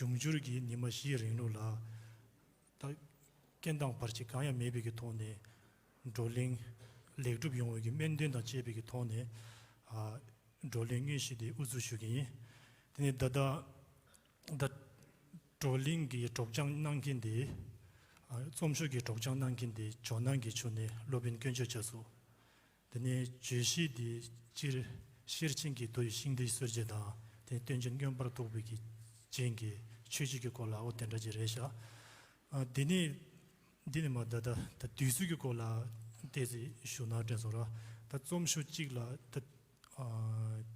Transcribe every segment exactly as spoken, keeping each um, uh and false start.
འབྱུང་འགྱུར་གྱི་ཉི་མ་བཞིའི་རིང་ལུགས་ལ་ད་རྐྱེན་དང་བར་ཆད་གང་ཡང་མེད་པའི་གི་ཐོག་ནས་བགྲོ་གླེང་ལེགས་གྲུབ་ཡོང་བའི་གི་སྨོན་འདུན་དང་བཅས་པའི་གི་ཐོག་ནས་ཨ་བགྲོ་གླེང་དངོས་གཞི་དེ་དབུ་འཛུགས་ཞུ་གི་ཡིན། དེ་ནས་ད་ལྟ་ད་བགྲོ་གླེང་གི་སྒྲོག་སྦྱང་གནང་མཁན་དེ་ཨ་རྩོམ་ཤོག་གི་སྒྲོག་སྦྱང་གནང་མཁན་དེ་ཇོ་ནང་གི་ཆུ་ནས་སློབ་དཔོན་དཀོན་མཆོག་རྒྱ་མཚོ། དེ་ནས་བརྗོད་གཞི་དེ་སྤྱིར་ཤེར་ཕྱིན་གྱི་མདོ་ཡི་ཤིང་རྟའི་སྲོལ་འབྱེད་དང་དེ་ནས་སྟོན་ཆེན་མངོན་པར་རྟོགས་པའི་གི་རྒྱན་གྱི་ཆོས་བརྒྱུད་ཀྱི་སྐོར་ལ་འོ་དེ་འདྲ་ཅིག་རེད་ཤག་ཨ་དེ་ནས་འདི་ནས་མ་ད་ད་ད་དུས་ཚོད་ཀྱི་སྐོར་ལ་ཏོག་ཙམ་ཞུ་ན་དྲན་སོང་ར། ད་རྩོམ་ཤོག་གཅིག་ལ་ད་ཨ་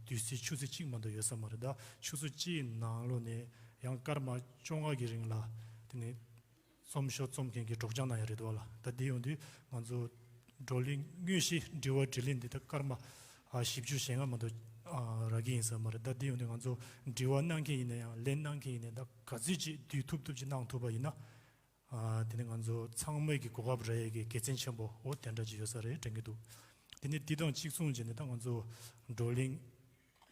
དུས་ཚོད་ཆུ་ཚོད་གཅིག་མ་གཏོགས་ཡོད་ས་མ་རེད། ད་ཆུ་ཚོད་གཅིག་ནང་ལོགས་ནས་ཡང་སྐར་མ་བཅོ་ལྔ་གི་རིང་ལ་དེ་ནས་རྩོམ་ཤོག་རྩོམ་མཁན་གྱི་སྒྲོག་སྦྱང་གནང་ཡ་རེད་འདུག་བ་ལ། ད་འདི་ཡོང་དུས་ང་ཚོ་བགྲོ་གླེང་དངོས་གཞི་དྲི་བ་དྲིས་ལན་འདི་ད་སྐར་མ་ཨ་བཞི་བཅུ་ཞེ་ལྔ་མ་གཏོགས་ཨ་རག་གི་ཡིན་ས་མ་རེད། ད་འདི་ཡོང་དུས་ང་ཚོ་དྲི་བ་གནང་མཁན་ཡིན་ན་ཡང་ལན་གནང་མཁན་ཡིན་ན་ད་ག་ཚོད་ཅིག་བསྡུས་ཐུབ་ཐུབ་ཅིག་གནང་ཐུབ་པ་ཡིན་ན་ཨ་དེ་ནི་ང་ཚོ་ཚང་མའི་གི་གོ་སྐབས་རག་ཡས་ཀྱི་དགེ་མཚན་ཆེན་པོ་འོ་དེ་འདྲ་ཅིག་ཡོད་ས་རེད་དྲན་གྱི་འདུག་དེ་ནི་འདི་དང་གཅིག་མཚུངས་བྱས་ནས་ད་ང་ཚོ་བགྲོ་གླེང་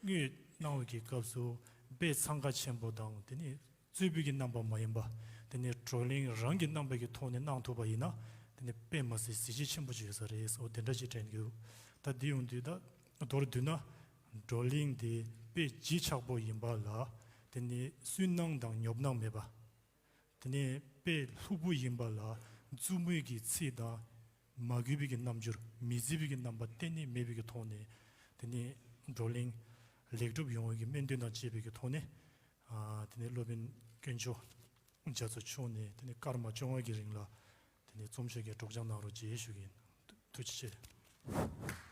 དངོས་གནང་བའི་གི་སྐབས་སུ་དཔེ་འཚང་ཁ་ཆེན་པོ་དང་དེ་ནི་རྩོད་པའི་གི་རྣམ་པ་མ་ཡིན་པ། དེ་ནི་བགྲོ་གླེང་རང་གི་རྣམ་པ་གི་ཐོག་ནས་གནང་ཐུབ་པ་ཡིན་ན་དེ་ནི་དཔེ་མ་སྲིད་གཟི་བརྗིད་ཆེན་པོ་ཅིག་ཡོད་ས་རེད། འོ་དེ་འདྲ་ཅིག་དྲན་གྱི་འདུག་ད་འདི་ཡོང་དུས་ད་མདོར་བསྡུས་ན་བགྲོ་གླེང་དེ་དཔེ་ལྗིད་ཆགས་པོ་ཡིན་པ་ལ་དེ་ནི་སུན་སྣང་དང་ཉོབ་སྣང་མེད་པ། དེ་ནས་དཔེ་ལྷུག་པོ་ཡིན་པ་ལ་རྩུབ་མོའི་གི་ཚིག་དང་མ་གུས་པའི་གི་རྣམ་འགྱུར་མི་བརྩི་བའི་གི་རྣམ་པ་གཏན་ནས་མེད་པའི་གི་ཐོག་ནས་དེ་ནས་བགྲོ་གླེང་ལེགས་གྲུབ་ཡོང་བའི་གི་སྨོན་འདུན་དང་བཅས་པའི་གི་ཐོག་ནས་ཨ་དེ་ནས་སློབ་དཔོན་དཀོན་མཆོག་རྒྱ་མཚོ་མཆོག་ནས་དེ་ནས་སྐར་མ་བཅོ་ལྔ་གི་རིང་ལ་དེ་ནས་རྩོམ་ཤོག་གི་སྒྲོག་སྦྱང་གནང་རོགས་ཞེས་ཞུ་གི་ཡིན། ཐུགས་རྗེ་ཆེ།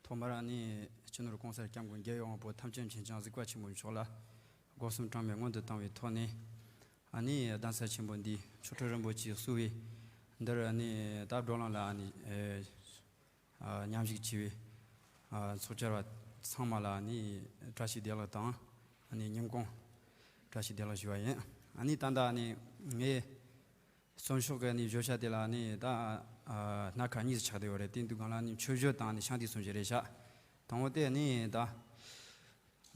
ཐོག་མར་ཨ་ནི་སྤྱི་ནོར་གོང་ས་སྐྱབས་མགོན་རྒྱལ་བའི་དབང་པོ་ཐམས་ཅད་མཁྱེན་ཅིང་གཟིགས་པ་ཆེན་པོ་མཆོག་ལ་སྒོ་གསུམ་གྲངས་མེད་སྔོན་དུ་བཏང་བའི་ཐོག་ནས། ཨ་ནི་གདན་ས་ཆེན་པོ་འདི་ཆོ་འཕྲུལ་རིན་པོ་ཆེས་གཙོས་པའི་འདིར་ཨ་ནི་ད་བགྲོ་གླེང་ལ་ཨ་ནི་ཨ་མཉམ་ཞུགས་བྱས་པའི་ཨ་ཚོགས་བཅར་བ་ཚང་མ་ལ་ཨ་ནི་བཀྲ་ཤིས་བདེ་ལེགས་དང་ཨ་ནི་ཉིན་གུང་བཀྲ་ཤིས་བདེ་ལེགས་ཞུ་བ་ཡིན། ཨ་ནི་ད་ལྟ་ཨ་ནི་ངས་རྩོམ་ཤོག་གི་ནི་བརྗོད་བྱ་དེ་ལ་ནི་ད་ཨ་སྣ་ཁ་གཉིས་སུ་ཆགས་བསྡད་ཡོད་རེད། དེ་འདུག་གང་ལ་ནི་མཆོད་བརྗོད་དང་ནི་ཤཱནྟི་གསུང་བཤད་རེད་ཤག་དང་པོ་དེ་ནི་ད་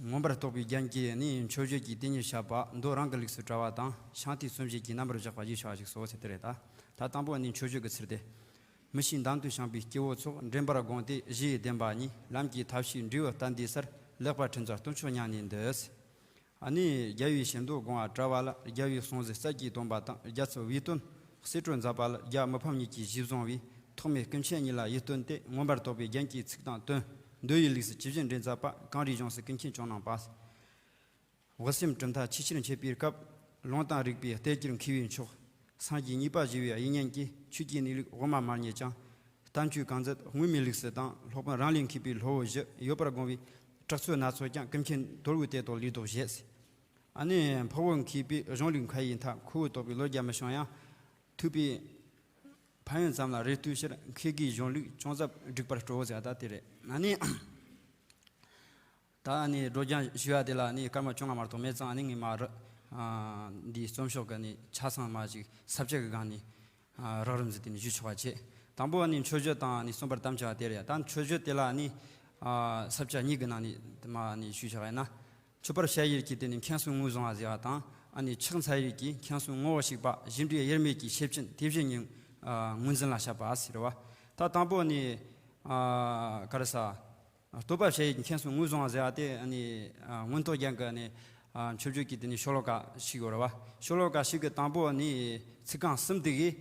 མངོན་པར་རྟོགས་པའི་རྒྱན་གྱིས་ནི་མཆོད་བརྗོད་ཀྱི་དེ་ཉིད་བཤད་པ་མདོ་རང་གི་ལུགས་སུ་བཀྲལ་བ་དང་ཤཱནྟི་གསུང་བཤད་ཀྱི་རྣམ་པར་བཞག་པ་ཞེས་བྱ་བ་ཞིག་སོ་ཟེར་དེ་རེད། ད་ད་དང་པོ་ནི་མཆོད་བརྗོད་ཀྱི་ཚུལ་ཏེ། མི་ཤིགས་འདམ་དུ་བཤངས་པའི་སྐྱེ་བོ་ཚོགས། འདྲེན་པར་དགོངས་ཏེ་བཞི་ཡི་བདེན་པ་གཉིས། ལམ་གྱི་ཐབས་ཤེས་འབྲས་བུ་བསྟན་དུས་སར། ལེགས་པར་ཕྲིན་ཚོགས་སྟོང་མཆོག་མྱ་ངན་འདས། ཨ་ནི་རྒྱལ་བའི་བྱིན་མདོ་དགོངས་པ་བཀྲལ་བ་ལ། རྒྱལ་བའི་གསུང་གཟིགས་རྩལ་གྱིས་སྟོན་པ་དང་། རྒྱ་མཚོའི་བུའི་སྟོན་གསེར་བྲིས་མཛད་པ་ལ། རྒྱ་མི་ཕམ་ཉིད་ཀྱིས་གཞི་བཟུང་བའི། ཐོགས་མེད་ཀུན་མཁྱེན་ཉིད་ལ་ཡིད་རྟོན་ཏེ། མངོན་པར་རྟོགས་པའི་རྒྱན་གྱི་ཚིག་དང་དོན། མདོ་ཡི་ལུགས་སུ་ཇི་བཞིན་འགྲེལ་མཛད་པ། གངས་རིའི་ལྗོངས་སུ་ཀུན་མཁྱེན་ཇོ་ནང་པ། དབུ་སེམས་གྲུབ་མཐའ་ཆེས་ཆེར་འཆད་པའི་སྐབས། ལུང་དང་རིགས་པའི་གཏེར་གྱུར་མཁས་པའི་མཆོག་སངས་རྒྱས་གཉིས་པ་ཞི་བའི་དབྱིག་གཉེན་གྱིས། ཆོས་ཀྱི་གནས་ལུགས་དབུ་མ་མ་རྙེད་ཀྱང་། བསྟན་བཅོས་གང་མཛད་དངོས་མེད་ལུགས་སུ་དང་། སློབ་དཔོན་རང་ལས་མཁས་པའི་སློབ་བུ་བཞི། ཡོད་པར་དགོངས་པའི་གྲགས་ཚོད་སྣ་ཚོགས་ཀྱང་། ཀུན་མཁྱེན་དོལ་པོའི་གཏེར་ཐོག་ལས་ལྡོག་བཞེས། ཨ་ནི་འཕགས་བོད་མཁས་པའི་གཞུང་ལུགས་མཁའ་ཡི་མཐའ། ཁོ་བོས་རྟོགས་པའི་བློ་རྒྱ་མི་ཤོང་ཡང་། ཐུབ་པའི་ཕན་ཡོན་ཙམ་ལ་རེ་ལྟོས་ཕྱིར། མཁས་དགུའི་གཞུང་ལུགས་ཅུང་ཟད་བསྒྲིགས་པར་སྤྲོ་ཟེར་བ་ད་དེ་རེད། ཨ་ནི། ད་ནི་སྒྲོག་སྦྱང་ཞུ་ཡ་དེ་ལ་ནི་སྐར་མ་བཅོ་ལྔ་མ་གཏོགས་མེད་ཙང་ནི་ངས་མ་རུ་འདིའི་རྩོམ་ཤོག་གི་ནི་ཆ་ཚང་མ་ཞིག་ས་བཅད་ཀྱི་སྒང་ནས་རགས་རིམ་ཟིན་ཏེ་ནི་ཞུ་ཆོག་པ་བྱེད། དང་པོ་ནི་མཆོད་བརྗོད་དང་ནི་གསུངས་པར་དམ་བཅའ་དེ་རེད། ད་མཆོད་བརྗོད་དེ་ལ་ནི་ས་བཅད་གཉིས་ཀྱི་ནང་ནས་མ་ནི་ཞུ་ཆོག་ཡིན་ན། མཆོད་པར་བྱ་ཡུལ་གྱི་དེ་ནི་མཁྱེན་གསུམ་ངོས་བཟུང་བ་ཟེར་བ་དང་། ཨ་ནི་ཕྱག་འཚལ་ཡུལ་གྱི་མཁྱེན་གསུམ་ངོ་བོ་ཞིག་པ་གཞི་འབྲས་དབྱེར་མེད་ཀྱི་ཤེར་ཕྱིན་དེ་བཞིན་ཉིད་ངོས་འཛིན་ལ་བཤད་པ་ཟེར་བ། ད་དང་པོ་ནི་ག་རེ་ཟ། བསྟོད་པ་བྱ་ཡི་མཁྱེན་གསུམ་ངོས་བཟུང་བ་ཟེར་བ་དེ་ནི་མངོན་རྟོགས་རྒྱན་གྱི་ནི་མཆོད་བརྗོད་ཀྱི་དེ་ནི་ཤོ་ལོ་ཀ་ཞིག་ཡོད་རེད་བ། ཤོ་ལོ་ཀ་ཞིག་གི་དང་པོ་ནི་ཚིག་རྐང་གསུམ་དེ་གིས་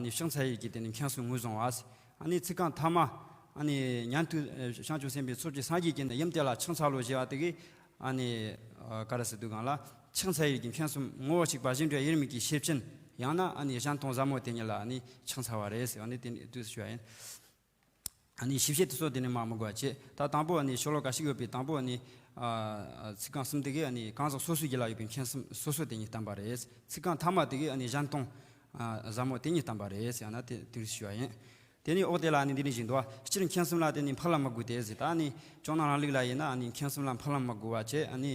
ནི་ཕྱག་འཚལ་ཡི་གི་དེ་ནི་མཁྱེན་གསུམ་ངོས་བཟུང་བ། ཨ་ནི་ཚིག་རྐང་ཐ་མ་ནི་ཉན་ཐོས་བྱང་ཆུབ་སེམས་དཔའི་ཚོགས་ཀྱིས་སངས་རྒྱས་ཀྱི་ནི་ཡུམ་དེ་ལ་ཕྱག་འཚལ་ལོ་ཞེས་པ་དེ་གིས་ནི་ག་རེ་ཟེར་དུས་སྒང་ལ་ཕྱག་འཚལ་ཡི་གི་མཁྱེན་གསུམ་ངོ་བོ་གཅིག་པ་གཞི་འབྲས་དབྱེར་མེད་ཀྱི་ཤེར་ཕྱིན། ཡང་ན་ནི་གཞན་སྟོང་ཟབ་མོ་དེ་ཉིད་ལ་ནི་ཕྱག་འཚལ་བ་རེད་ཟེར་བ་ནི་དེ་ནི་དུས་སུ་ཞུ་བ་ཡིན། ཨ་ནི་ཞིབ་བཤད་དེ་ཚོ་དེ་ནི་མ་མི་དགོས་པ་བྱེད། ད་དང་པོ་ནི་ཤོ་ལོ་ཀ་ཞིག་ཡོད་པའི་དང་པོ་ནི་ཚིག་རྐང་གསུམ་དེ་གས་ནི་གང་ཟག་སོ་སོའི་རྒྱུད་ལ་ཡོད་པའི་མཁྱེན་གསུམ་སོ་སོ་དེ་ཉིད་བསྟན་པ་རེད། ཚིག་རྐང་ཐ་མ་དེ་གས་ནི་གཞན་སྟོང་ཟབ་མོ་དེ་ཉིད་བསྟན་པ་རེད་ཟེར་ན་དེ་དེ་རེད་ཞུ་བ་ཡིན། དེ་ནི་འོག་དེ་ལ་ནི་འདི་ནི་བཞིན་དུ་སྤྱིར་མཁྱེན་གསུམ་ལ་དེ་ནི་འཕགས་ལམ་མི་དགོས་ཏེ་ཟེར། ད་ནི་ཇོ་ནང་རང་ལུགས་ལ་ཡིན་ན་ནི་མཁྱེན་གསུམ་ལ་འཕགས་ལམ་མི་དགོས་པ་བྱེད། ཨ་ནི་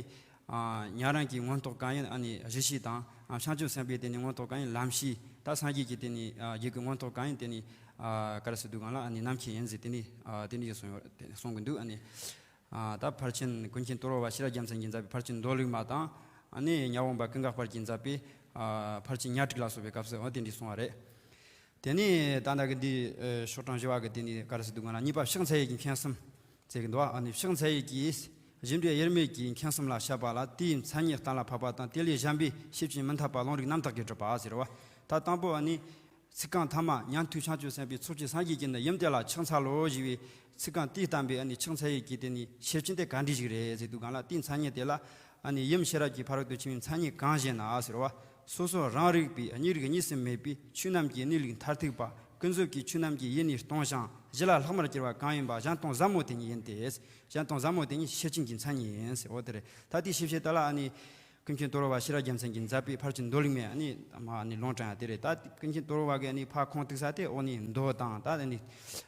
ཉན་རང་གི་མངོན་རྟོགས་གང་ཡིན་ཨ་ནི་གཞི་ཤེས་དང་། བྱང་ཆུབ་སེམས་དཔའི་དེ་ནི་མངོན་རྟོགས་གང་ཡིན་ལམ་ཤེས། ད་སངས་རྒྱས་ཀྱི་དེ་ནི་རྒྱུད་ཀྱི་མངོན་རྟོགས་གང་ཡིན་དེ་ནི་ ཨ་ག་རེ་ཟེར་དུས་སྒང་ལ་ཨ་ནི་རྣམ་མཁྱེན་ཡིན་ཟེར་དེ་ནི་ཨ་དེ་འདྲ་ཞིག་གསུངས་ཡོད་དེ་གསུང་གི་འདུག་ཨ་ནི། ཨ་ད་ཕར་ཕྱིན་ཀུན་མཁྱེན་དོལ་པོ་པ་ཤེས་རབ་རྒྱལ་མཚན་གྱིས་མཛད་པའི་ཕར་ཕྱིན་མདོ་ལུགས་མ་དང་། ཨ་ནི་ཉ་འོག་པ་ཀུན་དགའ་དཔལ་གྱིས་མཛད་པའི་ཨ་ཕར་ཕྱིན་ཉ་དྲུག་ལ་སོགས་པའི་སྐབས་སུ་འོ་དེ་འདྲ་གསུངས་པ་རེད། དེ་ནས་ད་ལྟ་གི་འདི་ཨ་ཤོག་གྲངས་བཞི་པ་གི་དེ་ནི་ག་རེ་ཟེར་དུས་སྒང་ལ་གཉིས་པ་ཕྱག་འཚལ་ཡས་ཀྱི་མཁན་གསུམ་ཟེར་གི་འདུག་ཨ་ནི་ཕྱག་འཚལ་ཡས་ཀྱི་གཞི་འགྲེལ་དབྱེར་མེད་ཀྱི་མཁན་གསུམ་ལ་བཤད་པ་ལ། དེའི་མཚན་ཉིད་གཏན་ལ་ཕབ་པ་དང་། དེ་ལས་གཞན་པའི་ཤེར་ཕྱིན་མི་འཐད་པ་ལུང་རིགས་རྣམ་དག་གིས་སྒྲུབ་པ་ཟེར་བ། ད་དང་པོ་ཨ་ནི་ཚིག་རྐང་ཐ་མ་ཉན་ཐོས་བྱང་ཆུབ་སེམས་དཔའི་ཚོགས་ཀྱི་སངས་རྒྱས་ཀྱིས་ནི་ཡུམ་དེ་ལ་ཕྱག་འཚལ་ལོ་ཞེས་པའི་ཚིག་རྐང་དེས་བསྟན་པའི་ཨ་ནི་ཕྱག་འཚལ་ཡས་ཀྱི་དེ་ནི་ཤེར་ཕྱིན་དེ་ག་འདྲ་ཞིག་རེད་ཟེར་དུས་སྒང་ལ། དེའི་མཚན་ཉིད་དེ་ལ་ཨ་ནི་ཡུམ་ཤེས་རབ་ཀྱི་ཕ་རོལ་ཏུ་ཕྱིན་པའི་མཚན་ཉིད་གང་ཞེ་ན་ཟེར་བ། སོ་སོ་རང་རིག་པའི་གཉིས་རིག་གཉིས་སུ་མེད་པའི་ཆོས་རྣམས་ཀྱི་གནས་ལུགས་མཐར་ཐུག་པ། ཀུན་རྫོབ་ཀྱི་ཆོས་རྣམས་ཀྱི་ཡུལ་ནི་སྟོང་ཞིང་གཞི་ལ་ལྷག་མར་གྱུར་པ་གང་ཡིན་པ་གཞན་སྟོང་ཟབ་མོ་དེ་ཉིད་ཡིན་ཏེ། གཞན་སྟོང་ཟབ་མོ་དེ་ཉིད་ཤེར་ཕྱིན་གྱི་མཚན་ཉིད་ཡིན་ཟེར་བ་དེ་རེད། ད་དེའི་ཤེར་ཕྱིན་དེ་ལ་ཨ་ནི་ཀུན་མཁྱེན་དོལ་པོ་པ་ཤེས་རབ་རྒྱལ་མཚན་གྱིས་མཛད་པའི་ཕར་ཕྱིན་མདོ་ལུགས་མའི་ཨ་ནི་མ་ཨ་ནི་ལུང་དྲངས་ཡ་དེ་རེད། ད་ཀུན་མཁྱེན་དོལ་པོ་པ་གིས་ཨ་ནི་ཕར་ཁུངས་གཏུགས་ས་དེ་འོ་ནི་མདོ་དང་ད་ཨ་ནི་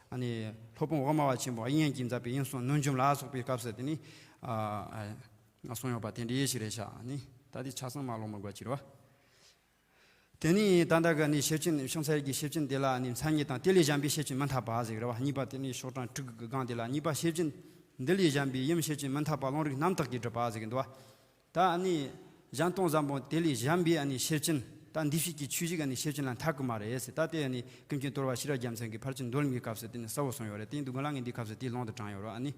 ཨ་ནི་སློབ་དཔོན་འོག་མ་པ་ཆེན་པོ་དབྱིག་གཉེན་གྱིས་མཛད་པའི་དབྱིངས་གསུམ་གནོད་འཇོམས་ལ་སོགས་པའི་སྐབས་སུ་དེ་ནི་ཨ་ཨ་གསུངས་ཡོད་པ་དེ་འདྲ་ཞིག་རེད་ཤག་ཨ་ནི་ད་དེ་ཆ་ཚང་མ་ཀློག་མི་དགོས་ཀྱི་རེད་བ། དེ་ནས་ད་ལྟ་གི་ནི་ཤེར་ཕྱིན་ཕྱག་འཚལ་གྱི་ཤེར་ཕྱིན་དེ་ལ་ནི་མཚན་ཉིད་དང་། དེ་ལས་གཞན་པའི་ཤེར་ཕྱིན་མི་འཐད་པ་ཟེར་གི་རེད་བ། གཉིས་པ་དེ་ནི་ཤོག་གྲངས་དྲུག་གི་སྒང་དེ་ལ། གཉིས་པ་ཤེར་ཕྱིན་འདི་ལས་གཞན་པའི་ཡུམ་ཤེར་ཕྱིན་མི་འཐད་པ་ལུང་རིགས་རྣམ་དག་གིས་སྒྲུབ་པ་ཟེར་གི་འདུག་བ། ད་ནི་གཞན་སྟོང་ཟབ་མོ་དེ་ལས་གཞན་པའི་ནི་ཤེར་ཕྱིན་ད་འདུས་བྱས་ཀྱི་ཆོས་ཤིག་ནི་ཤེར་ཕྱིན་ལ་འཐད་གི་མ་རེད་ཟེར། ད་དེ་ནི་ཀུན་མཁྱེན་དོལ་པོ་པ་ཤེས་རབ་རྒྱལ་མཚན་གྱིས་ཕར་ཕྱིན་མདོ་ལུགས་མའི་སྐབས་སུ་དེ་ནི་གསལ་བོ་གསུངས་ཡོད་རེད། དེ་ཡིན་དུས་སྒང་ལ་ངས་འདིའི་སྐབས་སུ་དེའི་ལུང་དུ་དྲངས་ཡོད་རེད་བ། ཨ་ནི།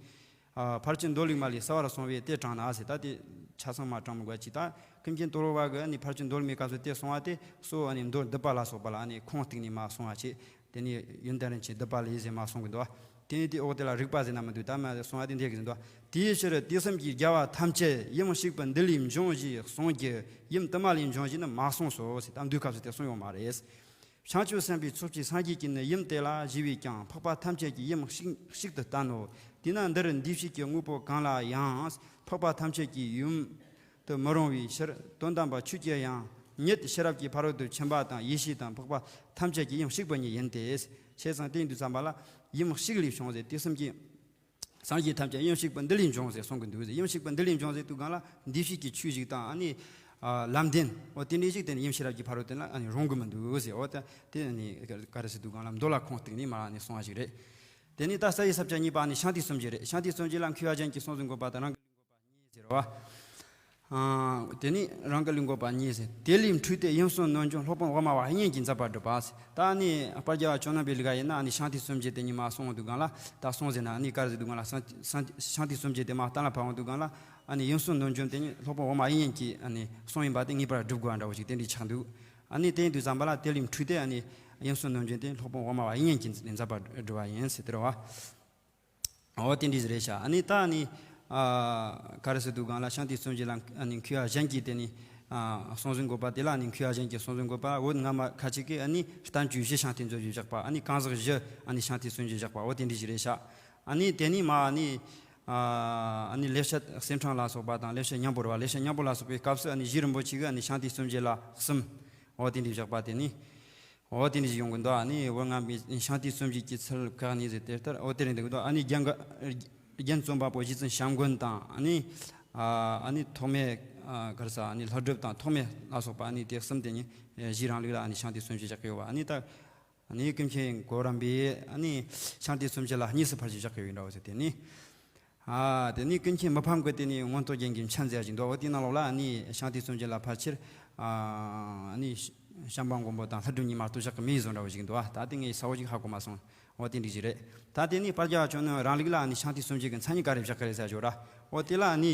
ཨ་ཕར་ཕྱིན་མདོ་ལུགས་མ་ལས་གསལ་བར་གསུངས་པས་དེ་དྲངས་ན་ཟེར། ད་དེ་ཆ་ཚང་མ་དྲངས་མི་དགོས་ཀྱི། ད་ཀུན་མཁྱེན་དོལ་པོ་པ་གིས་ནི་ཕར་ཕྱིན་མདོ་ལུགས་མའི་སྐབས་སུ་དེ་གསུངས་པ་དེ་གཙོ་བོ་ནི་མདོ་སྡུད་པ་ལ་སོགས་པ་ལ་ནི་ཁུངས་གཏུགས་ནས་མ་གསུངས་པ་བྱས། དེ་ནི་ཡོན་ཏན་རིན་ཆེན་སྡུད་པ་ལས་ཟེར་མ་གསུངས་ཀྱི་འདུག་དེ་ནི་དེའི་འོག་དེ་ལ་རིགས་པ་ཟེར་ན་མི་འདུག་ད་མ་གསུངས་པ་དེ་འདི་གི་ཟེར་འདུག་དེའི་ཕྱིར་དུས་གསུམ་གྱི་རྒྱལ་བ་ཐམས་ཅད་ཡུམ་གཤེགས་པ་འདི་ལས་འབྱུང་ཞེས་གསུངས་ཀྱི། ཡུམ་དུ་མ་ལས་འབྱུང་ཞེས་ནི་མ་གསུངས་སོ་ཟེར། ད་མདོའི་སྐབས་སུ་དེ་གསུངས་ཡོད་མ་རེད། བྱང་ཆུབ་སེམས་དཔའི་ཚོགས་ཀྱི་སངས་རྒྱས་ཀྱིས་ནི་ཡུམ་དེ་ལ་ཞེས་པས་ཀྱང་འཕགས་པ་ཐམས་ཅད་ཀྱི་ཡུམ་གཤེགས་གཤེགས་སུ་བསྟན་ནོ། དེས་ན་འདིར་འདུས་བྱས་ཀྱི་དངོས་པོ་གང་ལ་ཡང་འཕགས་པ་ཐམས་ཅད་ཀྱི་ཡུམ་དུ་མི་རུང་བའི་ཕྱིར། དོན་དམ་པར་ཆོས་ཀྱི་དབྱིངས་ཉིད་ཤེས་རབ་ཀྱི་ཕ་རོལ་ཏུ་ཕྱིན་པ་དང་ཡེ་ཤེས་དང་འཕགས་པ་ཐམས་ཅད་ཀྱི་ཡུམ་གཤེགས་པ་ཉིད་ཡིན་ཏེ། ཞེས་གསུངས་ཏེ་འདུག་བསམ་པ་ལ་ཡུམ་གཤེགས་ལས་བྱུང་ཟེར། དུས་གསུམ་གྱི་སངས་རྒྱས་ཐམས་ཅད་ཡུམ་གཤེགས་པ་འདི་ལས་འབྱུང་ཟེར་གསུང་གི་འདུག་ཟེར། ཡུམ་གཤེགས་པ་འདི་ལས་འབྱུང་ཟེར་དུས་སྒང་ལ་འདུས་བྱས་ཀྱི་ཆོས་ཤིག་དང་ཨ་ནི་ཨ་ལམ་བདེན་འོ་དེ་འདྲ་ཞིག་དེ་ནི་ཡུམ་ཤེས་རབ་ཀྱི་ཕ་རོལ་ཏུ་ཨ་ནི་རུང་གི་མི་འདུག་ཟེར། འོ་ད་དེ་ནི་ག་རེ་ཟེར་དུས་སྒང་ལ་མདོ་ལ་ཁུངས་གཏུགས་ནས་མར་ཨ་ནི་གསུངས་པ་ཞིག་རེད། དེ་ནི་ད་རྩ་བའི་ས་བཅད་གཉིས་པ་ཨ་ནི་ཤཱནྟི་སུམ་བརྒྱད་རེད། ཤཱནྟི་སུམ་བརྒྱད་ལ་མཁས་པ་གཞན་གྱིས་གསུང་ཟིན་དགོས་པ་དང་རང་གི་ཟེར་བ། ཨ་དེ་ནི་རང་གི་ལུས་འགོག་པ་གཉིས་ཟེར། དེ་ལས་འཕྲོས་ཏེ་ཡུམ་གསུམ་གནོད་འཇོམས་སློབ་དཔོན་འོག་མ་པ་དབྱིག་གཉེན་གྱིས་མཛད་པར་སྒྲུབ་པ་ཟེར། ད་ནི་དཔལ་རྒྱལ་བ་ཇོ་ནང་པའི་ལུགས་ཡིན་ན་ནི་ཤཱནྟི་སུམ་བརྒྱད་དེ་ཉིད་མ་གསུངས་འདུག་སྒང་ལ། ད་གསུངས་ཟིན་ན་ནི་ག་རེ་ཟེར་འདུག་སྒང་ལ། ཤཱནྟི་སུམ་བརྒྱད་དེ་མ་གཏན་ལ་ཕབ་འོང་འདུག་སྒང་ལ། ཨ་ནི་ཡུམ་གསུམ་གནོད་འཇོམས་དེ་ནི་སློབ་དཔོན་འོག་མ་དབྱིག་གཉེན་གྱིས་ཨ་ནི་གསུངས་ཡིན་པ་དེ་ངེས་པར་སྒྲུབ་དགོས་པ་འདྲ་བོ་ཞིག་དེ་འདྲའི་ཆགས་འདུག་ཨ་ནི་དེ་ཡིན་དུས་ཙམ་པ་ལ་དེ་ལས་འཕྲོས་ཏེ་ཨ་ནི་ཡུམ་གསུམ་གནོད་འཇོམས་དེ་སློབ་དཔོན་འོག་མ་པ་དབྱིག་གཉེན་གྱིས་མཛད་པར་སྒྲུབ་པ་ཡིན་ཟེར་དེ་རེད་བ། འོ་དེ་འདྲ་རེད་ཤག་ཨ་ནི་ད་ནི་ཨ་ག་རེ་ཟེར་དུས་སྒང་ལ་ཤཱནྟི་སུམ་བརྒྱད་ལ་ཨ་ནི་མཁས་པ་གཞན་གྱིས་དེ་ནི་ཨ་གསུང་ཟིན་དགོས་པ་དེ་ལ་ཨ་ནི་མཁས་པ་གཞན་གྱིས་གསུང་ཟིན་དགོས་པ། འོ་སྔ་མ་ཁ་ཅིག་གིས་ཨ་ནི་བསྟན་བཅོས་བཞི་ཤཱནྟི་མཛོད་ཀྱིས་བཞག་པ། ཨ་ནི་གང་ཟག་བཞི་ཨ་ནི་ཤཱནྟི་སུམ་བརྒྱད་བཞག་པ། འོ་དེ་འདྲ་རེད་ཤག་ཨ་ནི་དེ་ནི་མ་ཨ་ནི་ཨ་ནི་ལེགས་བཤད་གསེར་ཕྲེང་ལ་སོགས་པ་དང་ལེགས་བཤད་སྙིང་པོ་རེད་བ། ལེགས་བཤད་སྙིང་པོ་ལ་སོགས་པའི་སྐབས་སུ་ཨ་ནི་རྗེ་རིན་པོ་ཆེ་གིས་ཨ་ནི་ཤཱནྟི་སུམ་བརྒྱད་ལ་གསུམ། འོ་དེ་འདྲ་བཞག་པ་དེ་ནི། འོ་དེ་འདྲ་ཞིག་ཡོང་གི་འདུག་ཨ་ནི་འོ་ང་མི་ཤཱནྟི་སུམ་བརྒྱད་ཀྱི་ཚུལ་ཁག་གཉིས་ཟེར་དེ་ལྟར་འོ་དེ་རེད་འདུག་འདུག་ཨ་ནི་རྒྱན་ག་རྒྱན་རྩོམ་པ་པོ་རྗེ་བཙུན་བྱམས་མགོན་དང་། ཨ་ནི་ཨ་ནི་ཐོགས་མེད་ཨ་ག་རེ་ཟེར། ཨ་ནི་ལྷ་སྒྲུབ་དང་ཐོགས་མེད་ལ་སོགས་པ་ཨ་ནི་དེ་གསུམ་དེ་ཉིད་གཞི་རང་ལུགས་ལ་ཨ་ནི་ཤཱནྟི་སུམ་བརྒྱད་བཞག་གི་ཡོད་པ། ཨ་ནི་ད་ཨ་ནི་ཀུན་མཁྱེན་གོ་རམས་པས་ཨ་ནི་ཤཱནྟི་སུམ་བརྒྱད་ལ་གཉིས་སུ་ཕར་ཕྱིན་བཞག་གི་ཡོད་འདྲ་བོ་ཟེར། དེ་ནི། ཨ་དེ་ནི་ཀུན་མཁྱེན་མི་ཕམ་གྱིས་དེ་ནི་མངོན་རྟོགས་རྒྱན་གྱི་མཆན་མཛད་ཅིག་འདུག་འོ་དེའི་ནང་ལོགས་ལ་ཨ་ནི་ཤཱནྟི་སུམ་བརྒྱད་ལ་ཕལ་ཆེར་ཨ་ནི་བྱམས་པ་མགོན་པོ་དང་ལྷ་སྒྲུབ་གཉིས་མ་གཏོགས་བཞག་གི་མེད་བཟོ་འདྲ་བོ་ཞིག་འདུག་ད་དེ་ངས་གསལ་བོ་ཞིག་ཧ་གོ་མ་སོང་། འོ་དེ་འདྲ་ཞིག་རེད། ད་དེ་ནི་དཔལ་རྒྱལ་བ་ཇོ་ནང་རང་ལུགས་ལ་ཨ་ནི་ཤཱནྟི་སུམ་བརྒྱད་ཀྱི་མཚན་ཉིད་ག་རེ་བཞག་གི་རེད་ཟེར་ཞོར་ར། འོ་དེ་ལ་ཨ་ནི་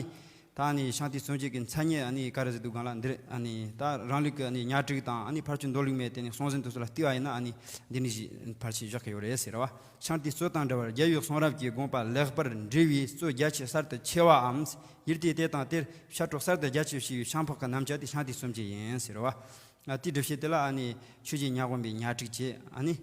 ད་ཨ་ནི་ཤཱནྟི་སུམ་བརྒྱད་ཀྱི་མཚན་ཉིད་ཨ་ནི་ག་རེ་ཟེར་དུས་སྒང་ལ་འདིར་ཨ་ནི་ད་རང་ལུགས་ཀྱི་ཨ་ནི་ཉ་དྲུག་དང་ཨ་ནི་ཕར་ཕྱིན་མདོ་ལུགས་མའི་དེ་ནི་གསུང་ཟིན་དུ་སུ་ལ་བལྟས་པ་ཡིན་ན་ཨ་ནི་འདི་འདྲ་ཞིག་ཕལ་ཆེར་བཞག་གི་ཡོད་རེད་ཟེར་བ། ཤཱནྟིའི་སྲོལ་དང་འབྲེལ་བར་རྒྱལ་བའི་གསུང་རབ་ཀྱི་དགོངས་པ་ལེགས་པར་འགྲེལ་བའི་གཙོ་རྒྱ་ཆེ་གསར་དུ་ཕྱེ་བའམ། ཡུལ་དུས་དེ་དང་དེར་ཕྱག་གྲོགས་གསར་དུ་རྒྱ་ཆེར་བྱས་པའི་ཤངས་འཕགས་ཀྱི་རྣམ་བཅད་དེ་ཤཱནྟིའི་སུམ་བརྒྱད་ཡིན་ཟེར་བ། ཨ་དེའི་སྒྲུབ་བྱེད་དེ་ལ་ཨ་ནི་ཆོས་རྗེ་ཉ་དབོན་པའི་ཉ་དྲུག་ཅེས་ཨ་ནི།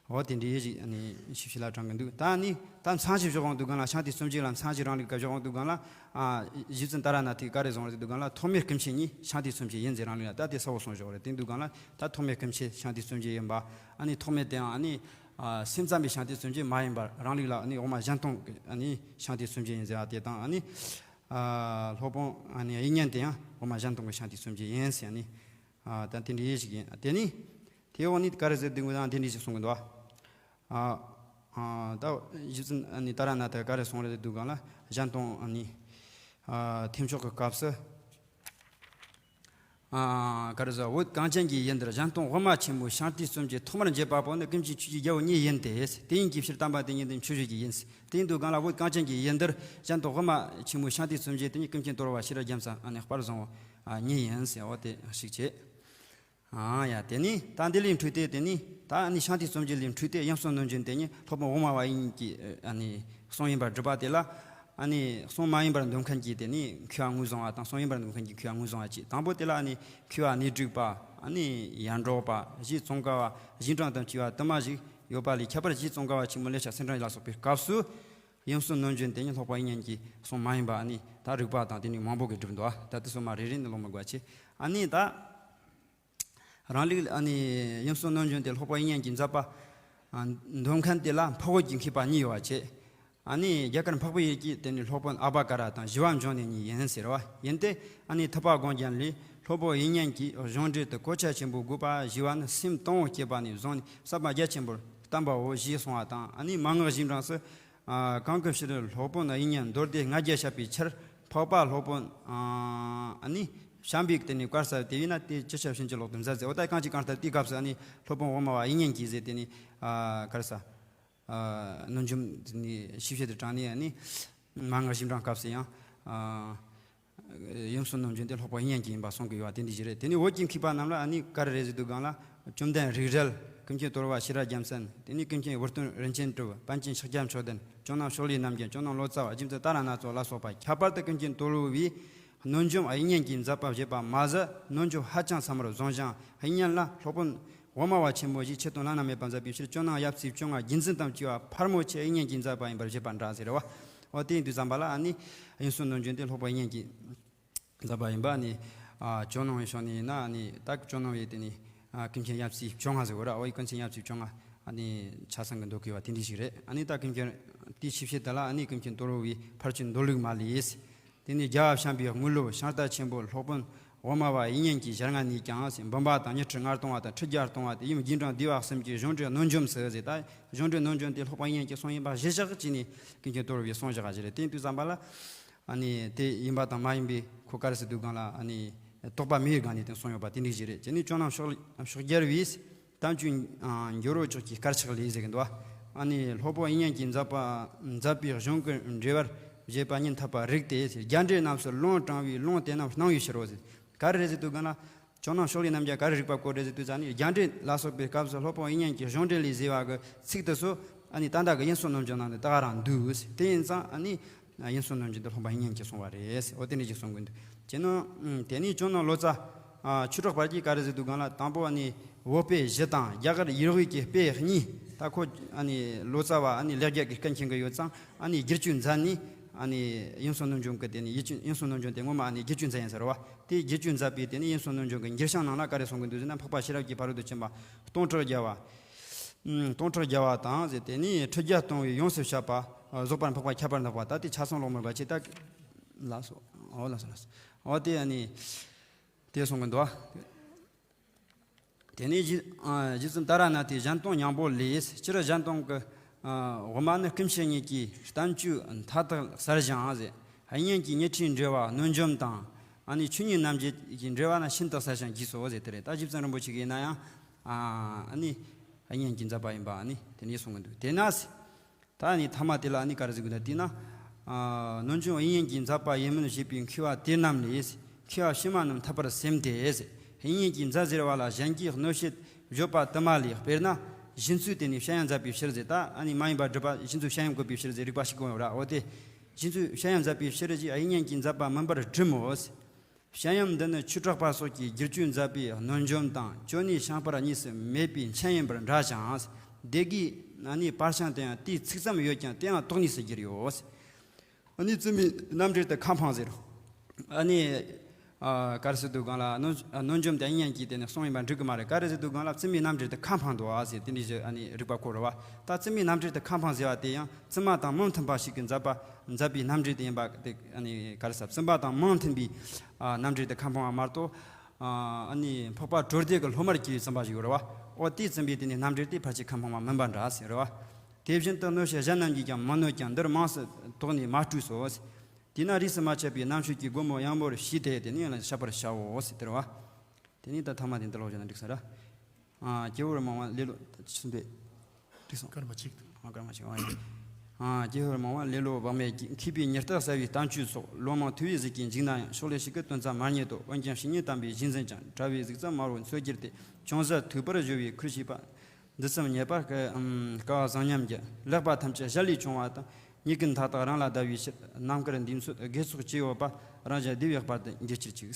འོ་དེ་འདྲའི་ཞིག་ཨ་ནི་ཞིབ་ཞིབ་ལ་དྲངས་གི་འདུག་ད་ཨ་ནི་ད་མཚན་གཞི་བཞག་འོང་དུས་སྒང་ལ་ཤཱནྟིའི་སུམ་བརྒྱད་ལ་མཚན་གཞི་རང་ལུགས་ཀ་བཞག་འོང་དུས་སྒང་ལ། ཨ་རྗེ་བཙུན་ཏཱ་ར་ནཱ་ཐས་ག་རེ་གསུངས་རེད་དུས་སྒང་ལ་ཐོགས་མེད་སྐུ་མཆེད་ཉིད་ཤཱནྟིའི་སུམ་བརྒྱད་ཡིན་ཟེར་རང་ལུགས་ལ་ད་དེ་གསལ་བོ་གསུངས་བཞག་རེད། དེ་འདུག་སྒང་ལ་ད་ཐོགས་མེད་སྐུ་མཆེད་ཤཱནྟིའི་སུམ་བརྒྱད་ཡིན་པ། ཨ་ནི་ཐོགས་མེད་དེའང་ཨ་ནི་ཨ་སེམས་ཙམ་པའི་ཤཱནྟིའི་སུམ་བརྒྱད་མ་ཡིན་པར་རང་ལུགས་ལ་ཨ་ནི་འོག་མ་གཞན་སྟོང་གི་ཨ་ནི་ཤཱནྟིའི་སུམ་བརྒྱད་ཡིན་ཟེར་བ་དེ་དང་། ཨ་ནི་ཨ་སློབ་དཔོན་ཨ་ནི་དབྱིག་གཉེན་དེའང་འོག་མ་གཞན་སྟོང་གི་ཤཱནྟིའི་སུམ་བརྒྱད་ཡིན་ཟེར་ཨ་ནི། ཨ་ད་དེ་འདྲ་ཞིག་ཡིན། དེ་ནི་དེའི་འོག་ནས་ག་རེ་ཟེར་དུས་སྒང་ལ་དེ་འདྲ་ཞིག་གསུང་གི་འདུག་ཨ་ཨ་ད་ཞིབ་ཙམ་ཨ་ནི་ཏཱ་ར་ནཱ་ཐ་ག་རེ་གསུངས་རེད་འདུག་གང་ལ་གཞན་དང་ཨ་ནི་ཨ་ཐེམ་མཆོག་གི་སྐབས་སུ། ཨ་ག་རེ་ཟེར། བོད་གངས་ཅན་གྱི་ཡུལ་འདིར་གཞན་དང་དབུ་མ་ཆེན་མོའི་ཤཱནྟི་བརྩོན་བཅས་ཐོག་མར་འབྱེད་པ་པོ་ནི་ཀུན་མཁྱེན་ཆོས་ཀྱི་རྒྱལ་པོ་ཉིད་ཡིན་ཏེ། དེ་ཡིན་གྱི་ཕྱིར་དམ་པ་དེ་ཉིད་དུ་མཆོད་བརྗོད་ཀྱི་ཡིན། དེ་ཡིན་དུས་གང་ལ་བོད་གངས་ཅན་གྱི་ཡུལ་འདིར་གཞན་དང་དབུ་མ་ཆེན་མོའི་ཤཱནྟི་བརྩོན་བཅས་དེ་ཉིད་ཀུན་མཁྱེན་དོལ་པོ་ཤེས་རབ་རྒྱལ་མཚན་ཨ་ནི་དཔལ་བཟང་པོ་ཉིད་ཡིན་ཟེར་བ་དེ་ཞིག་བྱས། ཨ་ཡ་དེ་ནི་ད་འདི་ལས་འཕྲོས་ཏེ་དེ་ནི་ད་ཨ་ནི་ཤཱནྟི་བརྩོན་བཅས་ལས་འཕྲོས་ཏེ་དབྱིངས་སུ་ནམ་རྒྱུན་དེ་ཉིད་སློབ་དཔོན་དབུ་མ་པ་དབྱིག་གཉེན་གྱི་ཨ་ནི་གསུང་ཡིན་པར་སྒྲུབ་པ་དེ་ལ། ཨ་ནི་གསུང་མ་ཡིན་པར་འདོད་མཁན་གྱིས་དེ་ནི་མཁས་པ་ངོས་བཟུང་བ་དང་། གསུང་ཡིན་པར་འདོད་མཁན་གྱིས་མཁས་པ་ངོས་བཟུང་བ་བཅས། དང་པོ་དེ་ལ་ཨ་ནི་མཁས་པ་སྣེ་དྲུག་པ། ཨ་ནི་ཡར་འབྲོག་པ། རྗེ་ཙོང་ཁ་པ། རྗེས་འབྲང་དང་བཅས་པ་དུ་མ་ཞིག་ཡོད་པ་ལས། ཁྱད་པར་རྗེ་ཙོང་ཁ་པ་ཆེན་མོ་ལེ་ཤ་སེང་བྲག་ལ་སོགས་པའི་སྐབས་སུ་དབྱིངས་སུ་ནམ་རྒྱུན་དེ་ཉིད་སློབ་དཔོན་དབྱིག་གཉེན་གྱི་གསུང་མ་ཡིན་པ་ཨ་ནི་ད་རིགས་པ་དང་དེ་ནི་མང་པོ་གིས་བསྒྲུབས་འདུག་ད་དེ་ཚོ་མ་རེ་རེ་ནས་ཀློག་མི་དགོས་པ་བྱས། ཨ་ནི་ད། རང་ལུགས་ཨ་ནི་དབྱིངས་སུ་ནམ་རྒྱུན་དེ་སློབ་དཔོན་དབྱིག་གཉེན་གྱི་མཛད་པ་ཨ་འདོན་མཁན་དེ་ལ་འཕགས་བོད་ཀྱི་མཁས་པ་གཉིས་ཡོད་པ་བྱས། ཨ་ནི་རྒྱ་གར་འཕགས་པའི་ཡུལ་གྱི་དེ་ནི་སློབ་དཔོན་ཨ་བྷ་ཀ་ར་དང་ཞི་བ་འབྱུང་གནས་གཉིས་ཡིན་ཟེར་བ་ཡིན་ཏེ། ཨ་ནི་ཐུབ་པ་སྒོམ་རྒྱལ་ལས་སློབ་དཔོན་དབྱིག་གཉེན་གྱི་གཞུང་འགྲེལ་དུ་གོ་ཆ་ཆེན་པོ་དགོས་པ་ཞི་བ་ནི་སེམས་དང་པོ་བསྐྱེད་པ་ནས་བཟུང་ནས་ཟབ་པ་རྒྱ་ཆེན་པོར་བརྟན་པའོ་ཞེས་གསུངས་པ་དང་། ཨ་ནི་མན་ངག་རྗེས་འབྲང་སུ། ཨ་གང་གི་ཕྱིར་སློབ་དཔོན་དབྱིག་གཉེན་མདོ་སྡེ་ལྔ་བརྒྱ་བཤད་པའི་ཕྱིར། འཕགས་པ་སློབ་དཔོན་ཨ་ནི་བྱམས་པས་དེ་ནི་བཀར་ས་དེ་བས་ན་དེ་ཅི་བྱ་བྱིན་གྱིས་རློབ་ཏུ་མཛད་ཟེར། འོ་ད་གང་ཅི་གང་ལྟར་དེའི་སྐབས་སུ་ཨ་ནི་སློབ་དཔོན་དབུ་མ་པ་དབྱིག་གཉེན་གྱིས་ཟེར་དེ་ནི་ཨ་ག་རེ་ཟ། ཨ་ནམ་རྒྱུན་དེ་ནི་ཞིབ་བཤེར་དུ་དྲངས་ནས་ཨ་ནི་མན་ངག་རྗེས་འབྲང་སྐབས་སུ་ཡང་ཨ། དབྱིངས་སུ་ནམ་རྒྱུན་དེ་སློབ་དཔོན་དབྱིག་གཉེན་གྱི་ཡིན་པ་གསུང་གི་ཡོད་པ་དེ་འདྲ་ཞིག་རེད། དེ་ནི་བོད་ཀྱི་མཁས་པ་རྣམས་ལ་ཨ་ནི་ག་རེ་རེད་ཟེར་དུས་སྒང་ལ། བཅོམ་ལྡན་རིག་རལ། ཀུན་མཁྱེན་དོལ་པོ་ཤེས་རབ་རྒྱལ་མཚན། དེ་ནི་ཀུན་མཁྱེན་དབུ་སྟོན་རིན་ཆེན་གྲུབ། པཎ་ཆེན་ཤཱཀྱ་མཆོག་ལྡན། ཇོ་ནང་ཕྱོགས་ལས་རྣམ་རྒྱལ། ཇོ་ནང་ལོ་ཙཱ་བ། རྗེ་བཙུན་ཏཱ་ར་ནཱ་ཐ་ལ་སོགས་པ། ཁྱད་པར་དུ་ཀུན་མཁྱེན་དོལ་པོ་བས་ནམ་རྒྱུན་དབྱིག་གཉེན་གྱི་མཛད་པ་བཞེད་པ་མ་ཟད། ནམ་རྒྱུན་ཧ་ཅང་ཟབ་མོར་བཟུང་ཞིང་། དབྱིག་གཉེན་ལ་སློབ་དཔོན་དབུ་མ་པ་ཆེན་མོ་ཞེས་ཆེ་མཐོང་བླ་ན་མེད་པ་མཛད་པའི་ཕྱིར། ཇོ་ནང་ཡབ་སྲས་བཅོ་ལྔ་རྒྱུད་འཛིན་དང་བཅས་པ་ཕལ་མོ་ཆེ་དབྱིག་གཉེན་གྱི་མཛད་པ་ཡིན་པར་བཞེད་པ་འདྲ་ཟེར་བ། འོ་དེ་ཡིན་དུས་ཙམ་པ་ལ་ཨ་ནི་དབྱིངས་སུ་ནམ་རྒྱུན་དེ་སློབ་དཔོན་དབྱིག་གཉེན་གྱི་མཛད་པ་ཡིན་པ་ཨ་ནི་ཨ་ཇོ་ནང་བའི་ཕྱོགས་ནས་ཡིན་ན། ཨ་ནི་ད་ཇོ་ནང་བའི་དེ་ནི་ཨ་ཀུན་མཁྱེན་ཡབ་སྲས་བཅོ་ལྔ་ཟེར་བ་ར། འོ་ཡི་ཀུན་མཁྱེན་ཡབ་སྲས་བཅོ་ལྔ་ཨ་ནི་ཆ་ཚང་གི་འདོད་གི་བ་དེ་འདྲ་ཞིག་རེད། ཨ་ནི་ད་ཀུན་མཁྱེན་དེའི་ཕྱི་བཤད་དེ་ལ་ཨ་ནི་ཀུན་མཁྱེན་དོལ་པོ་བའི་ཕར་ཕྱིན་མདོ་ལུགས་མ་ལས། དེ་ནས་རྒྱལ་བ་བྱམས་པའི་དངོས་སློབ་ཤིང་རྟ་ཆེན་པོ་སློབ་དཔོན་དབུ་མ་པ་དབྱིག་གཉེན་གྱི་ཞལ་སྔ་ནས་ཀྱང་། འབུམ་པ་དང་ཉི་ཁྲི་ལྔ་སྟོང་བ་དང་ཁྲི་བརྒྱ་སྟོང་བ་དེ་ཡུམ་རྗེས་འབྲང་བསྡུས་པ་གསུམ་གྱི་གཞུང་འགྲེལ་ནང་འཇོམས་སུ་ཟེར། ད་གཞུང་འགྲེལ་ནང་འཇོམས་དེ་སློབ་དཔོན་དབྱིག་གཉེན་གྱི་གསུང་ཡིན་པ་གཞི་བཞག་བྱས་ནས་ཀུན་མཁྱེན་དོལ་པོ་བའི་གསུང་བཞག་པ་ཞིག་རེད། དེ་ཡིན་དུས་ཙམ་པ་ལ་ཨ་ནི་དེ་ཡིན་པ་དང་མ་ཡིན་པའི་ཁོ་ག་རེ་ཟེར་དུས་སྒང་ལ་ཨ་ནི་དོགས་པ་མེད་པའི་སྒང་ནས་དེ་གསུང་ཡོད་པ་དེ་འདྲ་ཞིག་རེད། དེ་ནས་ཇོ་ནང་ཕྱོགས་ཕྱོགས་རྒྱལ་བས། དམ་ཆོས་འགྱུར་བ་མཆོག་གི་དཀར་ཆག་ལས་ཟེར་གི་འདུག་ཨ་ནི་སློབ་དཔོན་དབྱིག་གཉེན་གྱི་མཛད་པ་མཛད་པའི་གཞུང་གི་འགྲེལ་པར་བཞེད་པ་ཉིད་འཐད་པར་རིགས་ཏེ། རྒྱ་འགྲེལ་རྣམས་སུ་ལུང་དྲངས་པའི་ལུང་དེ་རྣམས་སྣང་བའི་ཕྱིར་རོ་ཟེར། ག་རེ་རེད་ཟེར་དུས་སྒང་ལ་ཇོ་ནང་ཕྱོགས་ལས་རྣམས་ཀྱིས་ག་རེ་རིགས་པ་བཀོད་རེད་ཟེར་དུས་ཙ་ནི། རྒྱ་འགྲེལ་ལ་སོགས་པའི་སྐབས་སུ་སློབ་དཔོན་དབྱིག་གཉེན་གྱི་གཞུང་འགྲེལ་ལས་བཟོས་པ་གི་ཚིག་དེ་ཚོ་ཨ་ནི་ད་ལྟ་གི་དབྱིངས་སུ་ནམ་རྒྱུན་ནང་དུ་ད་ག་རང་འདུག་ཟེར། དེ་ཡིན་ཙང་ཨ་ནི། དབྱིངས་སུ་ནམ་རྒྱུན་དེ་སློབ་དཔོན་དབྱིག་གཉེན་གྱིས་གསུངས་པ་རེད། འོ་དེ་འདྲ་ཞིག་གསུང་གི་འདུག་དེ་ནི་ཨ་དེ་ནས་ཇོ་ནང་ལོ་ཙཱ་ཨ་ཆོས་གྲགས་དཔལ་གྱིས་ག་རེ་ཟེར་དུས་སྒང་ལ། དང་པོ་ཨ་ནི་བོད་དཔེ་བཞི་དང་རྒྱ་གར་ཡུལ་དབུས་ཀྱི་དཔེ་གཉིས། ད་ཁོ་ཨ་ནི་ལོ་ཙཱ་བ་ཨ་ནི་ལེགས་སྦྱར་གྱི་སྐད་མཁྱེན་གྱི་ཡོད་ཙང་། ཨ་ནི་བསྒྱུར་བཅོས་མཛད་ནས་ཨ་ནི་དབྱིངས་སུ་ནམ་རྒྱུན་གྱི་དེ་ནི་ཡིད་ཆེས། དབྱིངས་སུ་ནམ་རྒྱུན་དེ་ངོ་མ་ཨ་ནི་བསྒྱུར་བཅོས་མཛད་ཡིན་ཟེར་བ། དེ་བསྒྱུར་བཅོས་མཛད་པའི་དེ་ནི་དབྱིངས་སུ་ནམ་རྒྱུན་གྱི་འགྱུར་བྱང་ནང་ལ་ག་རེ་གསུང་གི་འདུག་ཟེར་ན། འཕགས་པ་ཤེས་རབ་ཀྱི་ཕ་རོལ་ཏུ་ཕྱིན་པ་སྟོང་ཕྲག་བརྒྱ་པ་དང་ཟེར། དེ་ནས་ཁྲི་བརྒྱ་སྟོང་བའི་ཡོངས་སུ་བཤད་པ། རྫོགས་པར་འཕགས་པ་ཁྱད་པར་འཕགས་པ། ད་དེ་ཆ་ཚང་ཀློག་མི་དགོས་པ་བྱས། ད་ལགས་སོ། འོ་ལགས་སོ་ལགས་སོ། འོ་དེ་ཨ་ནི་དེ་གསུང་གི་འདུག་དེ་ནས་རྗེ་ཨ་རྗེ་བཙུན་ཏཱ་ར་ནཱ་ཐའི་གཞན་དོན་སྙིང་པོ་ལས། སྤྱིར་གཞན་དོན་གྱི་ཨ་དབུ་མ་ནི་ཀུན་མཁྱེན་ཉིད་ཀྱིས་བསྟན་བཅོས་མཐའ་དག་གསལ་ཞིང་ཟེར། དབྱིག་གཉེན་གྱི་ཉི་ཁྲིའི་འགྲེལ་པ་ནང་འཇོམས་དང་། ཨ་ནི་ཆོས་ཉིད་རྣམ་འབྱེད་ཀྱི་འགྲེལ་པ་ན་ཤིན་ཏུ་གསལ་ཞིང་རྒྱས་སོ་ཟེར་དེ་རེད། ད་རྗེ་བཙུན་རིན་པོ་ཆེ་གིས་ཡིན་ན་ཡང་ཨ་ནི་དབྱིག་གཉེན་གྱི་མཛད་པ་ཡིན་པ་ཨ་ནི་དེ་ནས་གསུང་གི་འདུག་དེས་ན་ཟེར། ད་ནི་ཐ་མ་དེ་ལ་ནི་ག་རེ་ཟེར་དགོས་ན། དེས་ན། ཨ་ནམ་རྒྱུན་དབྱིག་གཉེན་གྱི་མཛད་པ་ཡིན་མིན་ཞེས་པའི་མཁས་པ་དེ་རྣམས་ལས། མཁས་པ་ཕྱི་མ་རྣམས་འཐད་པར་སེམས་ཏེ། དབྱིག་གཉེན་གྱི་མཛད་ཟེར་བ་ལ་གཞན་གྱིས་གནོད་བྱེད་བརྗོད་པ་དུ་མ་ལས། དཔེར་ན། གཞི་འཛིན་དེ་ནི་བྱ་ཡུལ་མཛད་པའི་ཕྱིར་ཟེར། ད་ཨ་ནི་མ་ཡིན་པ་སྒྲུབ་པ་གཞི་འཛིན་བྱ་ཡུལ་བཀོད་པའི་ཕྱིར་ཟེར་རིགས་པ་ཞིག་གོ་ཡོད་ར། འོ་དེ། གཞི་འཛིན་བྱ་ཡུལ་མཛད་པའི་ཕྱིར་ཞེས་དབྱིག་གཉེན་གྱི་མཛད་པ་མིན་པར་སྒྲུབ་མོད། བྱ་ཡུལ་འདི་ནི་ཆོས་གྲགས་པ་སོགས་ཀྱིས་བསྒྱུར་བཅོས་མཛད་པའི་ནང་འཇོམས་དང་ཅོ་ནེ་ཤིང་པར་གཉིས་སུ་མེད་པའི་མཆན་ཡིན་པར་འདྲ་ཞིང་། སྡེ་དགེའི་ཨ་ནི་པར་ཤིང་དུ་ཡང་དེའི་ཚིག་ཙམ་ཡོད་ཀྱང་དེའང་དོགས་གཉིས་སུ་གྱུར་ཡོད། ཨ་ནི་བཙུན་མའི་རྣམ་འགྲེལ་དུ་ཁ་འཕངས་ཟེར། ཨ་ནི་ཨ་ག་རེ་ཟེར་དུས་སྒང་ལ་ནང་ནང་འཇོམས་དེ་དབྱིག་གཉེན་གྱི་དེ་ནི་གསུང་ཡིན་པ་འགྲིག་གི་མ་རེད། ག་རེ་ཟེར་དུས་སྒང་ལ་བཙུན་མའི་རྣམ་འགྲེལ་དུ་ཁ་འཕངས་འདུག་ཨ་ཟེར་དེ་འདྲའི་ཞིག་ཨ་ནི་རིགས་པ་བཀོད་རེད་བ། ད་བཙུན་མའི་རྣམ་འགྲེལ་དུ་ཁ་འཕངས་ཟེར་བ་དེ་ཡང་བཙུན་མ་དང་མི་མཐུན་པ་ཞིག་གིས་མཛད་པ་མཛད་པའི་རྣམ་འགྲེལ་དུ་ཡིན་པ་དེ་ཨ་ནི་ག་རེ་ཟེར། བཙུན་པ་དང་མི་མཐུན་པའི་ཨ་རྣམ་འགྲེལ་དུ་ཁ་འཕངས་པ་མ་གཏོགས། ཨ་ནི་འཕགས་པ་གྲོལ་སྡེ་གི་སློབ་མར་གྱུར་པའི་བཙུན་པ་ཞིག་ཡོད་རེད་བ། འོ་དེས་བཙུན་པའི་དེ་ནི་རྣམ་འགྲེལ་དེ་ཕལ་ཆེར་ཁ་འཕངས་པ་མིན་པ་འདྲ་ཟེར་རེད་བ། དེ་བཞིན་དུ་གནོད་བྱེད་གཞན་རྣམས་ཀྱིས་ཀྱང་མི་གནོད་ཀྱང་འདིར་མངས་སུ་དོགས་ནས་མ་སྤྲོས་སོ། དེས་ན་རིས་སུ་མ་ཆད་པའི་རྣམ་དཔྱོད་ཀྱི་སྒོ་མོ་ཡངས་པོར་ཕྱེས་ཏེ་དེ་ནི་ཡང་ན་བཤད་པར་བྱའོ་ཟེར་དེ་རེད་བ། དེ་ནི་ད་ཐ་མ་དེ་འདི་ལོག་བྱས་ན་འགྲིག་ས་རེད། ཨ། སྐྱེ་བོར་མང་བ་ལེ་ལོ། ད་ཅི་གསུངས་པས། འགྲིག་སོང་། སྐར་མ་གཅིག་ཨ། སྐར་མ་གཅིག་ཨ་ཡིན། ཨ། སྐྱེ་བོར་མང་བ་ལེ་ལོ་བག་མེད་ཀྱིས། མཁས་པའི་ཉེར་བསྡོགས་གསལ་བའི་བསྟན་བཅོས་སོགས། ལོ་མང་ཐུལ་བའི་གཟུགས་ཀྱིས་འཇིགས་ན་ཡང་། ཕྱོགས་ལས་ཞིག་གི་དོན་ཙམ་མ་རྙེད་དོ། འོན་ཀྱང་བཤེས་གཉེན་དམ་པའི་གཞི་འཛིན་ཅིང་། གྲྭ་བའི་གཟུགས་ཙམ་དམར་བོ་འཚོལ་གྱུར་ཏེ། ཅུང་ཟད་ཐུགས་པར་གཞོལ་བའི་ཁུར་བྱེད་པ། འདི་ཙམ་རྙེད་པ་དཀའ་བ་བཟང་སྙམ་གྱི། ལེགས་པ་ཐམས་ཅད་གཞན་ལས་བྱུང་བ་དང་། ཉིད་ཀྱི་མཐའ་དག་རང་ལ་བརྡལ་བའི་ཕྱིར། རྣམ་དཀར་འདིའི་ཚོད་དགེ་ཚོགས་ཅི་ཡོད་པ། རང་གཞན་བདེ་བའི་དཔལ་དུ་འགྱུར་གྱུར་ཅིག་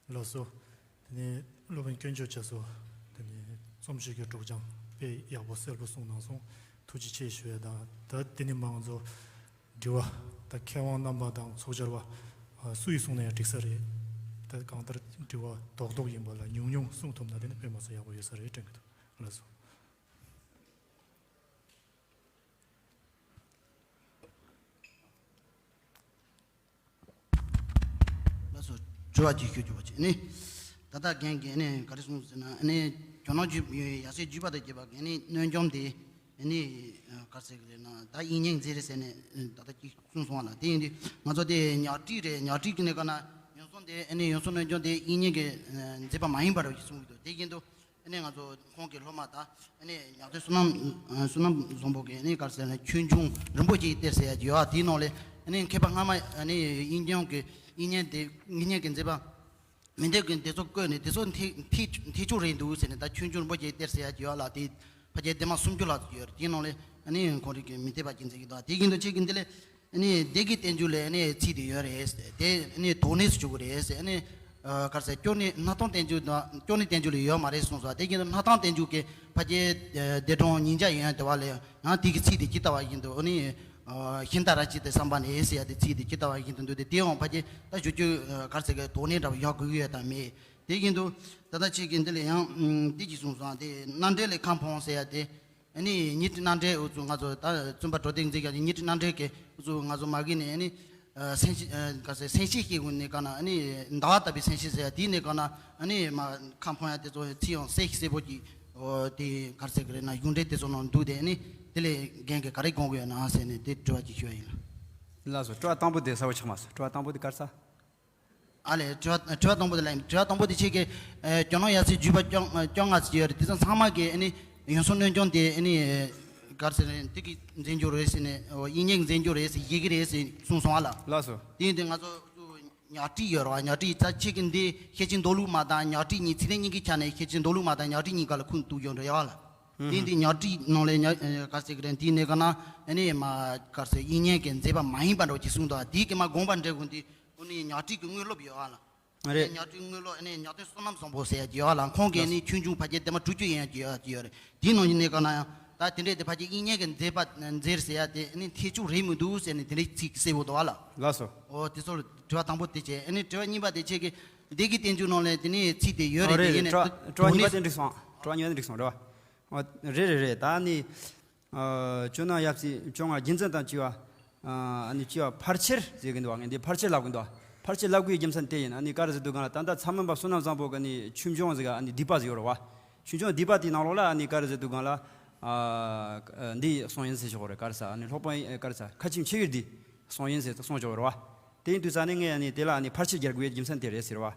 ལགས་སོ། དེ་ནས་སློབ་དཔོན་དཀོན་མཆོག་རྒྱ་མཚོ། དེ་ནས་རྩོམ་ཞིབ་ཀྱི་གྲོགས་ཀྱང་དཔེ་ཡག་པོ་གསལ་པོ་གསུངས་གནང་སོང་། ཐུགས་རྗེ་ཆེ་ཞུ་ཡ་དང་། ད་དེ་ནས་མ་ང་ཚོ་དྲི་བ། ད་མཁས་དབང་རྣམ་པ་དང་ཚོགས་བཅར་བ་སུ་ཡིས་གསུངས་ན་ཡང་འགྲིག་ས་རེད། ད་གང་ལྟར་དྲི་བ་རྡོག་རྡོག་ཡིན་པ་ལ་ཉུང་ཉུང་གསུངས་ཐུབ་ན་དེ་ནི་དཔེ་མ་ཚད་ཡག་པོ་ཡོད་ས་རེད་དྲན་གྱི་འདུག་ལགས་སོ། ལགས་སོ། དྲི་བ་ཅིག་ཞུ་རྒྱུ་བ་ཅིག་ནི། ད་ལྟ་རྒན་གྱིས་ནི་ག་རེ་གསུངས་ཟེར་ན་ནི། ཇོ་ནང་བརྒྱུད་ཡ་སའི་བརྒྱུད་པ་དང་བཅས་པ་གི་ནི་གནོད་སྦྱིན་དེ་ནི་ག་རེ་ཟེར་གི་རེད་ན། ད་དབྱིག་གཉེན་མཛད་རེད་ཟེར་ནས་ད་ལྟ་ཅིག་གསུངས་སོང་བ་ལ། དེ་ཡིན་དུས་ང་ཚོ་དེ་ཉག་ཕྲིག་རེད། ཉག་ཕྲིག་གི་ནི་ག་ན་ཡོན་སོང་དེ་ནི་ཡོན་སོང་གནོད་སྦྱིན་དེ་དབྱིག་གཉེན་གྱི་མཛད་པ་མ་ཡིན་པ་རེད་ཅེས་གསུངས་གི་འདུག་དེ་བཞིན་དུ། ཨ་ནི་ང་ཚོ་ཁོང་གི་སློབ་མ་དང་། ཨ་ནི་ཉག་སྟོན་བསོད་ནམས། ཨ། བསོད་ནམས་བཟང་པོ་གི་ཨ་ནི་ག་རེ་ཟེར་ན་ཆོས་འབྱུང་རིན་པོ་ཆེའི་གཏེར་ཟེར་ཡ་ཅིག་ཡོད། དེའི་ནང་ལས་ཨ་ནི་མཁས་པ་སྔ་མ་ཨ་ནི་དབྱིག་གཉེན་གྱི་དབྱིག་གཉེན་དེ་དབྱིག་གཉེན་གྱི་མཛད་པ་མི་འདེབས་ཀྱི་དེ་ཚོ་བཀོད་ནས་དེ་ཚོ་འཐད་འཐད་འཐད་ཆོག་རེད་འདུག་ཟེར་ནས། ད་ཆོས་འབྱུང་རིན་པོ་ཆེའི་གཏེར་ཟེར་ཡ་ཅིག་ཡོད་ལ། དེ་ཕལ་ཆེར་དེ་མ་སུམ་ཅུ་ལྷག་ཅིག་ཡོད་རེད། དེའི་ནང་ལས་ཨ་ནི་ཁོང་རང་གི་མི་འདེབས་པ་ཅིག་མཛད་ཀྱི་འདུག་དེ་བཞིན་དུ་ཁྱེད་ཀྱི་འདི་ལས། ཨ་ནི་སྡེ་དགེ་བསྟན་འགྱུར་ལ་ཨ་ནི་ཚིག་དེ་ཡོད་རེད། དེ་ཨ་ནི་དོགས་གནས་སུ་གྱུར་གི་རེད། ཨ་ནི་ཨ། ག་རེ་ཟེར། སྐྱོ་གནས་སྣར་ཐང་བསྟན་འགྱུར་དང་སྐྱོ་གནས་བསྟན་འགྱུར་ལ་ཡོད་མ་རེད་གསུངས་སོང་། དེ་བཞིན་དུ་སྣར་ཐང་བསྟན་འགྱུར་གྱི་ཕལ་ཆེར་ཨ། སྡེ་གྲོང་ཉིས་བརྒྱ་ཡན་དེ་བ་ལས་ཡང་དེ་གི་ཚིག་དེ་ཇི་ལྟ་བ་བཞིན་དུ། ཨ་ནི་ཨ། ཤིང་རྟ་ར་ཅི་ཏའི་བསམ་པ་ནས་ཟེར་ཡ་དེ་ཚིག་དེ་ཇི་ལྟ་བ་བཞིན་དུ་འདུག་སྟེ། དེའང་ཕལ་ཆེར་ད་ཞུ་རྒྱུ་ཨ། ག་རེ་ཟེར་གི་དོགས་གནས་འདྲ་བ་ཡོད་དགོས་ཀྱི་ཡོད་དམ་མེད། དེ་བཞིན་དུ་ད་ལྟ་ཁྱེད་ཀྱིས་འདི་ལ་ཡང་ཨ། འདི་ཅིག་གསུངས་སོང་། དེ་རྣམ་འགྲེལ་ལས་ཁ་འཕངས་ཟེར་ཡ་དེ། ཨ་ནི་ཉི་ཁྲི་རྣམ་འགྲེལ། འུ་ཚོ་ང་ཚོ་ད་བཙུན་པ་གྲོ་སྟེགས་མཛེས་རྒྱལ་གྱི་ཉི་ཁྲི་རྣམ་འགྲེལ་གྱི་འུ་ཚོ་ང་ཚོ་མ་གི་ནས་ཨ་ནི་ཨ། སེང་ཤིང་ཨ། ག་ཟེར། སེང་ཤིང་སྐྱེ་དགུ་ནས་ག་ན་ཨ་ནི་ཟླ་བ་ལྟ་བུའི་སེང་ཤིང་ཟེར་ཡ་དེའི་ནས་ག་ན་ཨ་ནི་མ་ཁ་འཕངས་ཡ་དེ་ཚོ་ཚིག་ཡང་གསལ་གསལ་པོ་ཅིག་འོ་དེ་ག་རེ་ཟེར་གི་རེད་ན། གཞུང་འགྲེལ་དེ་ཚོ་ནང་འདུག་སྟེ། ཨ་ནི་དེ་ལས་རྒན་གྱིས་ག་རེ་དགོངས་ཀྱི་ཡོད་ན་ཟེར་ནས་དེ་དྲི་བ་ཅིག་ཞུ་ཡ་ཡིན། ལགས་སོ། དྲི་བ་དང་པོ་དེ་གསལ་པོ་ཆགས་མ་སོང་། དྲི་བ་དང་པོ་དེ་ག་རེ་ཟེར། ཨ་ལས། དྲི་བ་དྲི་བ་དང་པོ་དེ་ལ་ཡིན། དྲི་བ་དང་པོ་དེ་ཁྱེད་ཀྱིས་ཨ། ཇོ་ནང་ཡབ་སྲས་བརྒྱུད་པ་བཅོ་བཅོ་ལྔ་ཅིག་ཡོད་རེད། དེ་ཚོ་ཚང་མ་གིས་ཨ་ནི་ཡོན་སོང་གནོད་སྦྱིན་དེ་ཨ་ནི་ག་རེ་ཟེར། དེ་གི་མཛད་འགྱུར་རེད་ཟེར་ནས། འོ་དབྱིག་གཉེན་གྱི་མཛད་འགྱུར་རེད་ཟེར་བཞེད་ཀྱི་རེད་ཟེར་གསུངས་སོང་བ་ལ། ལགས་སོ། དེ་ཡིན་དུས་ང་ཚོ་ཉག་ཕྲིག་ཡོད་རེད་བ། ཉག་ཕྲིག་ད་ཁྱེད་ཀྱིས་འདི་ཤེར་ཕྱིན་མདོ་ལུགས་མ་དང་ཉག་ཕྲིག་གཉིས། ཚིག་ལན་གཉིས་ཀྱི་ཆ་ནས་ཤེར་ཕྱིན་མདོ་ལུགས་མ་དང་ཉག་ཕྲིག་གཉིས་ཀ་ལ་ཁུངས་གཏུགས་ཡོང་འདྲ་ཡོད་བ་ལ། དེ་ཡིན་དུས་ཉག་ཕྲིག་ནང་ལས་ཉག་ག་རེ་ཟེར་གི་རེད། དེའི་ནས་ག་ན་ཨ་ནི་མ་ག་རེ་ཟེར། དབྱིག་གཉེན་གྱི་མཛད་པ་མ་ཡིན་པ་འདྲ་བོ་ཅིག་གསུངས་འདུག་དེའི་གི་མ་དགོངས་པ་འགྲེལ་དགོས་དུས། འོ་ནི་ཉག་ཕྲིག་གི་དངོས་སློབ་ཡོད་ཨ་ལ། རེད། ཉག་ཕྲིག་དངོས་སློབ་ཨ་ནི་ཉག་སྟོན་བསོད་ནམས་བཟང་པོ་ཟེར་ཡ་ཅིག་ཡོད་ཨ་ལ། ཁོང་གིས་ཨ་ནི་ཆོས་འབྱུང་ཕལ་ཆེར་དེ་མ་དྲུག་ཅུ་ཡན་ཡ་ཅིག་ཡོད་ཡ་ཅིག་ཡོད་རེད། དེའི་ནང་བཞིན་ནས་ག་ན་ཡང་ད་དེ་འདྲས་དེ་ཕལ་ཆེར་དབྱིག་གཉེན་གྱི་མཛད་པ་མཛད་ཟེར་ཡ་དེ་ཨ་ནི་འཐད་ཕྱོགས་རེད་མི་འདུག་ཟེར་ནས་དེ་འདྲས་ཚིག་གསལ་པོ་འདུག་ཨ་ལ། ལགས་སོ། འོ་དེ་ཚོར་དྲི་བ་དང་པོ་དེ་བྱས། ཨ་ནི་དྲི་བ་གཉིས་པ་དེ་ཁྱེད་ཀྱིས་སྡེ་དགེ་བསྟན་འགྱུར་ནང་ལས་དེ་ནས་ཚིག་དེ་ཡོད་ཨོ་རེད། རེད་དེ་རེད། ཡིན་ནས་དྲི་བ་དྲི་བ་གཉིས་པ་དེ་འགྲིག་སོང་། དྲི་བ་གཉིས་པ་དེ་འགྲིག་སོང་རེད་བ། ཨོ་རེད་རེད་རེད། ད་ནི། ཨ། ཇོ་ནང་ཡབ་སྲས་བཅོ་ལྔ་རྒྱུད་འཛིན་དང་བཅས་པ། ཨ་ནི་བཅས་པ་ཕལ་ཆེར་ཟེར་གྱི་འདུག་བ། ངས་འདི་ཕལ་ཆེར་ལབ་གི་འདུག་བ། ཕལ་ཆེར་ལབ་དགོས་རྒྱུ་མཚན་དེ་ཡིན། ཨ་ནི་ག་རེ་ཟེར་དུས་སྒང་ལ་ད་ལྟ་ཚ་མོ་བ་བསོད་ནམས་བཟང་པོ་གི་ནི་ཆོས་འབྱུང་ཟེར་ག་ཨ་ནི་སྡིག་པ་ཟེར་ཡོད་རེད་བ། ཆོས་འབྱུང་སྡིག་པ་དེའི་ནང་ལོགས་ལ་ཨ་ནི་ག་རེ་ཟེར་དུས་སྒང་ལ། ཨ། འདི་གསུངས་ཡིན་ཟེར་ཞོག་རེད། ག་རེ་ཟེར། ཨ་ནི་སློབ་དཔོན་ག་རེ་ཟེར། ཁ་ཆེམས་ཆེ་བའི་སྡེས་གསུངས་ཡིན་ཟེར་གསུངས་ཆོག་རེད་བ། དེ་ཡིན་དུས་ཙ་ནས་ངས་ཨ་ནི་དེ་ལ་ཨ་ནི་ཕལ་ཆེར་རྒྱག་དགོས་རྒྱུ་མཚན་དེ་རེད་ཟེར་བ།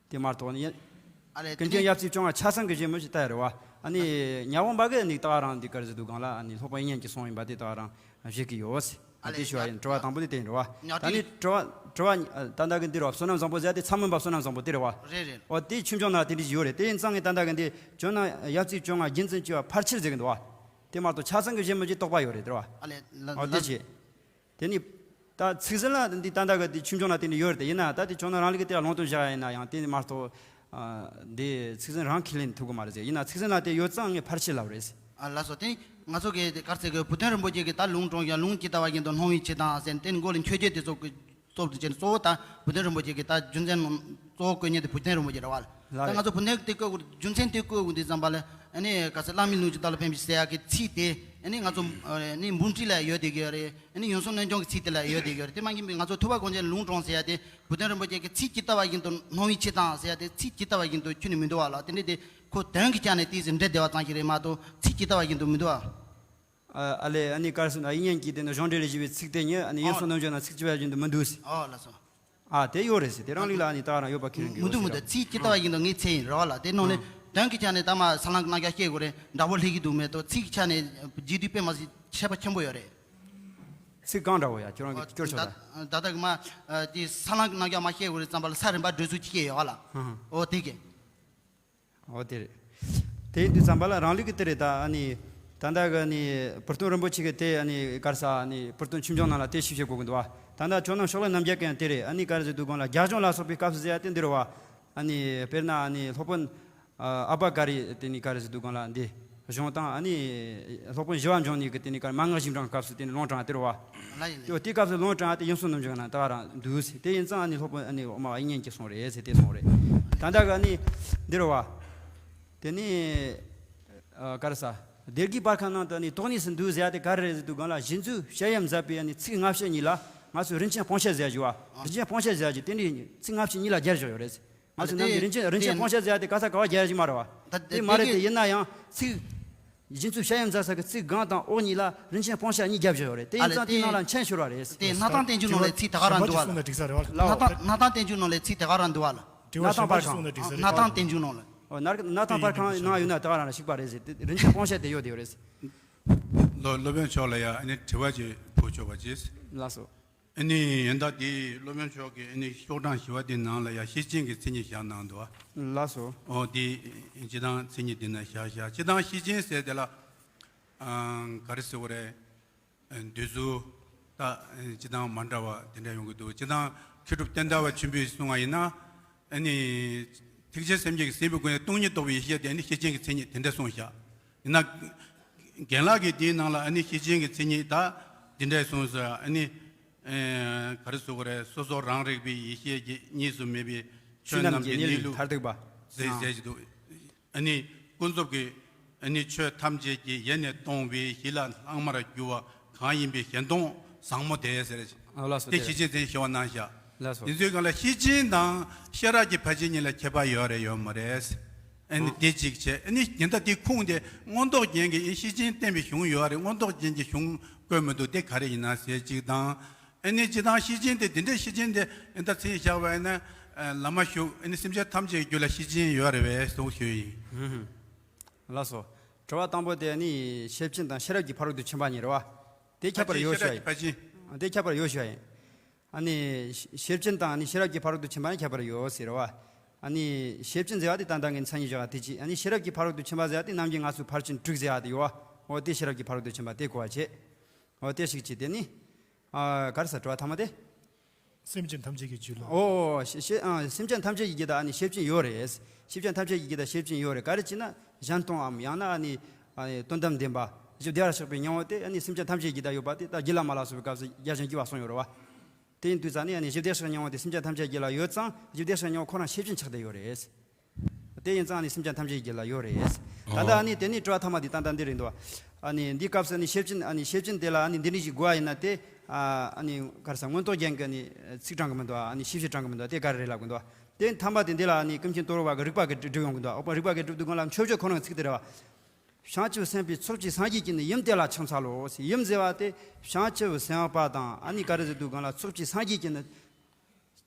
དེ་མ་གཏོགས་ནི། ཨ་ལས་དེ་ཀུན་མཁྱེན་ནས་ཡབ་སྲས་བཅོ་ལྔ་ཆ་ཚང་གི་བཞེད་མོ་ཞིག་ལྟ་ཡ་རེད་བ། ཨ་ནི་ཉ་དབོན་པ་གི་ནི་ད་ག་རང་འདི་ག་རེ་ཟེར་དུས་སྒང་ལ་ཨ་ནི་སློབ་དཔོན་དབྱིག་གཉེན་གྱིས་གསུངས་ཡིན་པ་དེ་ད་ག་རང་བཞེད་ཀྱི་ཡོད་ཟེར། ཨ་ལས་དེ་ཞུ་བ་ཡིན། དྲི་བ་དང་པོ་དེ་དེ་ཡིན་རེད་བ། ད་ནི་དྲི་བ་དྲི་བ་ད་ལྟ་གི་འདི་རེད་བ། བསོད་ནམས་བཟང་པོ་ཟེར་ཡ་དེ་ཚ་མོ་བ་བསོད་ནམས་བཟང་པོ་དེ་རེད་བ། རེད་རེད། འོ་དེ་ཆོས་འབྱུང་ནང་དེ་འདྲ་ཞིག་ཡོད་རེད། དེ་ཡིན་ཙང་ངས་ད་ལྟ་གི་འདི་ཇོ་ནང་ཡབ་སྲས་བཅོ་ལྔ་རྒྱུད་འཛིན་བཅས་པ་ཕལ་ཆེར་ཟེར་གི་འདུག་བ། དེ་མ་གཏོགས་ཆ་ཚང་གི་བཞེད་མོ་ཞིག་རྟོགས་པ་ཡོད་རེད་དེ་རེད་བ། ཨ་ལས་ལ་འོ་དེ་ལ་བྱས། དེ་ནི། ད་ཚིག་ཟིན་ལ་འདི་ད་ལྟ་གི་དེ་ཆོས་འབྱུང་ལ་དེ་འདྲ་ཡོད་རེད་དེ། ཡིན་ན་ད་དེ་ཇོ་ནང་རང་ལུགས་ཀྱི་དེ་ལ་ལུང་དུ་བཞག་ཡ་ཡིན་ན་ཡང་དེ་ནི་མ་གཏོགས། ཨ། འདི་ཚིག་ཟིན་རང་ཁས་ལེན་ཐུབ་གི་མ་རེད་ཟེར། ཡིན་ན་ཚིག་ཟིན་ལ་དེ་ཡོད་ཙང་ངས་ཕལ་ཆེར་ལབ་རེད་ཟེར། ཨ་ལགས་སོ། དེ་ང་ཚོ་གི་དེ་ག་རེ་ཟེར་གི། བུ་སྟོན་རིན་པོ་ཆེ་གི་ད་ལུང་དྲངས་ཀྱང་ལུང་ཇི་ལྟ་བ་བཞིན་དུ་སྣང་བའི་ཕྱིར་དང་ཟེར། དེ་ནི་མགོ་ལ་མཆོད་བརྗོད་དེ་ཚོ་གི་སྟོབས་དུ་བྱས་ནས། གཙོ་བོ་ད་བུ་སྟོན་རིན་པོ་ཆེ་གི་ད་རྒྱུ་མཚན་གཙོ་བོ་བཀོད་མཁན་དེ་བུ་སྟོན་རིན་པོ་ཆེ་རེད་བ། ལགས་ད་རེད། ང་ཚོ་བུ་སྟོན་དེ་བཀོད་དགོས། རྒྱུ་མཚན་དེ་བཀོད་དགོས་དུས་ཙམ་པ་ལ་ཨ་ནི་ག་ཟེར། བླ་མའི་ལུང་ཇི་ལྟར་ལ་ཕན་པའི་ཟེར་ཡ་གི་ཚིག་དེ་ཨ་ནི་ང་ཚོ་ཨ་ནི་འབུམ་ཁྲིད་ལ་ཡོད་བསྡད་ཀྱི་ཡོད་རེད། ཨ་ནི་ཡོན་སོང་གནོད་སྦྱིན་གྱི་ཚིག་དེ་ལ་ཡོད་བསྡད་ཀྱི་ཡོད་རེད། དེ་མ་ཡིན་པའི་ང་ཚོ་ཐུབ་པ་སྒོམ་ཆེན་ལུང་དྲངས་ཟེར་ཡ་དེ་བུ་སྟོན་རིན་པོ་ཆེ་གི་ཚིག་ཇི་ལྟ་བ་བཞིན་དུ་སྣང་བའི་ཕྱིར་དང་ཟེར་ཡ་དེ་ཚིག་ཇི་ལྟ་བ་བཞིན་དུ་ཁྱོན་ནས་མི་འདུག་བ་ལ། དེ་འདྲ་དེ། ཁོ་དོན་གྱི་ཆ་ནས་ཏོག་ཙམ་འབྲེལ་བསྡད་པ་ཙམ་ཞིག་རེད་མ་གཏོགས་ཚིག་ཇི་ལྟ་བ་བཞིན་དུ་མི་འདུག་ཨ། ཨ་ལས་ཨ་ནི་ག་རེ་ཟེར་ན་དབྱིག་གཉེན་གྱི་དེ་ནི་གཞུང་འགྲེལ་ལས་བཞི་པའི་ཚིག་དེ་ཉིད་ཨ་ནི་ཡོན་ཨོ། སོང་རྣམ་འཇོག་ན་ཚིག་ཇི་བ་བཞིན་དུ་མི་འདུག་ཟེར། ཨོ་ལགས་སོ། ཨ་དེ་ཡོད་རེད་ཟེར། དེ་རང་ལུགས་ལ་ཨ་ནི་ད་རང་ཡོད་པ་ཁས་ལེན་དགོས་མི་འདུག་མི་ཟེར། འདུག་ཚིག་ཇི་ལྟ་བ་ཡིན་དུ་ངས་ཚད་ཡིན་རེད་བ་ལ། དེ་ནང་ནས་ཨ་དོན་གྱི་ཆ་ནས་ད་མ་ས་ལང་གི་རྣམ་གཞག་བཤད་དགོས་རེད། འདྲ་པོ་ལྷད་ཀྱི་འདུག་མེད་དོ། ཚིག་ཆ་ནས་རྗེས་ཟློས་དཔེ་མ་སྲིད་ཁྱད་པར་ཆེན་པོ་ཡོད་རེད། ཚིག་གང་འདྲ་བོ་ཡ་ཁྱོད་རང་གི་སྐྱོར་ཆོག་ད། ད་ལྟ་གི་མ་དེ་ས་ལང་གི་རྣམ་གཞག་མ་བཤད་དགོས་རེད་ཙམ་པ་ལ་ས་རིམ་པ་འགྲོས་ཚུལ་ཅིག་བཤད་ཡོད་བ་ལ། ཨ་ཧ། ཨོ་དེ་གི། འོ་དེ་རེད། དེ་ཡིན་དུས་ཙམ་པ་ལ་རང་ལུགས་ཀྱི་དེ་རེད་ད། ཨ་ནི་ད་ལྟ་གི་ཨ་ནི་བུ་སྟོན་རིན་པོ་ཆེ་གི་དེ་ཨ་ནི་ག་རེ་ཟེར། ཨ་ནི་བུ་སྟོན་ཆོས་འབྱུང་ནང་ལ་དེ་ཞིབ་བཤད་དགོས་ཀྱི་འདུག་བ། ད་ལྟ་ཇོ་ནང་ཕྱོགས་ལས་རྣམ་རྒྱལ་གན་དེ་རེད། ཨ་ནི་ག་རེ་ཟེར་དུས་སྒང་ལ་རྒྱ་གཞུང་ལ་སོགས་པའི་སྐབས་སུ་ཟེར་ཡ་དེ་འདི་རེད་བ། ཨ་ནི་དཔེར་ན་ཨ་ནི་སློབ་དཔོན་ཨ་པ་ཀ་རི་དེ་ནི་ག་རེ་ཟེར་དུས་སྒང་ལ་འདི་གཞུང་དང་། ཨ་ནི་སློབ་དཔོན་ཞི་བ་འབྱུང་གཉིས་ཀྱི་དེ་ནི་ག་རེ་མན་ངག་བཞི་སྦྱང་སྐབས་སུ་དེ་ནི་ལུང་དྲངས་དེ་རེད་བ། ལ་ཡིན་ལ། དེ་དེ་སྐབས་སུ་ལུང་དྲངས་ཏེ་ཡོན་སོང་རྣམ་འཇོག་ན་ད་རང་འདུག་ཟེར། དེ་ཡིན་ཙང་ཨ་ནི་སློབ་དཔོན་ཨ་ནི་འོག་མ་དབྱིག་གཉེན་གྱིས་གསུངས་རེད་ཟེར་དེ་གསུངས་རེད། ད་ལྟ་ག་ཨ་ནི་འདི་རུ་བ། དེ་ནི་ཨ་ག་རེ་ཟེར། སྡེ་དགུའི་པར་ཁང་ནང་དུ་ཨ་ནི་དོགས་གནས་སུ་འདུག་ཟེར་ཡ་དེ་ག་རེ་རེད་ཟེར་དུས་སྒང་ལ་གཞི་འཛུགས་བཤད་ཡམ་མཛད་པའི་ཨ་ནི་ཚིག་སྔ་ཕྱི་གཉིས་ལ་ང་ཚོས་རིན་ཆེན་སྤུངས་ཤད་ཟེར་རྒྱུ་བ། རིན་ཆེན་སྤུངས་ཤད་ཟེར་རྒྱུ་དེ་འདྲའི་ཚིག་སྔ་ཕྱི་གཉིས་ལ་སྦྱར་བཞག་ཡོད་རེད། ང་ཚོ་ནམ་རྒྱུན་རིན་ཆེན་རིན་ཆེན་སྤུངས་ཤད་ཟེར་ཡ་དེ་ག་ས་ག་བ་སྦྱར་གྱི་མ་རེད་བ། ད་དེ་མ་རེད་དེ་ཡིན་ན་ཡང་ཚིག་གཞི་འཛུགས་བཤད་ཡམ་མཛད་ས་གི་ཚིག་སྒང་དང་འོག་གཉིས་ལ་རིན་ཆེན་སྤུངས་ཤད་གཉིས་བརྒྱབ་བཞག་ཡོད་རེད། དེ་ཡིན་ཙང་དེའི་ནང་ལ་མཆན་ཤོར་བ་རེད། དེ་གནའ་ཐང་བསྟན་འགྱུར་ནང་ལ་ཚིག་དེ་ག་རང་འདུག་བ་ལ། གཞན་པ་ཅིག་གསུངས་ན་འགྲིག་ས་རེད་བ། ལའོ། གནའ་ཐང་གནའ་ཐང་བསྟན་འགྱུར་ནང་ལ་ཚིག་དེ་ག་རང་འདུག་བ་ལ། དྲི་བ་གཞན་པ་ཅིག་གསུངས་ན་འགྲིག་ས་རེད་བ། གནའ་ཐང་བསྟན་འགྱུར་ནང་ལ། ཨོ་ན་གནའ་ཐང་པར་ཁང་ནང་ཡོད་ན་དེ་ག་རང་ལ་ཞིག་པ་རེད་ཟེར། དེ་རིན་ཆེན་སྤུངས་ཤད་དེ་ཡོད་དེ་ཡོད་རེད། སློབ་སློབ་དཔོན་མཆོག་ལ་ཡང་ཨ་ནི་དྲི་བ་ཅིག་ཕུལ་ཆོག་པ་ཅིག། ལགས་སོ། ཨ་ནི་ཡིན་ད་དེ་སློབ་དཔོན་མཆོག་གིས་ཨ་ནི་ཤོག་གྲངས་བཞི་པ་དེ་ནང་ལ་ཡང་ཤེར་ཕྱིན་གྱི་མཚན་ཉིད་བཞག་གནང་འདུག་བ། ལགས་སོ། ཨོ་དེ་སྤྱིར་བཏང་མཚན་ཉིད་དེ་ན་བཞག་བཞག་སྤྱིར་བཏང་ཤེར་ཕྱིན་ཟེར་དེ་ལ་ཨང་ག་རེ་ཟེར་དགོས་རེད། འདོད་ཚུལ་ད་སྤྱིར་བཏང་མ་འདྲ་བ་དེ་འདྲ་ཡོང་གི་འདུག་སྤྱིར་བཏང་མཁས་གྲུབ་བསྟན་དར་བ་ཆེན་པོས་གསུངས་པ་ཡིན་ན་ཨ་ནི་ཐེག་ཆེན་སེམས་བསྐྱེད་ཀྱི་སེམས་པའི་སྒོ་ནས་སྟོང་ཉིད་རྟོགས་པའི་ཡེ་ཤེས་དེ་ཨ་ནི་ཤེར་ཕྱིན་གྱི་མཚན་ཉིད་དེ་འདྲ་གསུངས་བཞག། ཡིན་ན་རྒན་ལགས་ཀྱིས་དེའི་ནང་ལ་ཨ་ནི་ཤེར་ཕྱིན་གྱི་མཚན་ཉིད་ད་འདི་འདྲ་གསུངས་ཟེར། ཨ་ནི་ཨེ་ག་རེ་ཟེར་དགོས་རེད། སོ་སོ་རང་རིག་པའི་ཡེ་ཤེས་ཀྱི་གཉིས་སུ་མེད་པའི་ཆོས་རྣམས་ཀྱི་གནས་ལུགས་མཐར་ཐུག་པ། ཟེར་ཟེར་གྱི་འདུག་ཨ་ནི་ཀུན་རྫོབ་ཀྱི་ཨ་ནི་ཆོས་ཐམས་ཅད་ཀྱི་ཡེ་ནས་སྟོང་པའི་གཞི་ལ་ལྷག་མར་གྱུར་པ་གང་ཡིན་པའི་ཞེན་སྟོང་ཟབ་མོ་དེ་ཟེར། ཨ་ལགས་སོ། དེ་དེ་ཤེར་ཕྱིན་མཚན་ཉིད་ཞེས་པ་གནང་བཞག། ལགས་སོ། དེ་ཚོའི་སྒང་ལ་ཤེར་ཕྱིན་དང་ཤེས་རབ་ཀྱི་ཕར་ཕྱིན་གཉིས་ལ་ཁྱད་པར་ཡོད་རེད་ཡོད་མ་རེད། ཨ་ནི་ཨ་དེ་གཅིག་བྱས། ཨ་ནི་ཉི་ཟླ་དེ་ཁུངས་དེ་མངོན་རྟོགས་རྒྱན་གྱི་ཨ་ཤེར་ཕྱིན་བསྟན་པའི་གཞུང་ཡོད་རེད། མངོན་རྟོགས་རྒྱན་གྱི་གཞུང་བཀོད་མི་འདུག་དེ་ག་རེ་ཡིན་ན་ཟེར་གཅིག་དང་། ཨ་ནི་སྤྱིར་བཏང་ཤེར་ཕྱིན་དེ་འདི་འདྲའི་ཤེར་ཕྱིན་དེ་ཨ་ད་མཚན་ཉིད་བཞག་པ་ཡིན་ན་ཨ་བླ་མ་ཞུགས་ཨ་ནི་སེམས་ཅན་ཐམས་ཅད་ཀྱི་རྒྱུད་ལ་ཤེར་ཕྱིན་ཡོད་རེད་པས་གསུངས་ཞུས་ཡིན། ལགས་སོ། དྲི་བ་དང་པོ་དེ་ནི་ཤེར་ཕྱིན་དང་ཤེས་རབ་ཀྱི་ཕ་རོལ་ཏུ་ཕྱིན་པ་གཉིས་རེད་བ། དེ་ཁྱད་པར་ཡོད་ཤོད་ཡིན། ཕ་ཕྱིན། དེ་ཁྱད་པར་ཡོད་ཤོད་ཡིན། ཨ་ནི་ཤེར་ཕྱིན་དང་ཨ་ནི་ཤེས་རབ་ཀྱི་ཕ་རོལ་ཏུ་ཕྱིན་པ་ནི་ཁྱད་པར་ཡོད་ཟེར་བ། ཨ་ནི་ཤེར་ཕྱིན་ཟེར་བ་དེ་ད་ལྟ་ངས་མཚན་ཉིད་བཞག་དེ་གཅིག། ཨ་ནི་ཤེས་རབ་ཀྱི་ཕ་རོལ་ཏུ་ཕྱིན་པ་ཟེར་བ་དེ་ནམ་རྒྱུན་ང་ཚོས་ཕར་ཕྱིན་དྲུག་ཟེར་བ་དེ་ཡོད་བ། འོ་དེ་ཤེས་རབ་ཀྱི་ཕ་རོལ་ཏུ་ཕྱིན་པ་དེ་གོ་བ་བྱེད། འོ་དེ་ཞིག་བྱས། དེ་ནི། ཨ་ག་རེ་ཟེར། དྲི་བ་ཐ་མ་དེ། སེམས་ཅན་ཐམས་ཅད་ཀྱི་རྒྱུད་ལ། ཨོ་ཤེ་ཤེ་ཨ་སེམས་ཅན་ཐམས་ཅད་ཀྱི་རྒྱུད་ལ་ཨ་ནི་ཤེར་ཕྱིན་ཡོད་རེད། སེམས་ཅན་ཐམས་ཅད་ཀྱི་རྒྱུད་ལ་ཤེར་ཕྱིན་ཡོད་རེད། ག་རེ་བྱས་ན་གཞན་སྟོང་ངམ་ཡང་ན་ཨ་ནི་ཨ་ནི་དོན་དམ་བདེན་པ་བཞི་བདེ་བར་གཤེགས་པའི་སྙིང་པོ་དེ་ཨ་ནི་སེམས་ཅན་ཐམས་ཅད་ཀྱི་རྒྱུད་ལ་ཡོད་པ་དེ་ད་རྒྱུད་བླ་མ་ལ་སོགས་པའི་སྐབས་སུ་རྒྱ་གཞན་གྱིས་པ་གསུངས་ཡོད་རེད་བ། དེ་ཡིན་དུས་ཙང་ནི་ཨ་ནི་བཞི་བདེ་བར་གཤེགས་སྙིང་པོ་དེ་སེམས་ཅན་ཐམས་ཅད་ཀྱི་རྒྱུད་ལ་ཡོད་ཙང་བཞི་བདེ་བར་གཤེགས་སྙིང་པོ་ཁོ་རང་ཤེར་ཕྱིན་ཆགས་བསྡད་ཡོད་རེད། དེ་ཡིན་ཙང་ནི་སེམས་ཅན་ཐམས་ཅད་ཀྱི་རྒྱུད་ལ་ཡོད་རེད། ད་ལྟ་ཨ་ནི་དེ་ནི་དྲི་བ་ཐ་མ་འདི་ཏན་ཏན་འདི་རེད་འདུག་ཨ་ནི་འདི་སྐབས་སུ་ཨ་ནི་ཤེར་ཕྱིན་ཨ་ནི་ཤེར་ཕྱིན་དེ་ལ་ཨ་ནི་འདི་འདྲ་ཞིག་དགོས་པ་ཡིན་ན་དེ་ཨ་ནི་ག་རེ་ཟེར། མངོན་རྟོགས་རྒྱན་གྱི་ཨ་ནི་ཚིག་དྲངས་གི་མི་འདུག་ཨ་ནི་ཤེར་ཕྱིན་དྲངས་གི་མི་འདུག་དེ་ག་རེ་རེད་ལབ་གི་འདུག་དེ་ཐ་མ་དེ་འདི་ལ་ཨ་ནི་ཀུན་མཁྱེན་ཏོ་རོ་པ་གི་རིགས་པ་གི་སྒྲུབ་ཡོང་གི་འདུག་འོ་པ་རིགས་པ་གི་སྒྲུབ་དུས་སྒང་ལ་མཆོད་བརྗོད་ཁོ་རང་གི་ཚིག་དེ་རེད་བ། བྱང་ཆུབ་སེམས་དཔའི་ཚོགས་ཀྱིས་སངས་རྒྱས་ཀྱི་ནི། ཡུམ་དེ་ལ་ཕྱག་འཚལ་ལོ། ཡུམ་ཟེར་བ་དེ་བྱང་ཆུབ་སེམས་དཔའ་དང་ཨ་ནི་ག་རེ་ཟེར་དུས་སྒང་ལ་ཚོགས་ཀྱིས་སངས་རྒྱས་ཀྱི་ནི།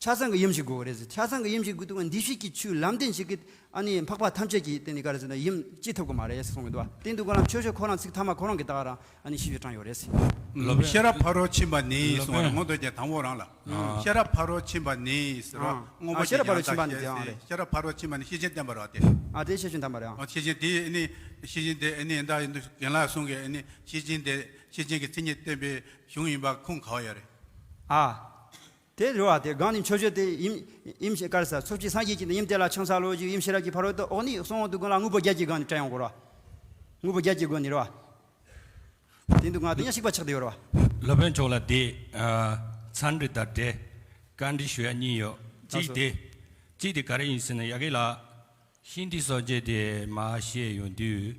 ཆ་ཚང་གི་ཡུམ་ཞིག་དགོས་རེད་ཟེར། ཆ་ཚང་གི་ཡུམ་ཞིག་དགོས་དུས་འདུས་བྱས་ཀྱི་ཆོས་ལམ་བདེན་ཞིག་གི་ཨ་ནི་འཕགས་པ་ཐམས་ཅད་ཀྱིས་དེ་ནི་ག་རེ་ཟེར་ན་ཡུམ་ཅི་ཐུབ་ཀྱི་མ་རེད་གསུངས་གི་འདུག་དེ་འདུག་ག་ལ་མཆོད་བརྗོད་ཁོ་རང་ཚིག་ཐ་མ་ཁོ་རང་གི་ད་ག་རང་ཨ་ནི་ཤེས་བྱ་དྲངས་ཡོད་རེད། ལོ་པཎ། ཤེས་རབ་ཕ་རོལ་ཕྱིན་པ་ནི་གསུངས་པ་རེད། ལོ་པཎ། མངོན་རྟོགས་རྒྱན་དང་པོ་རང་ལ། ཨ། ཤེས་རབ་ཕ་རོལ་ཕྱིན་པ་ནི་ཟེར་བ། ཨ། མངོན་པར་ཨ་ཤེས་རབ་ཕ་རོལ་ཕྱིན་པ་ནི་དེ་རང་རེད། ཤེས་རབ་ཕ་རོལ་ཕྱིན་པ་ནི་ཤེར་ཕྱིན་བསྟན་པ་རེད་བ་དེ། ཨ་དེ་ཤེར་ཕྱིན་བསྟན་པ་རེད། ཨ། ཤེར་ཕྱིན་དེ་ཨ་ནི་ཤེར་ཕྱིན་དེ་ཨ་ནི་ད་ཡིན་དུས་རྒན་ལགས་གསུང་གི་ཨ་ནི་ཤེར་ཕྱིན་དེ་ཤེར་ཕྱིན་གྱི་མཚན་ཉིད་བསྟན་པའི་གཞུང་ཡིན་པ་ཁུངས་ག་བ་ཡོད་རེད། ཨ། དེ་རེད་བ། དེ་སྒང་ནས་མཆོད་བརྗོད་དེ་ཡུམ་ཡུམ་ཞེས་ག་རེ་ཟེར། ཚོགས་ཀྱིས་སངས་རྒྱས་ཀྱི་ནི། ཡུམ་དེ་ལ་ཕྱག་འཚལ་ལོ་ཞེས་ཡུམ་ཤེས་རབ་ཀྱི་ཕ་རོལ་ཏུ། འོ་ནི་གསུང་དུས་སྒང་ལ་དངོས་པོ་བརྒྱད་ཀྱི་སྒང་ནས་བཀྲལ་ཡོང་དགོས་རེད་བ། དངོས་པོ་བརྒྱད་ཀྱི་སྒོ་ནས་རེད་བ། དེ་འདུག་ང་དེ་ཡང་ཞིག་པ་ཆགས་བསྡད་ཡོད་རེད་བ། སློབ་དཔོན་མཆོག་ལ་དེ་ཨ་ཚན་རིག་དང་འབྲེལ་བཀའ་འདྲི་ཞུ་ཡ་གཉིས་ཡོད། གཅིག་དེ་གཅིག་དེ་ག་རེ་ཡིན་ཟེར་ན་ཡ་གི་ལ། ཤིན་ཏུ་གསལ་བྱེད་དེ་མར་བཤད་ཡོང་དུས།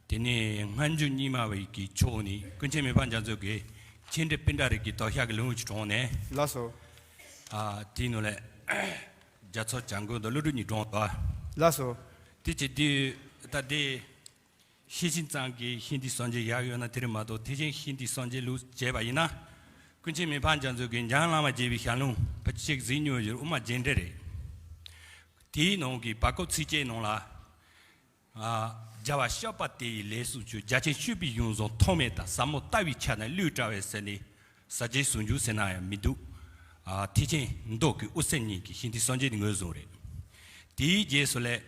དེ་ནས་སྔ་འགྱུར་རྙིང་མ་བའི་གི་ཕྱོགས་ནས་ཀུན་མཁྱེན་མི་ཕམ་རྒྱ་མཚོ་གིས་མཁྱེན་འབྲེལ་སྤུན་ཟླ་རིགས་ཀྱི་དོ་ཤལ་གྱི་ལེའུ་ཅིག་དྲངས་ནས། ལགས་སོ། ཨ་དེའི་ནང་ལས་རྒྱ་མཚོ་བྱམས་མགོན་དང་ཀླུ་སྒྲུབ་གཉིས་དྲངས་ད། ལགས་སོ། དེ་བྱེད་དུས་ ད་དེ་ཤེར་ཕྱིན་ཙམ་གྱི་ཤིན་ཏུ་སངས་རྒྱས་བཞག་ཡོད་ན་དེ་རེད་མ་གཏོགས་ཐེག་ཆེན་ཤིན་ཏུ་སངས་རྒྱས་ལུགས་བྱས་པ་ཡིན་ན། ཀུན་མཁྱེན་མི་ཕམ་རྒྱ་མཚོ་གིས་འཇམ་དབྱངས་བླ་མ་རྒྱས་པའི་ཞལ་ལུང་ཕལ་ཆེར་གཟིགས་མྱོང་ཡོད། དབུ་མ་རྒྱས་འགྲེལ་རེད། དེའི་ནང་གི་བར་སྐབས་ཚིགས་བཅད་ནང་ལ། ཨ། རྒྱལ་བ་ཤར་པ་དེ་ཡི་ལས་སུ་བྱུང་། རྒྱ་ཆེན་སྤྱོད་པའི་གཞུང་བཟང་ཐོགས་མེད་དང་། ཟབ་མོ་ལྟ་བའི་ཆ་ནས་བློས་བཀྲལ་བས་ཟེར་ནས། ཟབ་རྒྱས་ཟུང་འཇུག་ཟེར་ན་ཡང་མི་འདུག་ཨ། ཐེག་ཆེན་མདོ་གི་དབུ་ཚད་གཉིས་ཀྱི་ཤིན་ཏུ་སངས་རྒྱས་དེ་ངོས་བཟུང་རེད། དེའི་རྗེས་སུ་ལས།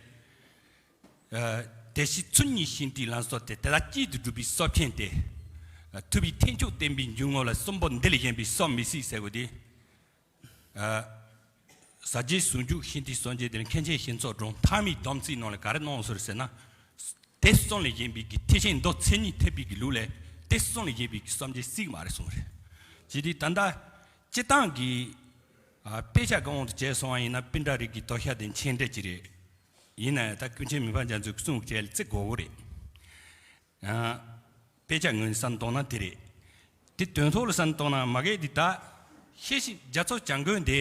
ཨ། དེ་ཕྱིར་ཚུལ་གཉིས་ཤིན་ཏུའི་ལམ་སོགས་ཏེ། དེ་དག་གཅིག་ཏུ་སྒྲུབ་པའི་ས་བཅད་དེ། ཨ། ཐུབ་པའི་ཐེག་མཆོག་བསྟན་པའི་འཇུག་ངོགས་ལ། གསུམ་པོ་འདི་ལས་གཞན་པའི་ས་མི་སྲིད་ཟེར་བ་དེ། ཨ། ཟབ་རྒྱས་ཟུང་འཇུག་ཤིན་ཏུ་སངས་རྒྱས་དེ་ལ་མཁན་ཆེན་ཞིག་ཚོགས་དྲུང་ཐ་མའི་དམ་ཚིག་ནང་ལ་ག་རེ་གནང་སོང་ཟེར་ན། དེ་གསུམ་ལས་གཞན་པའི་གི་ཐེག་ཆེན་མདོ་མཚན་ཉིད་ཐེག་པའི་གི་ལུགས་ལས་དེ་གསུམ་ལས་གཞན་པའི་གི་སངས་རྒྱས་སྲིད་མ་རེད་གསུངས་རེད། ཇི་སྟེ་ད་ལྟ་སྤྱིར་བཏང་གི། ཨ། དཔེ་ཆ་གང་དུ་བྱས་སོང་བ་ཡིན་ན་པཎྜི་ཏ་རིགས་ཀྱི་དོ་ཤལ་དེ་མཆན་འགྲེལ་གྱི་རེད། ཡིན་ན་ཡང་ད་ཀུན་མཁྱེན་མི་ཕམ་རྒྱ་མཚོའི་གསུང་བཅས་ལ་བརྩི་དགོས་ཀྱི་རེད། ཨ། དཔེ་ཆ་ངོས་ནས་བསམ་བཏང་ན་དེ་རེད། དེ་དོན་ཐོག་ལ་བསམ་བཏང་ན་མ་གི་འདི་ད། ཤེར་ཕྱིན་རྒྱ་མཚོ་བྱམས་མགོན་དེ།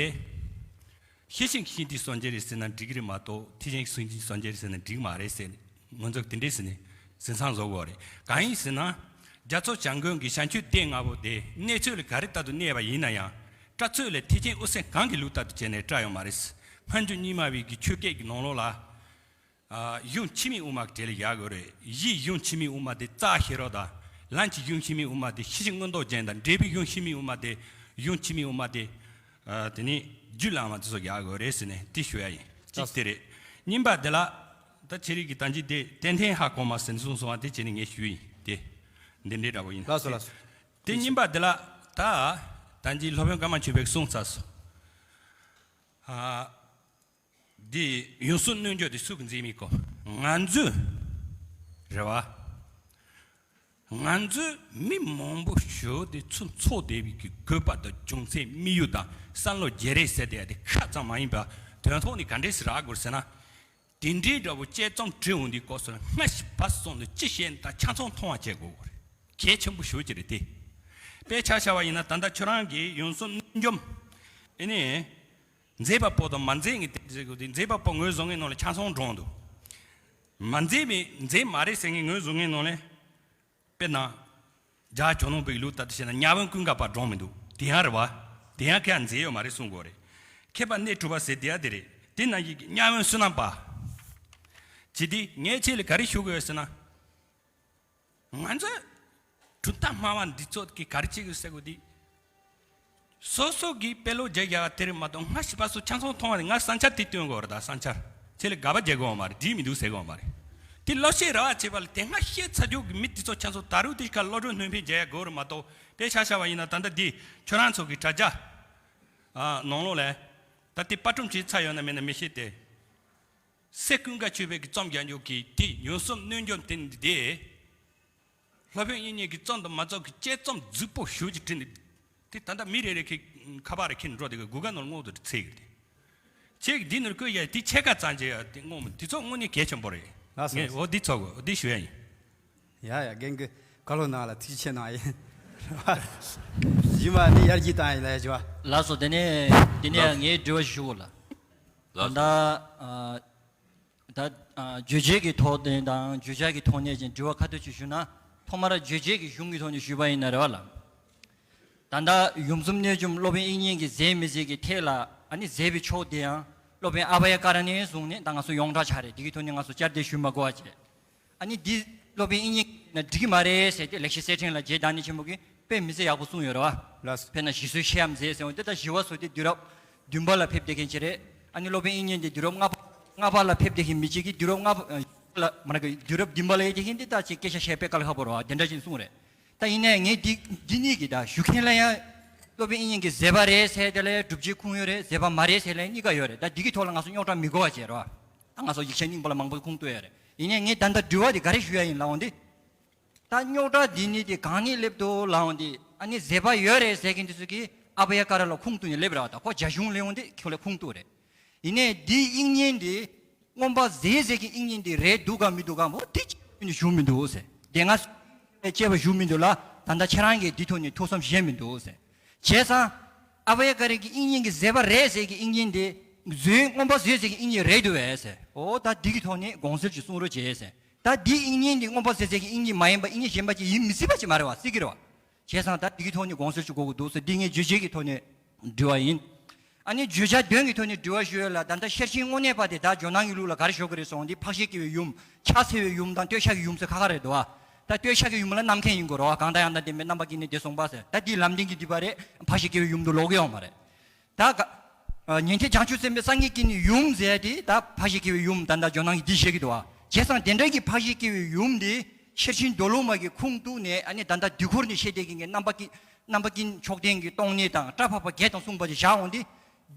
ཤེར་ཕྱིན་ཤིན་ཏུ་སངས་རྒྱས་རེད་ཟེར་ན་འགྲིག་གི་རེད་མ་གཏོགས་ཐེག་ཆེན་ཤིན་ཏུ་སངས་རྒྱས་རེད་ཟེར་ན་འགྲིག་མ་རེད་ཟེར། ང་ཚོ་དེ་འདྲས་ཟེར་ནས་ཟིན་སང་བཟོ་དགོས་རེད། གང་ཡིན་ཟེར་ན། རྒྱ་མཚོ་བྱམས་མགོན་གྱི་བྱམས་ཆོས་སྡེ་ལྔ་པོ་དེ་གནས་ཚུལ་ལ་ག་རེ་ལྟར་དུ་གནས་པ་ཡིན་ན་ཡང་། བཀྲལ་ཚུལ་ལ་ཐེག་ཆེན་དབུ་ཚད་གང་གི་ལུགས་ལྟར་དུ་བྱས་ནས་བཀྲལ་ཡོད་མ་རེད། སྔ་འགྱུར་རྙིང་མ་བའི་གི་ཆོས་སྐད་ཀྱི་ནང་ལོགས་ལ། ཨ། གཞུང་ཕྱི་མའི་དབུ་མ་གྲས་ལ་བཞག་དགོས་རེད། གཞིའི་གཞུང་ཕྱི་མའི་དབུ་མ་དེ་རྩ་ཤེས་རབ་དང་། ལམ་གྱི་གཞུང་ཕྱི་མའི་དབུ་མ་དེ་ཤེར་ཕྱིན་མངོན་རྟོགས་རྒྱན་དང་། འགྲེལ་པའི་གཞུང་ཕྱི་མའི་དབུ་མ་དེ་གཞུང་ཕྱི་མའི་དབུ་མ་དེ། ཨ། དེ་ནས་རྒྱུད་བླ་མ་དེ་ཚོ་བཞག་དགོས་རེད་ཟེར་ནས་དེ་ཞུ་ཡ་ཡིན། གཅིག་དེ་རེད། གཉིས་པ་དེ་ལ། ད་ཁྱེད་རིགས་ཀྱི་ད་ཅི་དེ་ཏན་ཏན་ཧ་གོ་མ་ཟིན་གསུངས་སོང་བ་དེ་བྱས་ནས་ངས་ཞུས་ཡིན་དེ། འདི་འདྲའི་འདྲ་པོ་ཡིན། ལགས་སོ་ལགས་སོ། དེ་གཉིས་པ་དེ་ལ། ད་ད་ཅི་སློབ་དཔོན་ཀརྨ་ཆོས་འཕེལ་གསུངས་ཚར་སོང་། ཨ། འདི་ཡུམ་གསུམ་སྣོད་འཇོམས་དེ་སུ་གིས་མཛད་མིན་གོ། ང་ཚོས་རེད་བ། ང་ཚོས་མི་མང་པོ་ཞིག་དེ་ཚོ་འཚོ་བསྡད་པའི་གི་དགོས་པ་དང་། རྒྱུ་མཚན་དམིགས་ཡུལ་དང་བསམ་བློ་བརྗེ་རེས་ཟེར་དེ་དེ་ཁ་ཙམ་མ་ཡིན་པ། དོན་ཐོག་ནས་ག་འདྲས་སེ་རག་དགོས་ཟེར་ན། དེ་འདྲའི་འདྲ་པོ་དཔྱད་རྩོམ་བྲིས་འོང་དུས་སྐབས་སུ་སྔ་ཕྱི་བར་གསུམ་དུ་ཅི་བཤད་ན་ད་ཆ་ཚང་མཐོང་བ་བྱེད་དགོས་རེད། གལ་ཆེན་པོ་ཞེ་པོ་ཅིག་རེད་དེ། དཔེ་ཆ་བཞག་པ་ཡིན་ན་ད་ལྟ་ཁྱོད་རང་གིས་ཡུམ་གསུམ་སྣོད་འཇོམས། ཨེ་ནས། མཛད་པ་པོ་དང་མ་མཛད་མཁན་དེ་ཟེར་དགོས་དེ། མཛད་པ་པོ་ངོས་བཟུང་མཁན་ནང་ལ་ཆ་ཚང་བགྲངས་འདུག་མ་མཛད་མི་མཛད་མ་རེད་ཟེར་མཁན་ངོས་བཟུང་མཁན་ནང་ལ། དཔེར་ན། རྒྱ་ཇོ་ནང་པའི་ལུགས་ལྟར་དུ་བྱས་ན་གཉའ་བོན་ཀུན་དགའ་བགྲངས་མི་འདུག་དེ་ཡང་རེད་བ། དེ་ཡང་ཁོས་མཛད་ཡོད་མ་རེད་གསུང་དགོས་རེད། མཁས་པ་གནས་དྲུག་པ་ཟེར་དེ་ཡང་དེ་རེད། དེ་ནང་བཞིན་གྱི་གཉའ་བོན་བསོད་ནམས་པ། ཇི་སྟེ་ངས་ཁྱེད་ལ་ག་རེ་ཞུ་དགོས་ཟེར་ན། ང་ཚོས་གྲུབ་མཐའ་སྨྲ་བ་འདི་ཚོ་གིས་ག་རེ་བྱེད་དགོས་ཟེར་དགོས་དེ། སོ་སོ་གིས་དཔེ་ཀློག་བརྒྱབ་ཡག་དེ་རེད་མ་གཏོགས་སྔ་ཕྱི་བར་གསུམ་ཆ་ཚང་མཐོང་བ་ནི། ང་བསམ་འཆར་དེ་བཏོན་དགོས་རེད། ད་བསམ་འཆར་ཁྱེད་ལ་དགག་པ་བྱེད་དགོས་པ་མ་རེད། འགྲིག་མི་འདུག་ཟེར་དགོས་པ་མ་རེད། དེ་ཀློག་ཤེས་རེ་བ་བྱེད་པ་ལ་དེ་སྔ་ཤེས་ཚར་རྒྱུ་གི་མི་དེ་ཚོ་ཆ་ཚང་ད་རུང་དེ་ཁ་བློ་གྲོས་སྣོན་སྤེལ་བྱེད་ཡག་དགོས་རེད་མ་གཏོགས། དཔེ་ཆ་བཞག་པ་ཡིན་ན་ད་ལྟ་འདི་ཁྱོད་རང་ཚོ་གི་དྲ་རྒྱ། ཨ། ནང་ལོགས་ལ། ད་དེ་པར་སྐྲུན་བྱས་ཚར་ཡོད་ན་མེད་ན་མི་ཤེས་ཏེ། སྲས་ཀུན་དགའ་ཆོས་འཕེལ་གྱི་རྩོམ་རྒྱག་རྒྱུ་གི་དེ་ཡུམ་གསུམ་སྣོད་འཇོམས་དེ་འདི། སློབ་དཔོན་དབྱིག་གཉེན་གྱི་རྩོམ་དང་མ་རྩོམ་གྱི་དཔྱད་རྩོམ་རྫིག་པོ་ཞེ་པོ་ཅིག་བྲིས་ནས། དེ་ད་ལྟ་མི་རེ་རེ་གི་ཁ་པར་རེ་འཁྱེར་འགྲོ་དེ་གི་གུ་གལ་ནང་ལ་མངགས་ཏེ་འཚོལ་གི་རེད། ཁྱེད་ཀྱིས་འདི་ནང་བཀོད་ཡ་དེ་ཕྱེད་ཀ་ཙམ་བྱས་ཡ་དེ་མངགས་མི་དེ་ཚོ་དངོས་གནས་གལ་ཆེན་པོ་རེད། ལགས་སོ། ངས་འོ་འདི་ཚོ་འོ་འདི་ཞུ་ཡ་ཡིན། ཡ་ཡ། རྒན་གྱིས་བཀའ་སློབ་གནང་ལ་ཐུགས་རྗེ་ཆེ་གནང་ཡིན། རྗེས་མ་ནི་ཡར་རྒྱས་བཏང་ཡིན་ལ་ཡ་ཇུ་བ། ལགས་སོ། དེ་ནས་དེ་ནས་ལགས། ངས་དྲི་བ་ཞུ་དགོས་ལ། ད་ལྟ་ཨ། ད་ཨ། བརྗོད་བྱའི་གི་ཐོག་ནས་དང་བརྗོད་བྱ་གི་ཐོག་ནས་ཅིག་དྲི་བ་ཁ་ཐུག་ཅིག་ཞུ་ན། ཐོག་མར་བརྗོད་བྱའི་གི་གཞུང་གི་ཐོག་ནས་ཞུས་པ་ཡིན་ན་རེད་བ་ལ། ད་ལྟ་ཡུམ་གསུམ་སྣོད་འཇོམས་སློབ་དཔོན་དབྱིག་གཉེན་གྱིས་མཛད་མི་མཛད་ཀྱི་ཐད་ལ། ཨ་ནི་མཛད་པའི་ཕྱོགས་དེ་ཡང་སློབ་དཔོན་ཨ་བྷ་ཡ་ཀ་ར་ཎས་བཟུང་ནས་ད་ང་ཚོ་ཡོངས་གྲགས་ཆགས་རེད། དེ་གི་ཐོག་ནས་ང་ཚོ་བསྐྱར་ཟློས་ཞུ་མ་དགོས་པ་བྱས། ཨ་ནི་འདི་སློབ་དཔོན་དབྱིག་གཉེན་ན་འགྲིག་གི་མ་རེད་ཟེར་ཏེ་ལེགས་བཤད་གསེར་ཕྲེང་ལ་རྗེ་བདག་ཉིད་ཆེན་པོ་གིས་དཔེ་མི་སྲིད་ཡག་པོ་གསུངས་ཡོད་རེད་བ། ལགས། དཔེར་ན་ཞི་བསོད་ཆེ་ཡ་མཛད་ཟེར་བ་འདི་ལྟ་ཞི་བ་སོགས་དེ་དུས་རབས་བདུན་པ་ལ་ཕེབས་བསྡད་མཁན་ཅིག་རེད། ཨ་ནི་སློབ་དཔོན་དབྱིག་གཉེན་དེ་དུས་རབས་ལྔ་པ་ལྔ་པ་ལ་ཕེབས་བསྡད་མཁན་མི་གཅིག་གིས་དུས་རབས་ལྔ་པ་ལ་མ་ན་གི་དུས་རབས་བདུན་པ་ལ་ཡོད་བསྡད་མཁན་འདི་ལྟ་ཅིག་སྐད་ཆ་བཤད་དཔེ་དཀའ་ལས་ཁག་པོ་རེད་བ། དེ་འདྲ་ཅིག་གསུངས་རེད། ད་ཡིན་ནའི་ངས་འདི་འདི་གཉིས་ཀྱི་ད་ཞུ་མཁན་ལ་ཡང་སློབ་དཔོན་དབྱིག་གཉེན་གྱི་མཛད་པ་རེད་ཟེར་དེ་ལ་ཡང་སྒྲུབ་བྱེད་ཁུངས་ཡོད་རེད། མཛད་པ་མ་རེད་ཟེར་ལ་ཡང་གཉིས་ཀ་ཡོད་རེད། ད་འདི་གི་ཐོག་ལ་ང་ཚོ་རྙོག་དྲ་མི་དགོས་པ་བྱས་རེད་བ། ད་ང་ཚོ་ཡིག་ཆ་རྙིང་པ་ལ་མང་པོ་ཁུངས་གཏུགས་ཡོད་རེད། ཡིན་ནའི་ངས་ད་ལྟ་དྲི་བ་དེ་ག་རེ་ཞུ་ཡ་ཡིན་ལབ་འོང་དུས། ད་རྙོག་དྲ་འདི་ནི་དེ་གང་ནས་སླེབས་འདུག་ལབ་འོང་དུས། ཨ་ནི་མཛད་པ་ཡོད་རེད་ཟེར་མཁན་དེ་ཚོ་གིས་ཨ་བྷ་ཡ་ཀ་ར་ལ་ཁུངས་གཏུགས་ནས་སླེབས་རེད་བ། ད་ཁོ་རྒྱ་གཞུང་སླེབས་འོང་དུས་ཁོ་ལ་ཁུངས་གཏུགས་རེད། ཡིན་ནའི་འདི་དབྱིག་གཉེན་དེ་མངོན་པ་མཛད་ཟེར་གྱི་དབྱིག་གཉེན་དེ་རེད་འདུག་གམ་མི་འདུག་གམ་འོ་དེ་གཅིག་ནས་ཞུ་མི་འདུག་ཟེར། དེ་སྔ་བཅས་པ་ཞུ་མི་འདུག་ལ། ད་ལྟ་ཁྱེད་རང་གིས་འདི་ཐོག་ནས་ཐུགས་བསམ་བཞེས་མི་འདུག་ཟེར། བྱས་ཙང་ཨ་བྷ་ཡ་ཀ་ར་གི་དབྱིག་གཉེན་གྱི་མཛད་པ་རེད་ཟེར་གྱི་དབྱིག་གཉེན་དེ་མཛོད་མངོན་པ་མཛོད་ཟེར་གྱི་དབྱིག་གཉེན་རེད་འདུག་བས་ཟེར། འོ་ད་འདི་གི་ཐོག་ནས་དགོངས་སེལ་ཅིག་གསུང་རོགས་བྱས་ཟེར། ད་འདི་དབྱིག་གཉེན་འདི་མངོན་པ་གསལ་གསལ་གྱི་དབྱིག་གཉེན་མ་ཡིན་པ་དབྱིག་གཉེན་གཞན་པ་ཅིག་ཡིན་མི་སྲིད་པ་ཅིག་མ་རེད་བ། སྲིད་ཀྱི་རེད་བ། བྱས་ཙང་ད་འདི་གི་ཐོག་ནས་དགོངས་ཚུལ་ཅིག་གོ་དགོས་འདུག་ཟེར། འདི་ངས་བརྗོད་བྱའི་གི་ཐོག་ནས་འབྲི་བ་ཡིན། ཨ་ནི་བརྗོད་བྱ་དོན་གྱི་ཐོག་ནས་འབྲི་བ་ཞུ་ཡས་ལ། ད་ལྟ་ཤེར་ཕྱིན་དངོས་གནས་པ་དེ་ད་ཇོ་ནང་གི་ལུགས་ལ་ག་རེ་ཞུ་གི་རེད་སོང་། འདི་འཕགས་བཞི་སྐྱེ་བོའི་ཡུམ། ཕྱག་འཚལ་བའི་ཡུམ་དང་བསྟོད་བྱ་གི་ཡུམ་ཟེར་ཁ་ཁ་རེད་འདུག་བ། ད་བསྟོད་བྱ་གི་ཡུམ་ལ་རྣམ་མཁྱེན་ཡིན་དགོས་རེད་བ། གང་དང་ཡང་དག་ལྡན་པའི་རྣམ་པ་ཀུན་ནས་དེ་གསུངས་པ་ཟེར། ད་འདི་ལམ་བདེན་གྱི་སྡིག་པ་རེད། འཕགས་བཞི་སྐྱེ་བོའི་ཡུམ་དུ་ལོག་གི་ཡོད་མ་རེད། ད་ག་ཨ་ཉན་ཐོས་བྱང་ཆུབ་སེམས་དཔའི་སངས་རྒྱས་ཀྱི་ནི་ཡུམ་ཟེར་དེ་ད་འཕགས་བཞི་སྐྱེ་བོའི་ཡུམ་ད་ལྟ་ཇོ་ནང་གི་འདི་བཤད་ཀྱི་འདུག་བ། བྱས་ཙང་དེ་འདྲ་གི་འཕགས་བཞི་སྐྱེ་བོའི་ཡུམ་དེ་ཤེར་ཕྱིན་མདོ་ལུགས་མ་གི་ཁུངས་གཏུགས་ནས། ཨ་ནི་ད་ལྟ་དུས་འཁོར་ནས་བཤད་བསྡད་མཁན་གྱི་རྣམ་པ་ཀུན་རྣམ་པ་ཀུན་མཆོག་ལྡན་གྱི་སྟོང་ཉིད་དང་སྐྲ་ཕབ་པ་བརྒྱད་དང་གསུངས་པ་དེ་བཞག་འོང་དུས།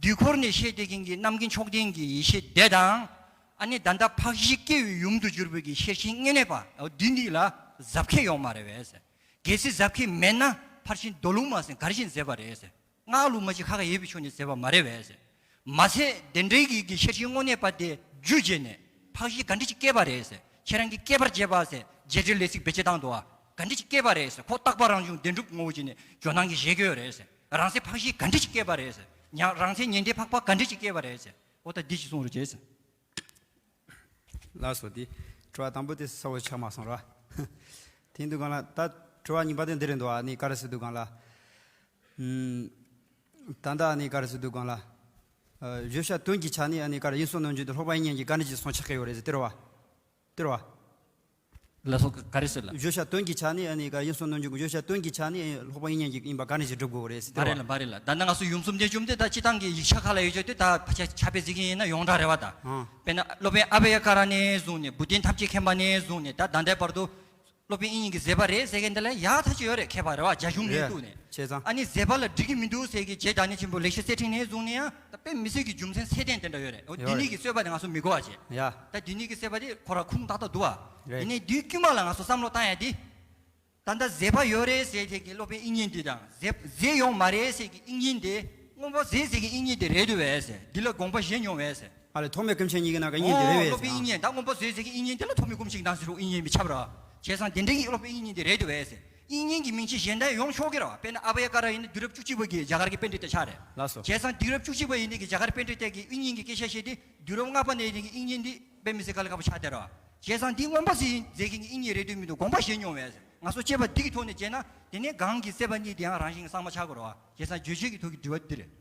དུས་འཁོར་ནས་བཤད་བསྡད་མཁན་གྱི་རྣམ་ཀུན་མཆོག་ལྡན་གྱི་ཡེ་ཤེས་དེ་དང་། ཨ་ནི་ད་ལྟ་འཕགས་བཞི་སྐྱེ་བོའི་ཡུམ་དུ་གྱུར་པའི་གི་ཤེར་ཕྱིན་དངོས་གནས་པ་འདི་གཉིས་ལ་གཟབ་ཁེལ་ཡོད་མ་རེད་པས་ཟེར། གལ་སྲིད་གཟབ་ཁེལ་མེད་ན་ཕར་ཕྱིན་མདོ་ལུགས་མ་ཟེར་ག་རེ་བཞིན་མཛད་པ་རེད་ཟེར། སྔགས་ལུགས་མ་ཅིག་ཁ་ཁ་ཡོད་པའི་ཕྱོགས་ནས་མཛད་པ་མ་རེད་པས་ཟེར། མ་ཚད་དེ་འདྲའི་གི་གི་ཤེར་ཕྱིན་དངོས་གནས་པ་དེ་རྒྱུ་བྱས་ནས་འཕགས་བཞི་ག་འདྲ་ཅིག་སྐྱེས་པ་རེད་ཟེར། ཁྱེད་རང་གིས་སྐྱེད་པར་བྱེད་པ་ཟེར་རྗེས་འབྲེལ་ལས་ཚིག་བེད་སྤྱོད་བཏང་འདུག་བ། ག་འདྲ་ཅིག་སྐྱེས་པ་རེད་ཟེར། ཁོ་རྟག་པ་རང་བྱུང་བདེན་གྲུབ་ངོ་བོ་བྱས་ནས་ཇོ་ནང་གིས་བཞེད་ཀྱི་ཡོད་རེད་ཟེར། རང་སེམས་འཕགས་བཞི་ག་འདྲ་ཅིག་སྐྱེས་པ་རེད་ཟེར། ཉ་རང་སེམས་ཉན་ཐོས་འཕགས་པ་ག་འདྲ་ཅིག་སྐྱེས་པ་རེད་ཟེར། འོ་ད་འདི་ཅིག་གསུང་རོགས་བྱས་ཟེར། ལགས་སོ། དེ་དྲི་བ་དང་པོ་དེ་གསལ་བོ་ཆགས་མ་སོང་ར། དེ་འདུག་གང་ལ། ད་དྲི་བ་གཉིས་པ་དེ་འདི་རེད་འདུག་ཨ་ནི་ག་རེ་ཟེར་འདུག་གང་ལ། ཨུམ། ད་ལྟ་ཨ་ནི་ག་རེ་ཟེར་འདུག་གང་ལ། ཨ་བརྗོད་བྱ་དོན་གྱི་ཆ་ནས་ཨ་ནི་ག་རེ་ཡིན་གསུང་ནམ་རྒྱུན་དུ་སློབ་པ་དབྱིག་གཉེན་གྱིས་ག་འདྲ་ཅིག་གསུང་ཆགས་ཀྱི་ཡོད་རེད་ཟེར་དེ་རེད་བ། དེ་རེད་བ། ལགས་སོ། ག་རེ་ཟེར་ལ། བརྗོད་བྱ་དོན་གྱི་ཆ་ནས་ཨ་ནི་ག་རེ་ཡིན་གསུང་ནམ་རྒྱུན་གྱི་བརྗོད་བྱ་དོན་གྱི་ཆ་ནས་སློབ་པ་དབྱིག་གཉེན་གྱིས་ཡིན་པ་ག་འདྲ་ཅིག་སྒྲུབ་དགོས་རེད་ཟེར་དེ་མ་རེད་རེད་བ། ལ། མ་རེད་ལ། ད་ནང་སུ་ཡུམ་གསུམ་ལྡན་བཅོམ་ལྡན་ད་སྤྱི་བཏང་གི་ཡིག་ཆ་ཁག་ལ་ཡོད་ཆོག་དེ་ད་ཕལ་ཆེར་ཕྱག་དཔེ་གཟིགས་ཀྱི་ཡིན་ན་ཡོངས་གྲགས་རེད་བ་ད། ཨང་། དཔེར་ན་སློབ་དཔོན་ཨ་བྷ་ཡ་ཀ་ར་ནས་བཟུང་ནས་བུ་སྟོན་ཐམས་ཅད་མཁྱེན་པ་ནས་བཟུང་ནས་ད་ད་ལྟའི་བར་དུ། སློབ་དཔོན་དབྱིག་གཉེན་གྱིས་མཛད་པ་རེད་ཟེར་མཁན་དེ་ལ་ཡག་ཐག་ཆོད་ཡོད་རེད། མཁས་པ་རེད་བ། རྒྱ་གཞུང་ནས་རེད། བཏུས་ནས། བྱས་ཙང་། ཨ་ནི་མཛད་པ་ལ་འགྲིག་གི་མི་འདུག་ཟེར་གི་རྗེ་བདག་ཉིད་ཆེན་པོ་ལེགས་བཤད་གསེར་ཕྲེང་ནས་བཟུང་ནས་ཡང་ད་དཔེ་མི་སྲིད་ཀྱི་རྒྱུ་མཚན་ཚད་ལྡན་དེ་འདྲ་ཡོད་རེད། འོ་ཡོད་དེ་ནས་རེད། ཀྱི་རྩོད་པ་དེ་ང་ཚོ་མི་དགོས་པ་བྱས། ཡ། ད་དེ་ནས་ཀྱི་རྩོད་པ་དེ་ཁོ་རང་ཁུངས་ཏག་ཏག་འདུག་བ། རེད། དེ་ནས་དུས་དཀྱུས་མ་ལ་ང་ཚོ་བསམ་བློ་བཏང་ཡ་དེ། ད་ལྟ་མཛད་པ་ཡོད་རེད་ཟེར་དེ་གི་སློབ་དཔོན་དབྱིག་གཉེན་དེ་དང་མཛད་མཛད་ཡོད་མ་རེད་ཟེར་གི་དབྱིག་གཉེན་དེ་མངོན་པ་མཛད་ཟེར་གི་དབྱིག་གཉེན་དེ་རེད་འདུག་བས་ཟེར། འདི་ལ་དགོངས་པ་བཞེས་མྱོང་བས་ཟེར། ཨ་ལས་ཐོགས་མེད་སྐུ་མཁྱེན་གཉིས་ཀྱི་ནང་གི་དབྱིག་གཉེན་དེ་རེད་བས་ཟེར། ཨོ་སློབ་དཔོན་དབྱིག་གཉེན་ད་མངོན་པ་མཛད་ཟེར་གི་དབྱིག་གཉེན་དེ་ལ་ཐོགས་མེད་སྐུ་མཁྱེན་གྱི་ནང་ཟེར་རོགས་དབྱིག་གཉེན་མི་ཁྱབ་ར། བྱས་ཙང་དེ་འདྲའི་གི་སློབ་དཔོན་དབྱིག་གཉེན་དེ་རེད་འདུག་བས་ཟེར། དབྱིག་གཉེན་གྱི་མིང་ཅན་གཞན་དག་ཡོང་ཆོག་གི་ར། དཔེར་ན་ཨ་བྷ་ཡ་ཀ་ར་ཡིན་ན་དུས་རབས་བཅུ་གཅིག་པ་གི་རྒྱ་གར་གྱི་པཎྜི་ཏ་ཆགས་རེད། ལགས་སོ། བྱས་ཙང་དུས་རབས་བཅུ་གཅིག་པ་ཡིན་ནི་གི་རྒྱ་གར་པཎྜི་ཏ་གི་དབྱིག་གཉེན་གྱི་སྐད་ཆ་བཤད་དེ་དུས་རབས་ལྔ་པ་ནས་ཡིན་ནི་གི་དབྱིག་གཉེན་འདི་དཔེ་མི་སྲིད་དཀའ་ལས་ཁག་པོ་ཆགས་བསྡད་ར། བྱས་ཙང་འདི་མངོན་པ་མཛད་མཛད་མཁན་གྱི་དབྱིག་གཉེན་རེད་འདུག་མི་འདུག་དགོངས་པ་བཞེས་མྱོང་བས་ཟེར། ང་ཚོ་དཔྱད་པ་འདི་གི་ཐོག་ནས་བྱས་ན་དེ་ནས་གང་གི་སྲེད་པ་གཉིས་དེ་ཡང་རང་བཞིན་གྱི་གསང་བ་ཆགས་དགོས་ར་བ། བྱས་ཙང་བརྗོད་བྱེད་ཀྱི་ཐོག་གི་དྲི་བ་འདི་རེད།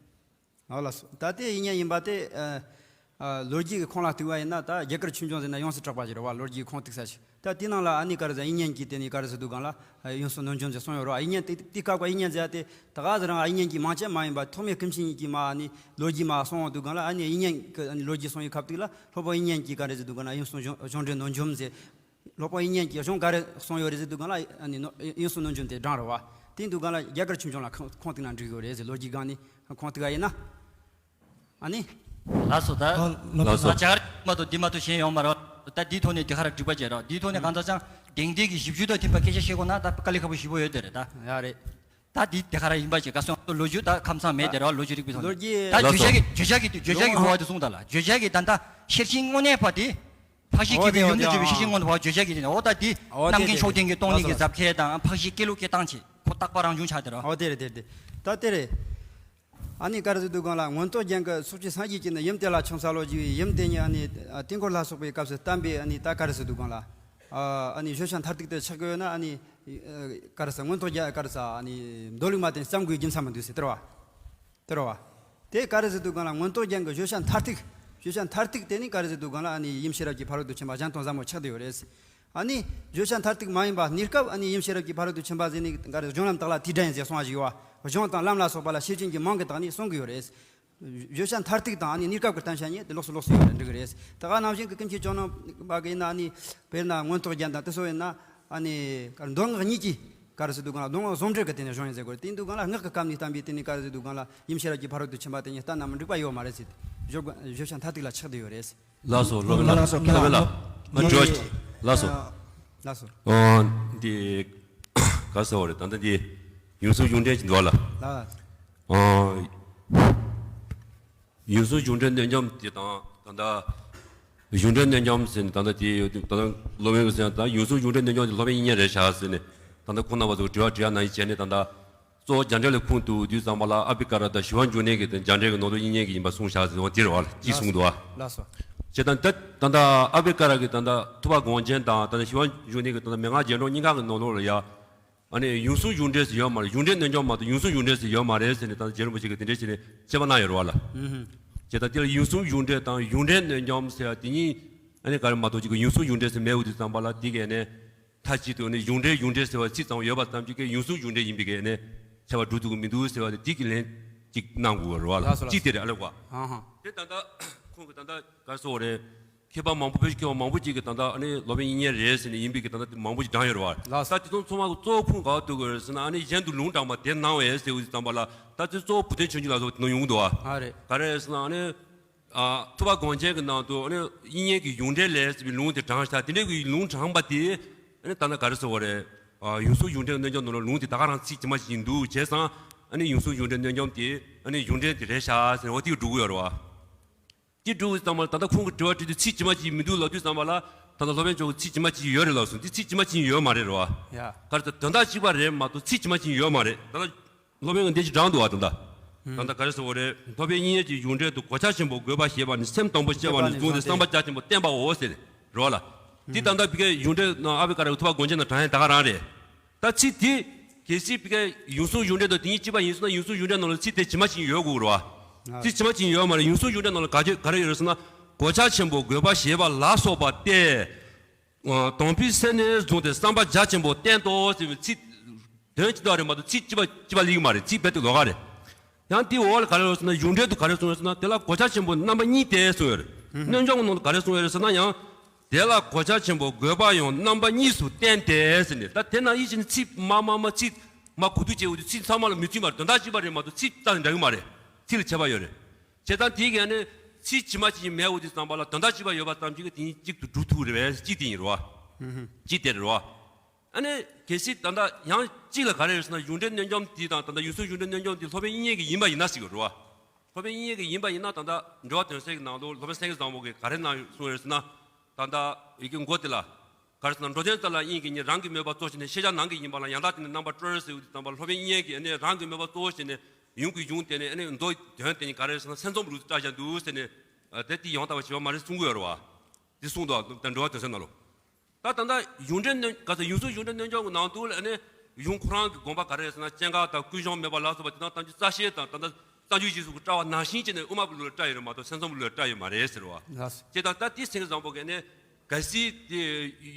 ཨོ་ལགས་སོ། ད་ལྟའི་དབྱིག་གཉེན་ཡིན་པ་དེ། ཨ། ཨ། ལོ་རྒྱུས་ཀྱི་ཁུངས་ལ་གཏུགས་པ་ཡིན་ན་ད་རྒྱ་གར་ཆོས་འབྱུང་ཟེར་ན་ཡོངས་སུ་གྲགས་པ་ཞིག་རེད་བ། ལོ་རྒྱུས་ཀྱི་ཁུངས་གཏུགས་ས་ཞིག་ད་དེའི་ནང་ལ་ཨ་ནི་ག་རེ་ཟེར། དབྱིག་གཉེན་གྱིས་དེ་ནི་ག་རེ་ཟེར་འདུག་གང་ལ། ཨ། ཡུམ་གསུམ་ནོར་འབྱུང་ཟེར་གསུངས་ཡོད་རེད་བ། དབྱིག་གཉེན་དེ་དེ་སྐབས་ཀྱི་དབྱིག་གཉེན་ཟེར་ཡ་དེ་ད་ག་ཟེར་རང་། ཨ། དབྱིག་གཉེན་གྱི་མིང་ཅན་མ་ཡིན་པ་ཐོགས་མེད་སྐུ་མཁྱེན་གཉིས་ཀྱིས་མ་ཨ་ནི་ལོ་རྒྱུས་མ་གསུངས་འདུག་གང་ལ། ཨ་ནི་དབྱིག་གཉེན་གྱི་ལོ་རྒྱུས་གསུང་བའི་སྐབས་དུས་ལ་སློབ་དཔོན་དབྱིག་གཉེན་གྱིས་ག་རེ་ཟེར་འདུག་གང་ལ། ཡུམ་གསུམ་གཞུང་གཞུང་འབྲེལ་ནོར་འབྱུང་ཟེར། སློབ་དཔོན་དབྱིག་གཉེན་གྱིས་གཞུང་ག་རེ་གསུངས་ཡོད་རེད་ཟེར་འདུག་གང་ལ། ཨ་ནི་ནོ་ཡུམ་གསུམ་ནོར་འབྱུང་དེ་དྲངས་རེད་བ། དེ་འདུག་གང་ལ་རྒྱ་གར་ཆོས་འབྱུང་ལ་ཁུངས་ཁུངས་གཏུགས་ན་འགྲིག་ཡོད་རེད་ཟེར། ལོ་རྒྱུས་སྒང་ནས་ཁུངས་གཏུགས་པ་ཡིན་ན། ཨ་ནི། ལགས་སོ་ད། ཨ། ལགས་སོ། ལགས་སོ། ད་ལྕགས་རི་མ་གཏོགས་འདི་མ་གཏོགས་གཞན་ཡོད་མ་རེད། ད་འདིའི་ཐོག་ནས་འདི་ག་ར་འགྲིག་པ་བྱས་རོགས། འདིའི་ཐོག་ནས་གང་ལྟར་ཀྱང་གདེང་འདྲེན་གྱི་ཞིབ་འཇུག་དང་མཐུན་པ་སྐད་ཆ་བཤད་དགོས་ན་ད་དཀའ་ལས་ཁག་པོ་ཞེ་པོ་ཡོད་དེ་རེད་ད། ཡ་རེད། ད་འདི་དེ་ག་ར་ཡིན་པ་བྱས། ག་སོང་ལོ་རྒྱུས་ད་ཁམས་སངས་མེད་དེ་རོགས། ལོ་རྒྱུས་རིག་པའི་ཐོག་ནས། ལོ་རྒྱུས། ད་ལགས་བརྗོད་བྱ་སོ། གི་བརྗོད་བྱ་གི་བརྗོད་བྱ་གི་གོ་བ་དེ་གསུངས་ད་ལ། བརྗོད་བྱ་གི་ད་ལྟ་ཤེར་ཕྱིན་དངོས་གནས་པ་དེ། འཕགས་བཞི་སྐྱེ་བོའི་ཡུམ་དུ་གྱུར་པའི་ཤེར་ཕྱིན་དངོས་གནས་པ་བརྗོད་བྱ་གི་དེ་ནས། འོ་ད་འདི་འོ་རྣམ་མཁྱེན་མཆོག་ལྡན་གྱི་སྟོང་ཉིད་ཀྱི་ཟབ་ཁྱད་དང་འཕགས་བཞི་སྐྱེ་ལུགས་སྐྱེ་སྟངས་བྱས། ཁོ་རྟག་པ་རང་བྱུང་ཆགས་དེ་རོགས། འོ་དེ་རེད་དེ་རེད། ད་དེ་རེད། ཨ་ནི་ག་རེ་ཟེར་འདུག་གང་ལ། མངོན་རྟོགས་རྒྱན་གྱི་སོགས་ཀྱི་སངས་རྒྱས་ཀྱིས་ནི་ཡུམ་དེ་ལ་ཕྱག་འཚལ་ལོ་ཞེས་པའི་ཡུམ་དེ་ཉིད་ཨ་ནི་དུས་འཁོར་ལྷ་ཚོགས་པའི་སྐབས་སུ་བསྟན་པའི་ཨ་ནི་ད་ག་རེ་ཟེར་འདུག་གང་ལ། ཨ་ནི་བརྗོད་བྱ་མཐར་ཐུག་དེ་ཆགས་ཀྱི་ཡོད་ན། ཨ་ནི་ག་རེ་ཟེར། མངོན་རྟོགས་རྒྱན་ག་རེ་ཟེར། ཨ་ནི་མདོ་ལུགས་མ་དེ་བརྩམ་དགོས་རྒྱུ་མཚན་མི་འདུག་ཟེར་དེ་རེད་བ། དེ་རེད་བ། དེ་ག་རེ་ཟེར་འདུག་གང་ལ། མངོན་རྟོགས་རྒྱན་གྱི་བརྗོད་བྱ་མཐར་ཐུག་བརྗོད་བྱ་མཐར་ཐུག་དེ་ནི་ག་རེ་ཟེར་འདུག་གང་ལ། ཨ་ནི་ཡུམ་ཤེས་རབ་ཀྱི་ཕ་རོལ་ཏུ་ཕྱིན་པ་གཞན་དོན་ཟབ་མོ་ཆགས་བསྡད་ཡོད་རེད། ཨ་ནི་བརྗོད་བྱ་མཐར་ཐུག་མ་ཡིན་པ་གནས་སྐབས་ཨ་ནི་ཡུམ་ཤེས་རབ་ཀྱི་ཕ་རོལ་ཏུ་ཕྱིན་པ་ཟེར་ནི་ག་རེ། གཞུང་ལམ་དག་ལ་དེའི་སྒྲ་ཡིན་ཟེར་གསུངས་པ་ཞིག་ཡོད་བ། གཞུང་དང་ལམ་ལ་སོགས་པ་ལ་ཤེར་ཕྱིན་གྱི་མིང་གི་སྟེང་ནས་གསུང་གི་ཡོད་རེད། བརྗོད་བྱ་མཐར་ཐུག་དང་ཨ་ནི་གནས་སྐབས་ཀྱི་བསྟན་བྱ་གཉིས་དེ་ལོགས་སུ་ལོགས་སུ་ཡོད་རེད་འགྲིག་གི་རེད། ད་ག་ནང་བཞིན་གྱི་ཀུན་མཁྱེན་ཇོ་ནང་པ་གི་ཡིན་ན། ཨ་ནི་དཔེར་ན་མངོན་རྟོགས་རྒྱན་དང་དེ་ཚོ་ཡིན་ན། ཨ་ནི་མདོ་སྔགས་གཉིས་ཀྱི་ག་རེ་ཟེར་འདུག་གང་ལ། མདོ་སྔགས་ཟུང་འབྲེལ་གྱི་སྟེང་ནས་གཞུང་ཡིན་ཟེར་དགོས་རེད། དེ་འདུག་གང་ལ། སྔགས་ཀྱི་སྐབས་ནས་བསྟན་པའི་དེ་ནི་ག་རེ་ཟེར་འདུག་གང་ལ། ཡུམ་ཤེས་རབ་ཀྱི་ཕ་རོལ་ཏུ་ཕྱིན་པ་དེ་ཉིད་བསྟན་ན་མི་འགྲིག་པ་ཡོད་མ་རེད་ཟེར། བརྗོད་བརྗོད་བྱ་མཐར་ཐུག་ལ་ཆགས་བསྡད་ཡོད་རེད། ལགས་སོ། སློབ་དཔོན་ལགས། ལགས་སོ། སློབ་དཔོན་ལགས། ང་འགྲོ། ལགས་སོ། ལགས་སོ། ཨོ། འདི་ག་ཟེར་བ་རེད། ད་ལྟ་འདི་ཡུམ་གསུམ་གཞུང་འབྲེལ་གྱི་འདུག་ལ། ལགས། ཨོ། ཡུམ་གསུམ་གཞུང་འབྲེལ་གནོད་འཇོམས་དེ་དང་ད་ལྟ། གཞུང་འབྲེལ་གནོད་འཇོམས་ཟེར་ནས་ད་ལྟ་དེ་ད་ལྟ་སློབ་དཔོན་གྱིས་ཟེར་ཡང་ད་ཡུམ་གསུམ་གཞུང་འབྲེལ་གནོད་འཇོམས་དེ་སློབ་དཔོན་དབྱིག་གཉེན་རེད་བཞག་ཟེར་ནས། ད་ལྟ་ཁོང་རྣམ་པ་ཚོ་དྲི་བ་དྲི་ཡ་ནང་བཞིན་བྱས་ནས་ད་ལྟ་གཙོ་བོ་རྒྱ་འགྲེལ་ལ་ཁུངས་གཏུགས་དུས་ཙམ་པ་ལ་ཨ་བྷི་ཀ་ར་དང་ཞི་བ་འབྱུང་གནས་ཀྱི་དེ་རྒྱ་འགྲེལ་གྱི་ནང་དུ་དབྱིག་གཉེན་གྱི་ཡིན་པ་གསུངས་བཞག་ཟེར་བ་དེ་རེད་བ། ཅིག་གསུངས་འདུག་བ། ལགས་སོ། བྱས་ཙང་ད་ད་ལྟ་ཨ་བྷི་ཀ་ར་གི་ད་ལྟ་ཐུབ་པ་དགོངས་ཅན་དང་ད་ལྟ་ཞི་བ་འབྱུང་གནས་ཀྱི་ད་ལྟ་མན་ངག་རྒྱན་སྒྲོག་གཉིས་ཀ་གི་ནང་ལོགས་ལ་ཡ། ཨ་ནི་ཡོངས་སུ་གཞུང་འབྲེལ་ཟེར་ཡོད་མ་རེད། གཞུང་འབྲེལ་གནོད་འཇོམས་མ་གཏོགས་ཡོངས་སུ་གཞུང་འབྲེལ་ཟེར་ཡོད་མ་རེད་ཟེར་ནས་ད་ལྟ་རྗེ་རིན་པོ་ཆེ་གིས་དེ་འདྲས་བྱས་ནས་དཔྱད་པ་གནང་ཡོད་རེད་བ་ལ། ཨུ་ཧུམ། བྱས་ཙང་དེ་ལ་ཡོངས་སུ་གཞུང་འབྲེལ་དང་གཞུང་འབྲེལ་གནོད་འཇོམས་ཟེར་བ་དེ་གཉིས་ཨ་ནི་ག་རེ་མ་གཏོགས་ཅིག་གི་ཡོངས་སུ་གཞུང་འབྲེལ་ཟེར་མེད་འོ་དུས་ཙམ་པ་ལ་དེ་གས་ནས། མཐའ་གཅིག་ཏུ་ནི་གཞུང་འབྲེལ་གཞུང་འབྲེལ་ཟེར་བ་ཚིག་ཙམ་ཡོད་པ་ཙམ་གཅིག་གིས་ཡོངས་སུ་གཞུང་འབྲེལ་ཡིན་པའི་གས་ནས་ཁྱབ་པ་སྒྲུབ་ཐུབ་ཀྱི་མི་འདུག་ཟེར་བ་དེ་དེ་གི་ལན་གཅིག་གནང་དགོས་པ་རེད་བ་ལ། ལགས་སོ་ལགས་སོ། གཅིག་དེ་རེད་ཨ་ལེ་བ། ཧང་ཧང་། དེ་ད་ལྟ་ཁོང་གི་ད་ལྟ་ག་རེ་ཟེར་དགོས་རེད། མཁས་པ་མང་པོ་བོད་ཀྱི་མཁས་པ་མང་པོ་ཅིག་གིས་ད་ལྟ་ཨ་ནི་སློབ་དཔོན་དབྱིག་གཉེན་རེད་ཟེར་ནས་ཡིན་པའི་གི་ད་ལྟ་དེ་མང་པོ་ཅིག་བགྲངས་ཡོད་རེད་བ། ལགས་སོ། ད་དེ་ཚོ་ཚང་མ་གི་གཙོ་བོ་ཁུངས་ག་པར་གཏུག་དགོས་རེད་ཟེར་ན་ཨ་ནི་གཞན་དུ་ལུང་དྲངས་པ་དེ་སྣང་བས་ཟེར་དུས་ཙམ་པ་ལ་ད་དེ་གཙོ་བོ་བུ་སྟོན་ཆོས་འབྱུང་ལ་སོགས་དེ་ནང་ཡོང་གི་འདུག་བ། ཨ་རེད། ག་རེ་ཟེར་ན་ཨ་ནི། ཨ། ཐུབ་པ་དགོངས་ཅན་གྱི་ནང་དུ་ཨ་ནི་དབྱིག་གཉེན་གྱི་གཞུང་འགྲེལ་ལས་ཟེར་བའི་ལུང་དེ་དྲངས་ཤག་དེ་འདྲའི་གི་ལུང་དྲངས་པ་དེ་ཨ་ནི་ད་ལྟ་ག་རེ་ཟེར་བ་རེད། ཨ། ཡོངས་སུ་གཞུང་འགྲེལ་གནོད་འཇོམས་ནང་ལ་ལུང་དེ་ད་ག་རང་ཚིག་ཇི་མ་ཇི་བཞིན་འདུག་བྱས་ཙང་ཨ་ནི་ཡོངས་སུ་གཞུང་འགྲེལ་གནོད་འཇོམས་དེ་ཨ་ནི་གཞུང་འགྲེལ་དེ་རེད་ཤག་ཟེར་ནས་འོ་དེ་གི་སྒྲུབ་ཀྱི་ཡོད་རེད་བ། དེ་སྒྲུབ་ཙམ་པ་ལ་ད་ལྟ་ཁོང་གི་དྲི་བ་དྲིས་དུས་ཚིག་ཇི་མ་ཇི་བཞིན་མི་འདུག་ལབ་དུས་ཙམ་པ་ལ་ད་ལྟ་སློབ་དཔོན་མཆོག་གིས་ཚིག་ཇི་མ་ཇི་བཞིན་ཡོད་རེད་ལབ་སོང་། དེ་ཚིག་ཇི་མ་ཇི་བཞིན་ཡོད་མ་རེད་རེད་བ། ཡ། ག་རེ་ཟེར་དོན་དག་གཅིག་པ་རེད་མ་གཏོགས་ཚིག་ཇི་མ་ཇི་བཞིན་ཡོད་མ་རེད་ད་ལྟ། སློབ་དཔོན་གྱིས་འདི་ཅིག་དྲངས་འདུག་བ་ད་ལྟ། ད་ལྟ་ག་རེ་ཟེར་བ་རེད། སློབ་དཔོན་དབྱིག་གཉེན་གྱི་གཞུང་འགྲེལ་དུ་གོ་ཆ་ཆེན་པོ་དགོས་པ་ཞེས་པ་ནི་སེམས་དང་པོ་སྐྱེ་བ་ནས་བཟུང་སྟེ་བསམ་པ་རྒྱ་ཆེན་པོ་བསྟན་པའོ་ཟེར་རེད་བ་ལ། འདི་ད་ལྟ་བི་ཀའི་གཞུང་འགྲེལ་ནང་ཨ་བྷི་ཀ་ར་གི་ཐུབ་པ་དགོངས་ཅན་ནང་དྲངས་ཡ་ད་ག་རང་རེད། ད་ཚིག་དེ་གལ་སྲིད་བི་ཀའི་ཡོངས་སུ་གཞུང་འགྲེལ་དང་དེ་གཉིས་གཅིག་པ་ཡིན་སོང་ན་ཡོངས་སུ་གཞུང་འགྲེལ་ནང་ལ་ཚིག་དེ་ཇི་མ་ཇི་བཞིན་ཡོད་དགོས་རེད་བ། ཚིག་ཇི་མ་ཇི་བཞིན་ཡོད་མ་རེད། ཡོངས་སུ་གཞུང་འགྲེལ་ནང་ལ་ག་ཅི་ག་རེ་ཡོད་རེད་ཟེར་ན། གོ་ཆ་ཆེན་པོ་དགོས་པ་ཞེས་པ་ལ་སོགས་པ་སྟེ། དང་པོའི་ཚེ་ནས་བཟུང་སྟེ་བསམ་པ་རྒྱ་ཆེན་པོ་བསྟན་ཏོ་ཟེར་བའི་ཚིག་དོན་གཅིག་པ་རེད་མ་གཏོགས་ཚིག་གཅིག་པ་གཅིག་པ་ལེགས་མ་རེད། ཚིག་རྦད་དེ་ལོགས་ཀ་རེད། ཡང་དེའི་འོག་ལ་ག་རེ་ཡོད་ཟེར་ན་གཞུང་འགྲེལ་དུ་ག་རེ་གསུངས་ཡོད་ཟེར་ན་དེ་ལ་གོ་ཆ་ཆེན་པོ་རྣམ་པ་གཉིས་ཏེ་གསུངས་ཡོད་རེད། གནོད་འཇོམས་ཀྱི་ནང་དུ་ག་རེ་གསུངས་ཡོད་རེད་ཟེར་ན་ཡང་། དེ་ལ་གོ་ཆ་ཆེན་པོ་དགོས་པ་ཡང་རྣམ་པ་གཉིས་སུ་བསྟན་ཏེ་ཟེར་ནས་ད་དེ་ན་ཡིད་བཞིན་ཚིག་མ་མ་མ་ཚིག་མ་གོ་བསྡུར་བྱས་འོ་དུས་ཚིག་ཚང་མ་ལ་མི་མཐུན་པར་དོན་དག་གཅིག་པ་རེད་མ་གཏོགས་ཚིག་རྩ་ནས་འདྲ་གི་མ་རེད། ཚིག་ལ་ཁྱད་པར་ཡོད་རེད། བྱས་ཙང་དེའི་གས་ནི་ཚིག་ཇི་མ་ཇི་བཞིན་མེད་འོ་དུས་ཙམ་པ་ལ་དོན་དག་གཅིག་པ་ཡོད་པ་ཙམ་གཅིག་གིས་དེ་གཉིས་གཅིག་ཏུ་སྒྲུབ་ཐུབ་རེད་པས་གཅིག་དེ་ཡིན་རེད་བ། གཅིག་དེ་རེད་བ། ཨ་ནི་གལ་སྲིད་ད་ལྟ་ཡང་གཅིག་ལ་ག་རེ་ཡོད་ཟེར་ན་གཞུང་འགྲེལ་གནོད་འཇོམས་དེ་དང་ད་ལྟ་ཡོངས་སུ་གཞུང་འགྲེལ་གནོད་འཇོམས་དེ་སློབ་དཔོན་དབྱིག་གཉེན་གྱི་ཡིན་པ་ཡིན་ན་ཟེར་གྱི་རེད་བ། སློབ་དཔོན་དབྱིག་གཉེན་གྱི་ཡིན་པ་ཡིན་ན་ད་ལྟ་འགྲེལ་པ་དོན་གསལ་གྱི་ནང་དུ་སློབ་དཔོན་སེང་གེ་བཟང་པོ་གིས་ག་རེ་གནང་གསུངས་ཡོད་ཟེར་ན། ད་ལྟ་ཡི་གེ་མགོ་དེ་ལ། ག་རེ་ཟེར་ན་འགྲོ་དོན་རྩ་ལ་དབྱིངས་ཀྱི་ཉིད་རང་གི་མོས་པ་གཙོ་བྱས་ནས་ཤེས་བྱ་ནང་གི་ཡིན་པ་ལ་ཡང་དག་དེ་ནི་རྣམ་པར་སྤྲོས་ཟེར་བའི་དུས་ཙམ་པ་སློབ་དཔོན་དབྱིག་གཉེན་གྱིས་ནི་རང་གི་མོས་པ་གཙོ་བོ་བྱས་ནས་ཡུམ་གྱི་གཞུང་དེ་ནི་ནི་མདོ་དོན་དེ་ནི་ག་རེ་ཟེར་ན་སེམས་ཙམ་ལུགས་སུ་བཀྲལ་བཞག་འདུག་ཟེར་ནས། དེ་དེ་ཡང་དག་པར་བྱེད་པ་མ་རེད་གསུང་གི་ཡོད་རེད་བ། དེ་གསུངས་འདུག་ད་འགྲེལ་པ་དོན་གསལ་ནང་ལོ། ད་ད་ལྟ་གཞུང་འགྲེལ་གནོད་ག་ཚོད་ཡོངས་སུ་གཞུང་འགྲེལ་གནོད་འཇོམས་ཀྱི་ནང་དུ་ལ་ནི་གཞུང་ཁོ་རང་གི་དགོངས་པ་ག་རེ་ཟེར་ན་སྐྱེ་འགག་དང་ཀུན་བྱང་མེད་པ་ལ་སོགས་པ་དེ་དག་ཐམས་ཅད་རྩ་ཤེ་དང་ད་ལྟ་རྩ་འཇུག་རྗེས་སུ་བཀྲལ་བ་ནང་བཞིན་བྱས་ནས་དབུ་མ་པའི་ལུགས་ལ་བཀྲལ་ཡོད་རེད་མ་གཏོགས་སེམས་ཙམ་པའི་ལུགས་ལ་བཀྲལ་ཡོད་མ་རེད་ཟེར་བ། ལགས་སོ། ཅེས་དང་ད་དེ་སེང་གེ་བཟང་པོ་གིས་ནི་གལ་སྲིད་དེ་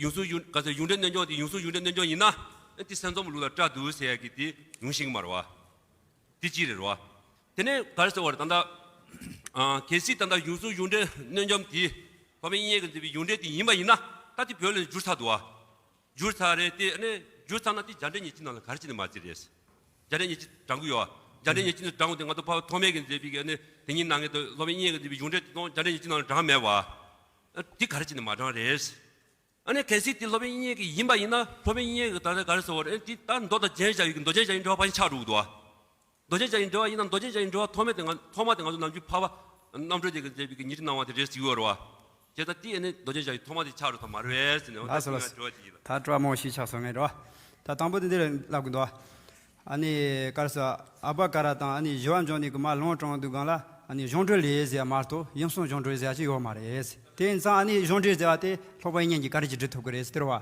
ཡོངས་སུ་གཞུང་ག་ཚོད་གཞུང་འགྲེལ་གནོད་འཇོམས་དེ་ཡོངས་སུ་གཞུང་འགྲེལ་གནོད་འཇོམས་ཡིན་ན་དེ་སེམས་ཙམ་པའི་ལུགས་ལ་བཀྲལ་འདུག་ཟེར་ཡ་གི་དེ་ཡོང་ཤེས་ཀྱི་མ་རེད་བ། དེ་གཅིག་རེད་རོ། དེ་ནས་ག་རེ་ཟེར་བ་རེད་ད་ལྟ། ཨ། གལ་སྲིད་ད་ལྟ་ཡོངས་སུ་གཞུང་འགྲེལ་གནོད་འཇོམས་དེ་སློབ་དཔོན་དབྱིག་གཉེན་གྱིས་མཛད་པའི་གཞུང་འགྲེལ་དེ་ཡིན་པ་ཡིན་ན་ད་དེ་བོད་ལ་བསྒྱུར་ཚར་འདུག་བ། བསྒྱུར་ཚར་རེད་དེ་ཨ་ནི་བསྒྱུར་ཚར་ན་དེ་རྒྱ་འགྲེལ་ཉེར་གཅིག་ནང་ལ་ག་རེ་བྱས་ནས་མ་བརྩིས་རེད། རྒྱ་འགྲེལ་ཉེར་གཅིག་དྲངས་གི་ཡོད་བ། རྒྱ་འགྲེལ་ཉེར་གཅིག་ནང་དྲངས་དགོས་དེ་ང་ཚོ་ཕ་བོད་ཐོགས་མེད་ཀྱིས་མཛད་པའི་གི་ཨ་ནི་དེ་ཉིད་ནང་གི་སློབ་དཔོན་དབྱིག་གཉེན་གྱིས་མཛད་པའི་གཞུང་འགྲེལ་དེ་དང་རྒྱ་འགྲེལ་ཉེར་གཅིག་ནང་ལ་དྲངས་མེད་བ། དེ་ག་རེ་བྱས་ནས་མ་དྲངས་རེད། ཨ་ནི་གལ་སྲིད་དེ་སློབ་དཔོན་དབྱིག་གཉེན་གྱི་ཡིན་པ་ཡིན་ན་སློབ་དཔོན་དབྱིག་གཉེན་གྱིས་ད་ལྟ་ག་རེ་ཟེར་བ་རེད། ཨ་ནི་དེ་ད་མདོ་དང་རྒྱན་བཞག་ཡོད་ཀྱི་མདོ་རྒྱན་བཞག་ཡོད་འགྲེལ་པ་ཕལ་ཆེར་ཆགས་འགྲོ་གི་འདུག་བ། མདོ་རྒྱན་བཞག་ཡོད་འགྲེལ་པ་ཡིན་ན་མདོ་རྒྱན་བཞག་ཡོད་འགྲེལ་པ་ཐོག་མ་དེ་ང་ཐོག་མ་དེ་ང་ཚོ་ནམ་རྒྱུན་ཕལ་པ་རྣམ་གྲོལ་རྒྱལ་གྱིས་མཛད་པའི་གི་ཉི་ཁྲི་སྣང་བ་དེ་རེད་ཟེར་གྱི་ཡོད་རེད་བ། བྱས་ཙང་དེ་ཨ་ནི་མདོ་རྒྱན་བཞག་ཡོད་ཐོག་མ་དེ་ཆགས་འགྲོ་ཐབས་མ་རེད་བས་ཟེར་ནས་འོ་ད་ལགས་སོ་ལགས་སོ། དྲི་བ་ཅིག་ཡིན་ལ། ད་དྲི་བ་མང་པོ་ཞིག་ཆགས་སོང་ངས་རེད་བ། ད་དང་པོ་དེ་འདིར་ལབ་དགོས་འདུག་བ། ཨ་ནི་ག་རེ་ཟེར་ཨ་བྷ་ཀ་ར་དང་ཨ་ནི་ཞི་བ་འབྱུང་གནས་ཀྱིས་མར་ལུང་དྲངས་དུས་སྒང་ལ་ཨ་ནི་གཞུང་འགྲེལ་ལས་ཟེར་བ་མ་གཏོགས་ཡུམ་གསུམ་གཞུང་འགྲེལ་ཟེར་བ་ཅིག་ཡོད་མ་རེད། དེ་ཡིན་ཙང་ཨ་ནི་གཞུང་འགྲེལ་ཟེར་བ་དེ་སློབ་དཔོན་དབྱིག་གཉེན་གྱིས་ག་རེ་ཅིག་འབྲི་ཐུབ་ཀྱི་རེད་ཟེར་དེ་རེད་བ།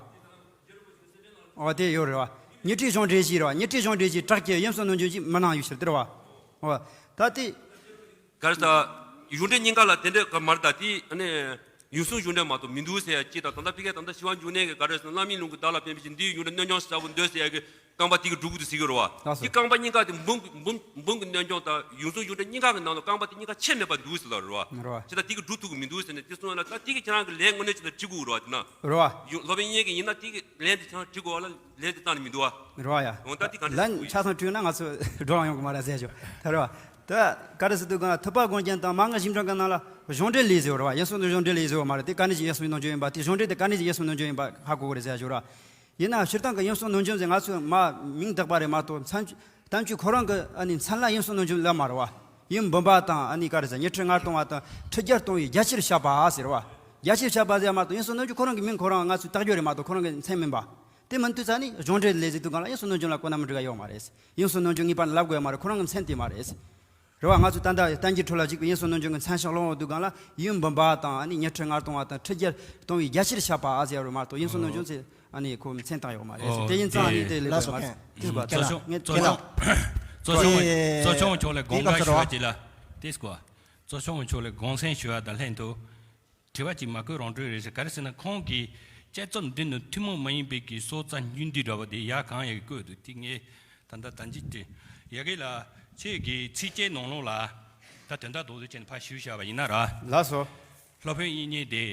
འོ་དེ་ཡོད་རེད་བ། ཉི་ཁྲིའི་གཞུང་འགྲེལ་ཞིག་རེད་བ། ཉི་ཁྲིའི་གཞུང་འགྲེལ་ཞིག་དྲག་གི་ཡུམ་གསུམ་གནོད་འཇོམས་ཅིག་མི་གནང་ཡོད་ཕྱིར་དེ་རེད་བ། འོ། ད་དེ། ག་རེ་ཟེར། གཞུང་འགྲེལ་གཉིས་ཀ་ལ་དེ་འདྲའི་ག་མ་རེད་ད་དེ་ཨ་ནི། ཡུམ་གསུམ་གཞུང་འགྲེལ་མ་གཏོགས་མི་འདུག་ཟེར་ཡ་གཅིག་དང་ད་ལྟ་ཕ་གིར་ད་ལྟ་ཞི་བ་འབྱུང་གནས་ཀྱིས་ག་རེ་ཟེར་ན་བླ་མའི་ལུང་གིས་བདག་ལ་ཕན་པའི་ཕྱིར་འདི་ཡི་གཞུང་འགྲེལ་གནོད་འཇོམས་ཟེར་བ་འདོད་ཟེར་ཡ་གི་རྐང་པ་དེ་གི་སྒྲུབ་དགོས་འདུག་ཟེར་གི་རེད་བ། ལགས་སོ། དེ་རྐང་པ་གཉིས་ཀ་དེ་འབུམ་འབུམ་འབུམ་གྱི་གནོད་འཇོམས་དང་ཡུམ་གསུམ་གཞུང་འགྲེལ་གཉིས་ཀ་གི་ནང་དུ་རྐང་པ་དེ་གཉིས་ཀ་ཁྱད་མེད་པ་འདུག་ཟེར་ལབ་རེད་བ། རེད་བ། བྱས་ཙང་དེ་གི་སྒྲུབ་ཐུབ་ཀྱི་མི་འདུག་ཟེར་ནས་དེ་གསུངས་ཡ་ལ་ད་དེ་གི་ཁྱེད་རང་གི་ལན་དངོས་གནས་ཅིག་ལ་འབྲི་དགོས་རེད་བ་དེ་ན། རེད་བ། ཡུམ་སློབ་དཔོན་དབྱིག་གཉེན་གྱི་ཡིན་ན་དེ་གི་ལན་དེ་ཁྱེད་རང་འབྲི་དགོས་བ་ལ་ལན་དེ་བཏང་ནས་མི་འདུག་བ། རེད་བ་ཡ། འོ་ད་དེ་ག་འདྲ་ལན་ཆ་ཚང་བྲིས་ན་ང་ཚོ་བགྲོ་གླེང་ཡོང་གི་མ་རེད་ཟེར་ཞོ། ད་རེད་བ། ད་ག་རེ་ཟེར་དུས་གང་ཐུབ་པ་དགོངས་རྒྱན་དང་མན་ངག་ཞིབ་འབྱུང་གི་ནང་ལ་གཞུང་འགྲེལ་ལས་ཟེར་བ་རེད་བ། ཡུམ་གསུམ་གྱི་གཞུང་འགྲེལ་ལས་ཟེར་བ་མ་རེད། དེ་ག་ནས་ཀྱང་ཡུམ་གསུམ་གནོད་འཇོམས་ཡིན་པ་དེ་གཞུང་འགྲེལ་དེ་ག་ནས་ཀྱང་ཡུམ་གསུམ་གནོད་འཇོམས་ཡིན་པ་ཧ་གོ་དགོས་རེད་ཟེར་ཞོ་ར། ཡིན་ན་སྤྱིར་བཏང་གི་ཡུམ་གསུམ་གནོད་འཇོམས་ཟེར་ང་ཚོས་མ་མིང་བཏགས་པ་རེད་མ་གཏོགས་མཚན་བསྟན་བཅོས་ཁོ་རང་གི་ཨ་ནི་མཚན་ལ་ཡུམ་གསུམ་གནོད་འཇོམས་ལབ་མ་རེད་བ། ཡུམ་འབུམ་པ་དང་ཨ་ནི་ག་རེ་ཟེར་ཉི་ཁྲི་ལྔ་སྟོང་བ་དང་ཁྲི་བརྒྱད་སྟོང་བའི་རྒྱ་ཆེར་བཤད་པ་ཟེར་བ། རྒྱ་ཆེར་བཤད་པ་ཟེར་མ་གཏོགས་ཡུམ་གསུམ་གནོད་འཇོམས་ཁོ་རང་གི་མིང་ཁོ་རང་ང་ཚོས་བཏགས་རྒྱུ་རེད་མ་གཏོགས་ཁོ་རང་གི་མཚན་མིན་པ། དེ་མིན་དུས་ཙ་ནི་གཞུང་འགྲེལ་ལས་ཟེར་དུས་གང་ལ་ཡུམ་གསུམ་གནོད་འཇོམས་ལ་གོ་ན་མི་འགྲིག་ག་ཡོད་མ་རེད། ཡུམ་གསུམ་གནོད་འཇོམས་ངེས་པར་ལབ་དགོས་ཡ་མ་རེད། ཁོ་རང་གི་མཚན་དེ་མ་རེད། རེད་བ། ང་ཚོ་ད་ལྟ་བསྟན་འགྱུར་ཁྲོད་ལ་གཅིག་པུ་དབྱིན་སུང་ནོར་འབྱུང་གི་མཚན་ཞབས་ཀློག་འོང་དུས་སྒང་ལ་ཡུམ་འབུམ་པ་དང་ཨ་ནི་ཉི་ཁྲི་ལྔ་སྟོང་བ་དང་ཁྲི་བརྒྱ་སྟོང་བའི་རྒྱ་ཆེར་ཁྱབ་པ་ཨ་ཟེར་ཡ་རུ་མ་གཏོགས་དབྱིན་སུང་ནོར་འབྱུང་ཚེ་ཨ་ནི་ཁོ་མཚན་བཏགས་ཡོད་མ་རེད་ཟེར། དེ་ཡིན་ཙང་ཨ་ནི་དེ་ལས་ལགས་སོ། ཁན་ཁན་ཁན་ལགས། གཙོ་སྐྱོང་གཙོ་སྐྱོང་གཙོ་སྐྱོང་གཙོ་སྐྱོང་མཆོག་ལ་དགོངས་དག་ཞུ་བ་ཅིག་ལ་དེ་སྐོར། གཙོ་སྐྱོང་མཆོག་ལ་དགོངས་སེལ་ཞུ་བ་དང་ལྷན་དུ། དྲི་བ་གཅིག་མ་བཀོད་རང་གྲོལ་རེད་ཟེར། ག་རེ་ཟེར་ན་ཁོང་གིས་དཔྱད་རྩོམ་འདི་ནི་ཐུན་མོང་མ་ཡིན་པའི་གི་སྲོག་རྩ་རྙིང་བསྡུས་འདྲ་བ་དེ་ཡ་གང་ཡག་གི་བཀོད་འདུག་དེ་ངས་ད་ལྟ་ད་ཅི་དྲི་ཡ་གི་ལ་ཁྱེད་ཀྱི་ཚིགས་བཅད་ནང་ལོགས་ལ་ད་དོན་དག་རྡོག་རྡོག་བྱས་ནས་ཕར་ཞུས་བཞག་པ་ཡིན་ན་ར། ལགས་སོ། སློབ་དཔོན་དབྱིག་གཉེན་དེ་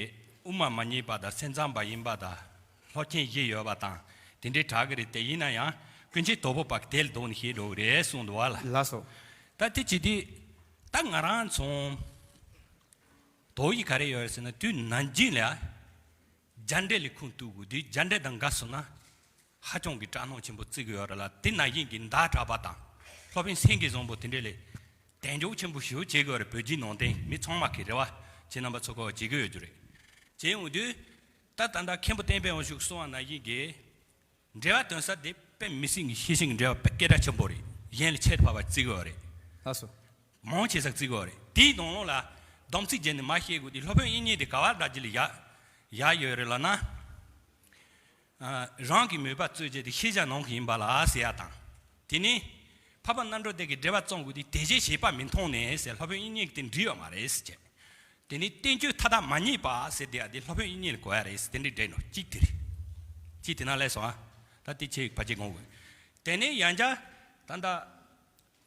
དབུ་མ་མ་རྙེད་པ་དང་སེམས་ཙམ་པ་ཡིན་པ་དང་སློབ་ཆེན་བཞི་ཡོད་པ་དང་དེ་འདྲའི་གྲགས་ཀྱི་རེད། དེ་ཡིན་ན་ཡང་ཀུན་མཁྱེན་དོལ་པོ་པ་གིས་དེ་ལ་ལྡོག་ནས་བཤད་འགྲོ་གི་རེད་གསུངས་འདུག་བ་ལ། ལགས་སོ། ད་དེ་བྱེད་དུས་ད་ང་རང་ཚོ། དོགས་ཡིག་ག་རེ་ཡོད་རེད་ཟེར་ན། དུས་ནམ་རྒྱུན་ལ་རྒྱ་འགྲེལ་ལ་ཁུངས་གཏུག་དགོས་དུས་རྒྱ་འགྲེལ་དང་འགལ་སོང་ན་ཧ་ཅང་གི་སྐྲག་སྣང་ཆེན་པོ་བརྩི་གི་ཡོད་རེད་ལ། དེ་ནང་བཞིན་གྱི་ཟླ་གྲགས་པ་དང་སློབ་དཔོན་སེང་གེ་བཟང་པོ་དེ་འདྲས་ལ་དལ་འབྱོར་ཆེན་པོ་ཞེ་པོ་བྱེད་གི་ཡོད་རེད། བོད་བརྒྱུད་ནང་བསྟན་མི་ཚང་མ་གི་རེད་བ། ཁྱེད་རྣམ་པ་ཚོ་གོ་བ་བྱེད་གི་ཡོད་རྒྱུ་རེད། བྱས་ཡོང་དུས་ད་ད་ལྟ་མཁན་པོ་བསྟན་པའི་དབང་ཕྱུག་གསུངས་པ་ནང་བཞིན་གྱི། འགྲེལ་པ་དོན་གསལ་དེ་དཔེ་མི་སྲིད་ཀྱི་ཤེས་བཞིན་གྱི་འགྲེལ་པ་དཔེ་སྐད་གྲགས་ཆེན་པོ་རེད། གཞན་ལས་ཁྱད་དུ་འཕགས་པ་བརྩི་གི་ཡོད་རེད། ལགས་སོ། མང་ཆེ་ས་བརྩི་གི་ཡོད་རེད། དེའི་ནང་ལོགས་ལ་སྡོམ་ཚིག་བརྒྱབ་ནས་མར་བཤད་དགོས་དུས་སློབ་དཔོན་དབྱིག་གཉེན་དེ་ག་བར་འདྲ་ཅིག་ལ་ཡ་ཡ་ཡོད་རེད་ལབ་ན། ཨ། རང་གི་མོས་པ་རྩོད་བྱེད་དེ་ཤེས་བྱ་ནང་གི་ཡིན་པ་ལ་ཟེར་ཡ་དང་། དེ་ནས་འཕགས་པ་རྣམ་གྲོལ་སྡེ་གི་འགྲེལ་པ་རྩོམ་དགོས་དུས་དེ་བཞིན་བྱེད་པ་མི་མཐོང་ནས་ཟེར། སློབ་དཔོན་དབྱིག་གཉེན་གྱིས་དེ་འགྲིག་ཡོད་མ་རེད་ཟེར་བྱས། དེ་ནས་བསྟན་བཅོས་མཐའ་དག་མ་རྙེད་པ་ཟེར་དེ་ཡ་དེ་སློབ་དཔོན་དབྱིག་གཉེན་ལ་གོ་ཡ་རེད་ཟེར། དེ་འདྲའི་འགྲེལ་ནོ་གཅིག་དེ་རེད། གཅིག་དེ་ན་ལས་སོང་ཨ། ད་དེ་ཁྱེད་ཕལ་ཆེར་དགོངས་དགོས། དེ་ནས་ཡང་བསྐྱར་ད་ལྟ་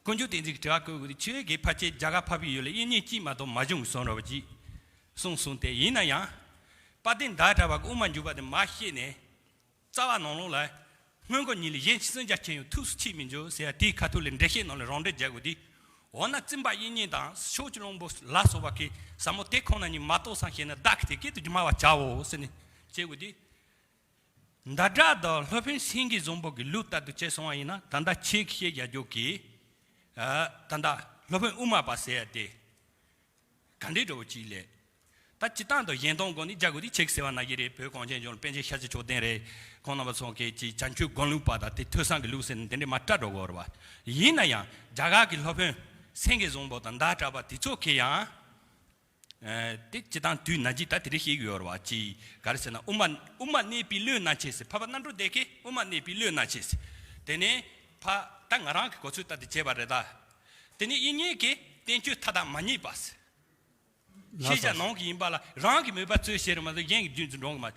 ཀུན་མཆོག་བསྟན་འཛིན་གྱི་དྲི་བ་བཀོད་དགོས་དུས། ཁྱོད་ཀྱིས་ཕལ་ཆེར་རྒྱ་གར་འཕགས་པའི་ཡུལ་ལ་དབྱིག་གཉེན་གཅིག་མ་གཏོགས་མ་བྱུང་གསུངས་ར་བ་ཅིག་གསུངས་སོང་སྟེ། ཡིན་ན་ཡང་དཔལ་ལྡན་ཟླ་གྲགས་པ་གིས་དབུ་མ་འཇུག་པ་དེ་མར་བཤད་ནས། རྩ་བ་ནང་ལོགས་ལ། སྔོན་འགོག་གཉིས་ལས་གཞན་སུན་འབྱིན་ཆེ་ཡང་ཐུགས་སུ་ཆུད་མི་འགྱུར་ཟེར་ཡ་དེའི་ཁ་ཐུག་ལ་འགྲེལ་བཤད་ནང་ལ་རང་འགྲེལ་རྒྱག་དགོས་དུས། འོ་ན་བཙུན་པ་དབྱིག་གཉེན་དང་ཕྱོགས་བཅུའི་གླང་པོ་ལ་སོགས་པ་གིས་ཟབ་མོ་དེ་ཁོ་ན་ཉིད་མ་རྟོགས་སམ་ཞེ་ན། བདག་གིས་དེ་སྐད་དུ་སྨྲ་བར་བྱའོ་ཟེར་ནས་བྱེད་དགོས་དུས། ཟླ་གྲགས་དང་སློབ་དཔོན་སེང་གེ་བཟང་པོ་གི་ལུགས་ལྟར་དུ་བྱས་སོང་བ་ཡིན་ན། ད་ལྟ་ཁྱེད་ཀྱིས་བཤད་རྒྱག་རྒྱུ་གི། ཨ། ད་ལྟ་སློབ་དཔོན་དབུ་མ་པ་ཟེར་ཡ་དེ། ག་འདྲའི་འདྲ་བོ་ཅིག་ལས། ད་སྤྱིར་བཏང་དང་གཞན་སྟོང་སྒོ་ནས་རྒྱག་དགོས་དུས་ཁྱེད་ཀྱིས་ཟེར་བ་ནང་བཞིན་རེད། བོད་གངས་ཅན་ལྗོངས་ལ་པཎ་ཆེན་ཤཱཀྱ་མཆོག་ལྡན་རེད། ཁོང་རྣམ་པ་ཚོ་གིས་ཅིག་བྱང་ཆུབ་སྒོམ་ལུགས་པ་དང་དེ་ཐོས་བསམ་གྱི་ལུགས་ཟེར་ནས་དེ་འདྲས་མར་བཀྲལ་འགྲོ་གི་ཡོད་རེད་བ། ཡིན་ན་ཡང་རྒྱ་གར་གྱི་སློབ་དཔོན་སེང་གེ་བཟང་པོ་དང་ཟླ་གྲགས་པ་དེ་ཚོ་གིས་ཡང་། ཨ། དེ་སྤྱིར་བཏང་དུས་ནམ་རྒྱུན་ད་དེ་འདྲས་བཤད་ཀྱི་ཡོད་རེད་བ། ཅིག་ག་རེ་ཟེར་ན། དབུ་མ་དབུ་མ་གནས་པའི་བློས་ན་ཆེ་ཟེར། འཕགས་པ་རྣམ་གྲོལ་སྡེ་གིས་དབུ་མ་གནས་པའི་བློས་ན་ཆེ་ཟེར། དེ་ནས་ཕ་ད་ང་རང་གི་གོ་ཚོད་ལྟར་དུ་བྱས་པ་རེད་ད། དེ་ནས་དབྱིག་གཉེན་གྱིས་བསྟན་བཅོས་མཐའ་དག་མ་རྙེད་པ་ཟེར། ལགས་སོ། ཤེས་བྱ་ནང་གི་ཡིན་པ་ལ་རང་གི་མོས་པ་རྩོད་བྱེད་རེད་མ་གཏོགས་གཞན་གྱི་རྒྱུན་དུ་འགྲོ་གི་མ།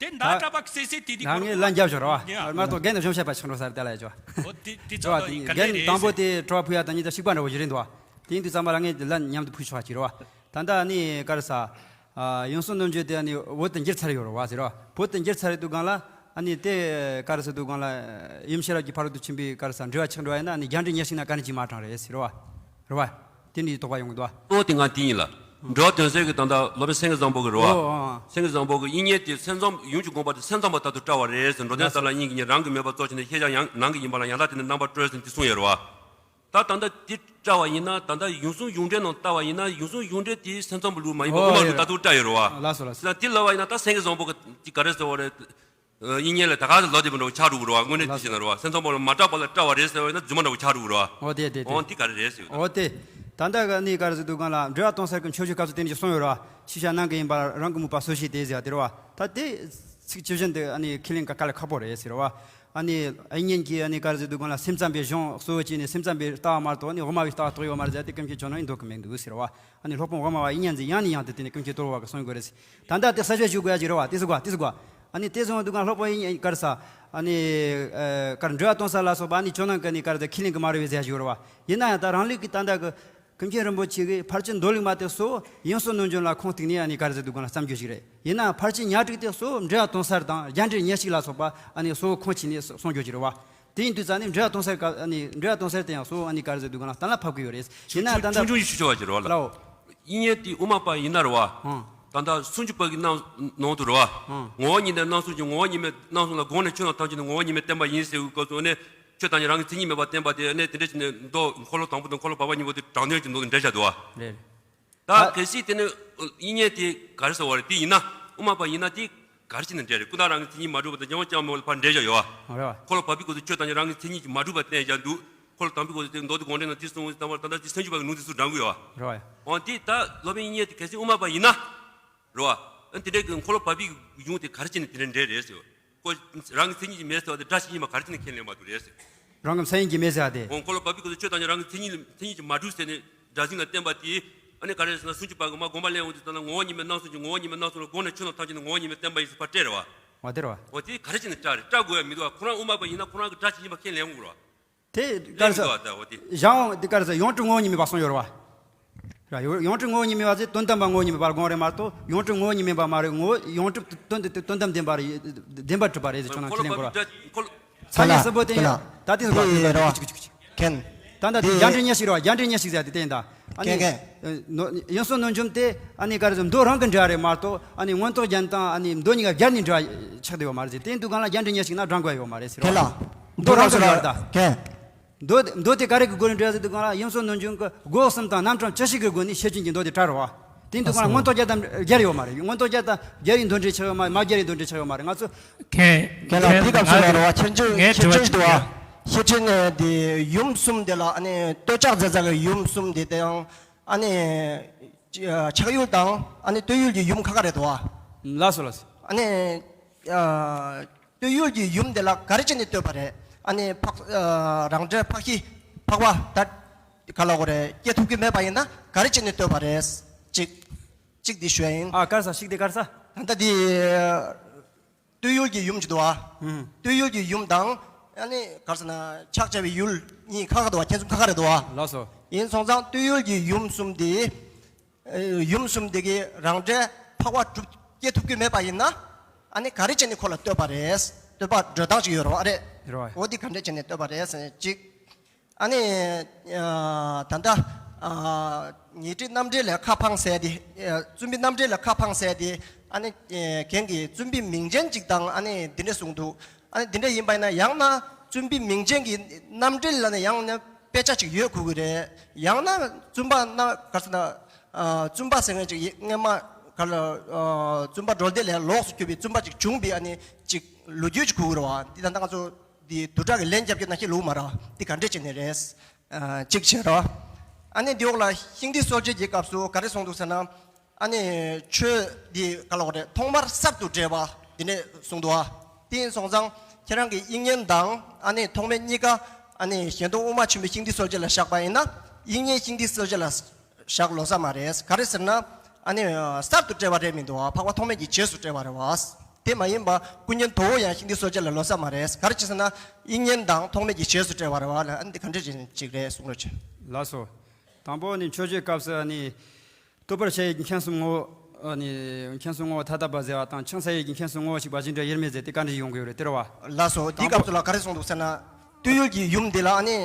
དེ་ད་ཟླ་གྲགས་པ་གི་སེ་སེ་དེ་དེ་ང་གོ་ངས་ལན་རྒྱབ་ཤོག་ར་བ། ཡ། མ་གཏོགས་རྒན་དང་གཞུང་བཤད་པ་ཆགས་འགྲོ་ས་རེད་ད་ལ་ཡ་ཅོ། འོ་དེ་དེ་ཚོ་ར་དེ་ད་ཡིན་ག་རེ་རྒན་རེད་དང་པོ་ཟེར། དེ་དྲི་བ་ཕུལ་ཡ་དང་གཉིས་ད་གཅིག་པ་འདྲ་བོ་ཞིག་རེད་འདུག་བ། དེ་ཡིན་དུས་ཙམ་པ་ལ་ངས་ལན་མཉམ་དུ་ཕུལ་ཆོག་པ་ཅིག་རེད་བ། ད་ལྟ་ནི་ག་རེ་ཟ། ཨ། དབྱིན་སུང་རྣམ་འབྱོར་དེ་ཨ་ནི་བོད་དུ་འགྱུར་ཚར་ཡོད་རེད་བ་ཟེར་བ། བོད་དུ་འགྱུར་ཚར་ཡོད་དུས་སྒང་ལ་ཨ་ནི་དེ་ག་རེ་ཟེར་དུས་སྒང་ལ། ཡུམ་ཤེས་རབ་ཀྱི་ཕ་རོལ་ཏུ་ཕྱིན་པའི་ག་རེ་ཟ་འགྲེལ་པ་ཆགས་འགྲོ་བ་ཡིན་ན་ཨ་ནི་རྒྱ་འགྲེལ་ཉེར་གཅིག་ན་ག་ནས་ཅིག་མ་དྲངས་རེད་ཟེར་བ། རེད་བ། དེ་འདྲའི་དོགས་པ་ཡོང་གི་འདུག་བ། ཨོ་དེ་ང་དེ་ཡིན་ལ། འགྲེལ་པ་དོན་གསལ་གྱི་ད་ལྟ་སློབ་དཔོན་སེང་གེ་བཟང་པོ་གི་རེད་བ། ཨོ་ཨོ། སེང་གེ་བཟང་པོ་གི་དབྱིག་གཉེན་དེ་སེམས་ཙམ་ཡུམ་གྱི་དགོངས་པ་དེ་སེམས་ཙམ་པ་ལྟར་དུ་བཀྲལ་བ་རེད་ཟེར། འགྲོ་དོན་ལགས་སོ། གསལ་བ་དབྱིངས་ཀྱི་ཉིད་རང་གི་མོས་པ་གཙོ་བྱས་ནས་ཤེས་བྱ་ཡང་ནང་གི་ཡིན་པ་ལ་ཡང་དག་དེ་ནི་རྣམ་པར་གྲོལ་ཟེར་དེ་གསུངས་ཡོད་རེད་བ། ད་ད་ལྟ་དེ་བཀྲལ་བ་ཡིན་ན། ད་ལྟ་ཡུམ་གསུམ་གཞུང་འགྲེལ་ནང་ལྟ་བ་ཡིན་ན། ཡུམ་གསུམ་གཞུང་འགྲེལ་དེ་སེམས་ཙམ་པའི་ལུགས་མ་ཡིན་པ། ཨོ་དབུ་མ་ཡོད་ལུགས་རེད། ལྟར་དུ་བཀྲལ་ཡོད་རེད་བ། ལགས་སོ་ལགས་སོ། ད་དེ་ལབ་པ་ཡིན་ན་ད་སེང་གེ་བཟང་པོ་གི་ག་རེ་ཟེར་བ་རེད། དབྱིག་གཉེན་ལ་ད་ག་ཟེ་ལོ་དེ་མི་འགྲོ་ཆགས་འགྲོ་གི་རེད་བ། དངོས་གནས་དེ་བྱས་ན་རེད་བ། སེམས་ཙམ་པ་ལ་མ་བཀྲལ་བ་ལ་བཀྲལ་བ་རེད་ཟེར་བ་ཡིན་ན་རྫུན་མ་འདྲ་བོ་ཆགས་འགྲོ་གི་རེད་བ། ཨོ་དེ་དེ་དེ། ཨོ་འདི་ག་རེ་རེད་ཟེར་ཡོད་ད། ཨོ་དེ། ད་ལྟ་ག་ནི་ག་རེ་ཟེར་དུས་སྒང་ལ་འགྲེལ་པ་དོན་གསལ་གྱི་མཆོག་གཞུང་སྐབས་སུ་དེ་འདྲ་ཞིག་གསུངས་ཡོད་རེད་བ། ཤེས་བྱ་ནང་གི་ཡིན་པ་རང་གི་མོས་པ་སོ་སྐྱེས་དེ་ཟེར་བ་དེ་རེད་བ། ད་དེ་ཚིག་ཇི་བཞིན་དུ་ཨ་ནི་ཁས་ལེན་དཀའ་ལས་ཁག་པོ་རེད་ཟེར་བ། ཨ་ནི་དབྱིག་གཉེན་གྱིས་ཨ་ནི་ག་རེ་ཟེར་དུས་སྒང་ལ་སེམས་ཙམ་པའི་གཞུང་གཙོ་བོ་བྱས་ནས་སེམས་ཙམ་པའི་ལྟ་བ་མ་གཏོགས་ཨ་ནི་དབུ་མ་པའི་ལྟ་བ་གཏོགས་ཡོད་མ་རེད་ཟེར་ཏེ་ཀུན་མཁྱེན་ཇོ་ནང་གིས་འདོད་ཀྱི་མི་འདུག་ཟེར་བ། ཨ་ནི་སློབ་དཔོན་དབུ་མ་པ་དབྱིག་གཉེན་འཛིན་ཡང་ནས་ཡང་དུ་དེ་ནི་ཀུན་མཁྱེན་དོལ་པོ་པ་གིས་གསུང་དགོས་རེད། ད་ལྟ་དེ་གསལ་བཤད་ཞུ་དགོས་ཡ་ཅིག་རེད་བ། དེ་ཟེར་དགོས། ཨ་ནི་དེ་ཟེར་དུས་སྒང་སློབ་དཔོན་དབྱིག་གཉེན་ག་རེ་ཟ། ཨ་ནི་ཨ་ག་རེ་འགྲེལ་པ་དོན་གསལ་ལ་སོགས་པ་ཨ་ནི་ཇོ་ནང་གིས་ནི་ག་རེ་ཟ་ཁས་ལེན་གི་མ་རེད་པས་ཟེར་ཡ་ཞིག་ཡོད་རེད་བ། ཡིན་ན་ཡང་ད་རང་ལུགས་ཀྱི་ད་ལྟ་གི་ཀུན་མཁྱེན་རིན་པོ་ཆེ་གིས་ཕར་ཕྱིན་མདོ་ལུགས་མ་དེ་སོགས་དབྱིན་སུང་རྣམ་འབྱོར་ལ་ཁུངས་གཏུགས་ནས་ཨ་ནི་ག་རེ་ཟེར་དུས་སྒང་ལ་བརྩམས་རྒྱུ་ཞིག་རེད། ཡིན་ན་ཕར་ཕྱིན་ཉག་དྲུག་དེ་སོགས་འགྲེལ་པ་དོན་གསལ་དང་རྒྱ་འགྲེལ་ཉེར་གཅིག་ལ་སོགས་པ་ཨ་ནི་སོགས་ཁུངས་བྱས་ནས་གསུང་རྒྱུ་ཞིག་རེད་བ། དེ་ཡིན་དུས་ཙང་ནི་འགྲེལ་པ་དོན་གསལ་ག་ཨ་ནི་འགྲེལ་པ་དོན་གསལ་དེ་ཡང་སོགས་ཨ་ནི་ག་རེ་ཟེར་དུས་སྒང་ལ་གཏན་ལ་ཕབ་ཀྱི་ཡོད་རེད། ཡིན་ན་ད་ལྟ་ཆུང་ཆུང་ཞིག་ཞུ་ཆོག་པ་ཅིག་རེད་བ་ལགས། ལའོ། དབྱིག་གཉེན་དེ་དབུ་མ་པ་ཡིན་ན་རེད་བ། ཧང་། ད་ལྟ་སུམ་ཅུ་པ་གི་ནང་ནང་དུ་རེད་བ། ཧང་། ངོ་བོ་ཉིད་ནས་སྣང་གསུམ་གྱི་ངོ་བོ་ཉིད་མེད་སྣང་གསུམ་ལ་དགོངས་ནས་ཆོས་རྣམས་ཐམས་ཅད་ནི་ངོ་བོ་ཉིད་མེད་བསྟན་པ་ཡིན་ཟེར་བའི་སྐབས་སུ་ནི་ཆོས་ཐམས་ཅད་རང་གི་མཚན་ཉིད་མེད་པར་བསྟན་པ་དེ་ནི་དེ་འདྲ་བྱས་ནས་མདོ་འཁོར་ལོ་དང་པོ་དང་འཁོར་ལོ་བར་པ་གཉིས་པོ་དེ་དྲང་དོན་གྱི་མདོ་དང་འགྲེལ་བྱ་འདུག་བ། རེད། ད་གལ་སྲིད་དེ་ནི་དབྱིག་གཉེན་དེ་ག་རེ་ཟེར་བ་རེད། དེ་ཡིན་ན་དབུ་མ་པ་ཡིན་ན་དེ་ག་རེ་བྱས་ནས་འགྲེལ་རེད། ཀུན་བརྟགས་རང་གི་མཚན་ཉིད་མ་གྲུབ་པ་དང་རྐྱེན་ངན་ཅང་མེད་པ་ལ་ཕར་འགྲེལ་བྱ་ཡོད་བ། རེད་བ། འཁོར་ལོ་བར་པའི་སྐབས་སུ་ཆོས་ཐམས་ཅད་རང་གི་མཚན་ཉིད་ཀྱིས་མ་གྲུབ་པར་བསྟན་བྱ་འདུག་འཁོར་ལོ་དམ་པའི་སྐོར་དེ་མདོ་སྡེ་དགོངས་འགྲེལ་ནང་དེ་གསུངས་ཙང་མར་ད་ལྟ་དེ་སེམས་བསྐྱེད་པ་གི་ལུང་དེ་ཚུར་དྲངས་དགོས་ཡོད་བ། རེད་བ། འོ་དེ་ད་སློབ་དཔོན་དབྱིག་གཉེན་དེ་གལ་སྲིད་དབུ་མ་པ་ཡིན་ན། རེད་བ། ཨ་དེ་འདྲའི་གི་འཁོར་ལོ་བབས་པའི་གཞུང་དེ་ག་རེ་བྱས་ནས་དེ་འདྲ་འགྲེལ་རེད་ཟེར། ཁོ་རང་གི་མཚན་ཉིད་ཀྱིས་མེད་ཟེར་བ་དེ་སྒྲ་ཇི་སྙེད་མ་ག་རེ་བྱས་ནས་ཁས་ལེན་མ་ཐུབ་རེད་ཟེར། རང་གི་མཚན་ཉིད་ཀྱིས་མེད་ཟེར་བ་དེ། འོ་འཁོར་ལོ་བབས་པའི་སྐོར་དུ་ཆོས་དང་ཉིད་རང་གི་མཚན་ཉིད་མཚན་ཉིད་ཀྱིས་མ་གྲུབ་ཟེར་ནས་སྒྲ་འཛིན་ལ་བརྟེན་པ་དེ། ཨ་ནི་ག་རེ་ཟེར་ན་སུམ་ཅུ་པ་གི་མ་དགོངས་པ་ལེན་འོང་དུས་ཙམ་ན་ངོ་བོ་ཉིད་མེད་སྣང་གསུམ་གྱི་ངོ་བོ་ཉིད་མེད་སྣང་གསུམ་ལ་དགོངས་ནས་ཆོས་རྣམས་ཐམས་ཅད་ནི་ངོ་བོ་ཉིད་མེད་བསྟན་པ་ཡིན་ཟེར་ཕར་བཀྲལ་རེད་བ། འོ་དེ་རེད་བ། འོ་དེ་ག་རེ་བྱས་ནས་བཀྲལ་རེད། བཀྲལ་དགོས་ཡ་མི་འདུག་བ། ཁོ་རང་དབུ་མ་པ་ཡིན་ན་ཁོ་རང་གི་སྒྲ་ཇི་སྙེད་མ་ཁས་ལེན་དགོས་རེད་བ། དེ་ག་རེ་ཟེར། ད་འོ་དེ། གཞན་དབང་དེ་ག་རེ་ཟེར། ཡོངས་གྲུབ་ངོ་བོ་ཉིད་མེད་པ་གསུངས་ཡོད་རེད་བ། ར་ཡོ་ཡོངས་གྲུབ་ངོ་བོ་ཉིད་མེད་པ་ཟེར་དོན་དམ་པ་ངོ་བོ་ཉིད་མེད་པར་དགོངས་རེད་མ་གཏོགས་ཡོངས་གྲུབ་དོན་དེ་དོན་དམ་མིན་པ་མ་རེད། ངོ་བོ་ཡོངས་གྲུབ་དོན་དེ་དོན་དམ་བདེན་པ་རེད། བདེན་པར་གྲུབ་པ་རེད་ཟེར་ཁྱོད་རང་ཁས་ལེན་དགོས་རེད་བ། ཚ་ལ་ཚ་ལ་ཚ་ལ། ད་དེ་ཟེར་བ་དེ་རེད་བ། ཁན། ད་ལྟ་དེ་དེ་རྒྱ་འགྲེལ་ཉེར་ཞིག་རེད་བ། རྒྱ་འགྲེལ་ཉེར་ཞིག་ཟེར་དེ་བསྟན་ད། ཨ་ནི། ཁན་ཁན། ཨ་ནོ་ཡུམ་གསུམ་གནོད་འཇོམས་དེ་ཨ་ནི་ག་རེ་ཟེར། མདོ་རང་གི་འགྲེལ་བ་རེད་མ་གཏོགས་ཨ་ནི་མངོན་རྟོགས་རྒྱན་དང་ཨ་ནི་མདོ་གཉིས་ཀ་སྦྱར་ནས་འགྲེལ་བ་ཆགས་བསྡད་ཡོད་མ་རེད་ཟེར། དེ་དུས་སྒང་ལ་རྒྱ་འགྲེལ་ཉེར་ཞིག་ན་དྲང་དགོས་ཡོད་མ་རེད་ཟེར་བ། ཁན་ལ། མདོ་རང་གི་འགྲེལ་བ་རེད་ད། ཁན། མདོ་མདོ་དེ་ག་རེ་གི་སྒོ་ནས་འགྲེལ་བ་ཟེར་དུས་སྒང་ལ་ཡུམ་གསུམ་གནོད་འཇོམས་ཀྱི་སྒོ་གསུམ་དང་རྣམ་གྲངས་བཅུ་བཞི་གི་སྒོ་ནས་བཤད་རྐྱེན་གྱི་མདོ་དེ་བྲལ་རེད་བ། དེ་དུས་སྒང་ལ་མངོན་རྟོགས་རྒྱན་དང་སྦྱར་ཡོད་མ་རེད། མངོན་རྟོགས་རྒྱན་དང་སྦྱར་བའི་མདོ་འགྲེལ་ཆགས་ཡོད་མ་རེད། མ་སྦྱར་བའི་མདོ་འགྲེལ་ཆགས་ཡོད་མ་རེད། ང་ཚོ། ཁན། ཁན་ལ་ཁན་དེ་སྐབས་སུ་ལ་རེད་བ། ཁྱེད་ཚོས་ངའི་ཁྱེད་ཚོས་དྲི་བ་འདུག་བ། ཤེར་ཕྱིན་ནས་དེ་ཡུམ་གསུམ་དེ་ལ་ཨ་ནི་ལྟོ་ཆག་མཛད་ས་གི་ཡུམ་གསུམ་དེ་དང་ཨ་ནི་ཆགས་ཡུལ་དང་ཨ་ནི་ལྟོས་ཡུལ་གྱི་ཡུམ་ཁ་ཁ་རེད་དོ། ལགས་སོ་ལགས་སོ། ཨ་ནི་ལྟོས་ཡུལ་གྱི་ཡུམ་དེ་ལ་ག་རེ་བྱས་ནས་ལྟོས་པ་རེད། ཨ་ནི་འཕགས་རང་འབྲས་འཕགས་ཀྱི་འཕགས་པ་ད་ག་ལ་གོ་རེད། སྐྱེ་ཐུབ་ཀྱི་མེད་པ་ཡིན་ན་ག་རེ་བྱས་ནས་ལྟོས་པ་རེད། གཅིག་གཅིག་འདི་ཞུ་ཡ་ཡིན། ཨ་ག་རེ་ཟ། ཤིག་དེ་ག་རེ་ཟ། ད་ལྟ་འདི། ལྟོས་ཡུལ་གྱི་ཡུམ་གྱི་འདུག་བ། ལྟོས་ཡུལ་གྱི་ཡུམ་དང་། ཨ་ནི་ག་རེ་ཟེར་ན་ཆགས་བྱ་བའི་ཡུལ་གཉིས་ཁ་ཁ་འདུག་བ། ཁྱེད་ཚོ་ཁ་ཁ་རེད་འདུག་བ། ལགས་སོ། ཡིན་སོང་ཙང་ལྟོས་ཡུལ་གྱི་ཡུམ་གསུམ་དེ། ཡུམ་གསུམ་དེ་གི་རང་འབྲས་འཕགས་པ་གྲུབ་སྐྱེ་ཐུབ་ཀྱི་མེད་པ་ཡིན་ན། ཨ་ནི་ག་རེ་བྱས་ནས་ཁོ་ལ་ལྟོས་པ་རེད། ལྟོས་པ་འགྲོ་སྟངས་ཤིག་ཡོད་རེད་བ། རེད། རེད་བ། འོ་དེ་ག་འདྲས་བྱས་ནས་ལྟོས་པ་རེད་ཟེར་ན་གཅིག་ཨ་ནི། ད་ལྟ། ཉེ་སྲིད་རྣམ་འགྲེལ་ལ་ཁ་འཕངས་ཟེར་དེ། བཙུན་པའི་རྣམ་འགྲེལ་ལ་ཁ་འཕངས་ཟེར་དེ། ཨ་ནི། གན་གྱི་བཙུན་པའི་མིང་ཅན་ཅིག་དང་ཨ་ནི་འདི་འདྲ་གསུངས་འདུག་ཨ་ནི་འདི་འདྲ་ཡིན་པ་ཡིན་ན་ཡང་ན་བཙུན་པའི་མིང་ཅན་གྱི་རྣམ་འགྲེལ་ལ་ནི་ཡང་ན་དཔེ་ཆ་ཅིག་ཡོད་དགོས་ཀྱི་རེད། ཡང་ན་བཙུན་པ་རྣམ་ག་ཟེར་ན། བཙུན་པ་ཟེར་མཁན་ཅིག་སྔོན་མ་ག་ལ། བཙུན་པ་གྲོལ་སྡེ་ལས་ལོགས་སུ་གྱུར་པའི་བཙུན་པ་ཅིག་བྱུང་བའི་ཨ་ནི་ཅིག་ལོ་རྒྱུས་ཅིག་དགོས་ཀྱི་རེད་བ། འདི་ད་ལྟ་ང་ཚོ། འདི་བསྡུས་གྲྭ་གི་ལན་རྒྱབ་རྒྱུ་ནང་བཞིན་ལུགས་མ་རེད། འདི་ག་འདྲས་བྱས་ནས་རེད། ཨ་གཅིག་བྱས་རོ། ཨ་ནི་འདི་འོག་ལ་ཤིང་རྟའི་སྲོལ་འབྱེད་ཀྱི་སྐབས་སུ་ག་རེ་གསུངས་འདུག་ཟེར་ན། ཨ་ནི་ཆོས་འདི་ག་ལ་འོ་རེད། ཐོག་མར་གསར་དུ་འགྲེལ་བ་འདི་འདྲས་གསུངས་འདུག་ཨ། དེ་ཡིན་སོང་ཙང་ཁྱེད་རང་གི་དབྱིག་གཉེན་དང་ཨ་ནི་ཐོགས་མེད་གཉིས་ཀ་ཨ་ནི་གཞན་སྟོང་དབུ་མ་ཆེན་པོའི་ཤིང་རྟའི་སྲོལ་འབྱེད་ལ་བཞག་པ་ཡིན་ན། དབྱིག་གཉེན་ཤིང་རྟའི་སྲོལ་འབྱེད་ལ་བཞག་ལོ་ས་མ་རེད། ག་རེ་ཟེར་ན། ཨ་ནི་གསར་དུ་བཀྲལ་བ་རེད་མི་འདུག་བ། འཕགས་པ་ཐོགས་མེད་ཀྱི་རྗེས་སུ་བཀྲལ་བ་རེད་བ། དེ་མ་ཡིན་པ་ཀུན་མཁྱེན་དོལ་པོ་ཡང་ཤིང་རྟའི་སྲོལ་འབྱེད་ལ་ལོ་ས་མ་རེད། ག་རེ་བྱས་ཟེར་ན། དབྱིག་གཉེན་དང་ཐོགས་མེད་ཀྱི་རྗེས་སུ་བཀྲལ་བ་རེད་བ་ལ། ཨ་ནི་འདི་ག་འདྲ་ཅིག་ཅིག་རེད་གསུང་རོགས་བྱེད། ལགས་སོ། དང་པོ་ནི་མཆོད་བརྗོད་སྐབས་སུ་ནི། བསྟོད་པར་བྱ་ཡི་མཁྱེན་གསུམ་ངོ་བོ། ཨ་ནི་མཁྱེན་གསུམ་ངོ་བོ་མཐའ་དག་པ་ཟེར་བ་དང་ཕྱིང་ས་ཡི་མཁྱེན་གསུམ་ངོ་བོ་གཅིག་པ་གཞན་དྲིང་ཡོད་མེད་ཟེར་དེ་བཀའ་འདྲི་ཡོང་གི་ཡོད་རེད། དེ་རེད་བ། ལགས་སོ། དེའི་སྐབས་སུ་ལ་ག་རེ་གསུངས་འདུག་ཟེར་ན། ལྟོས་ཡུལ་གྱི་ཡུམ་འདི་ལ་ཨ་ནི།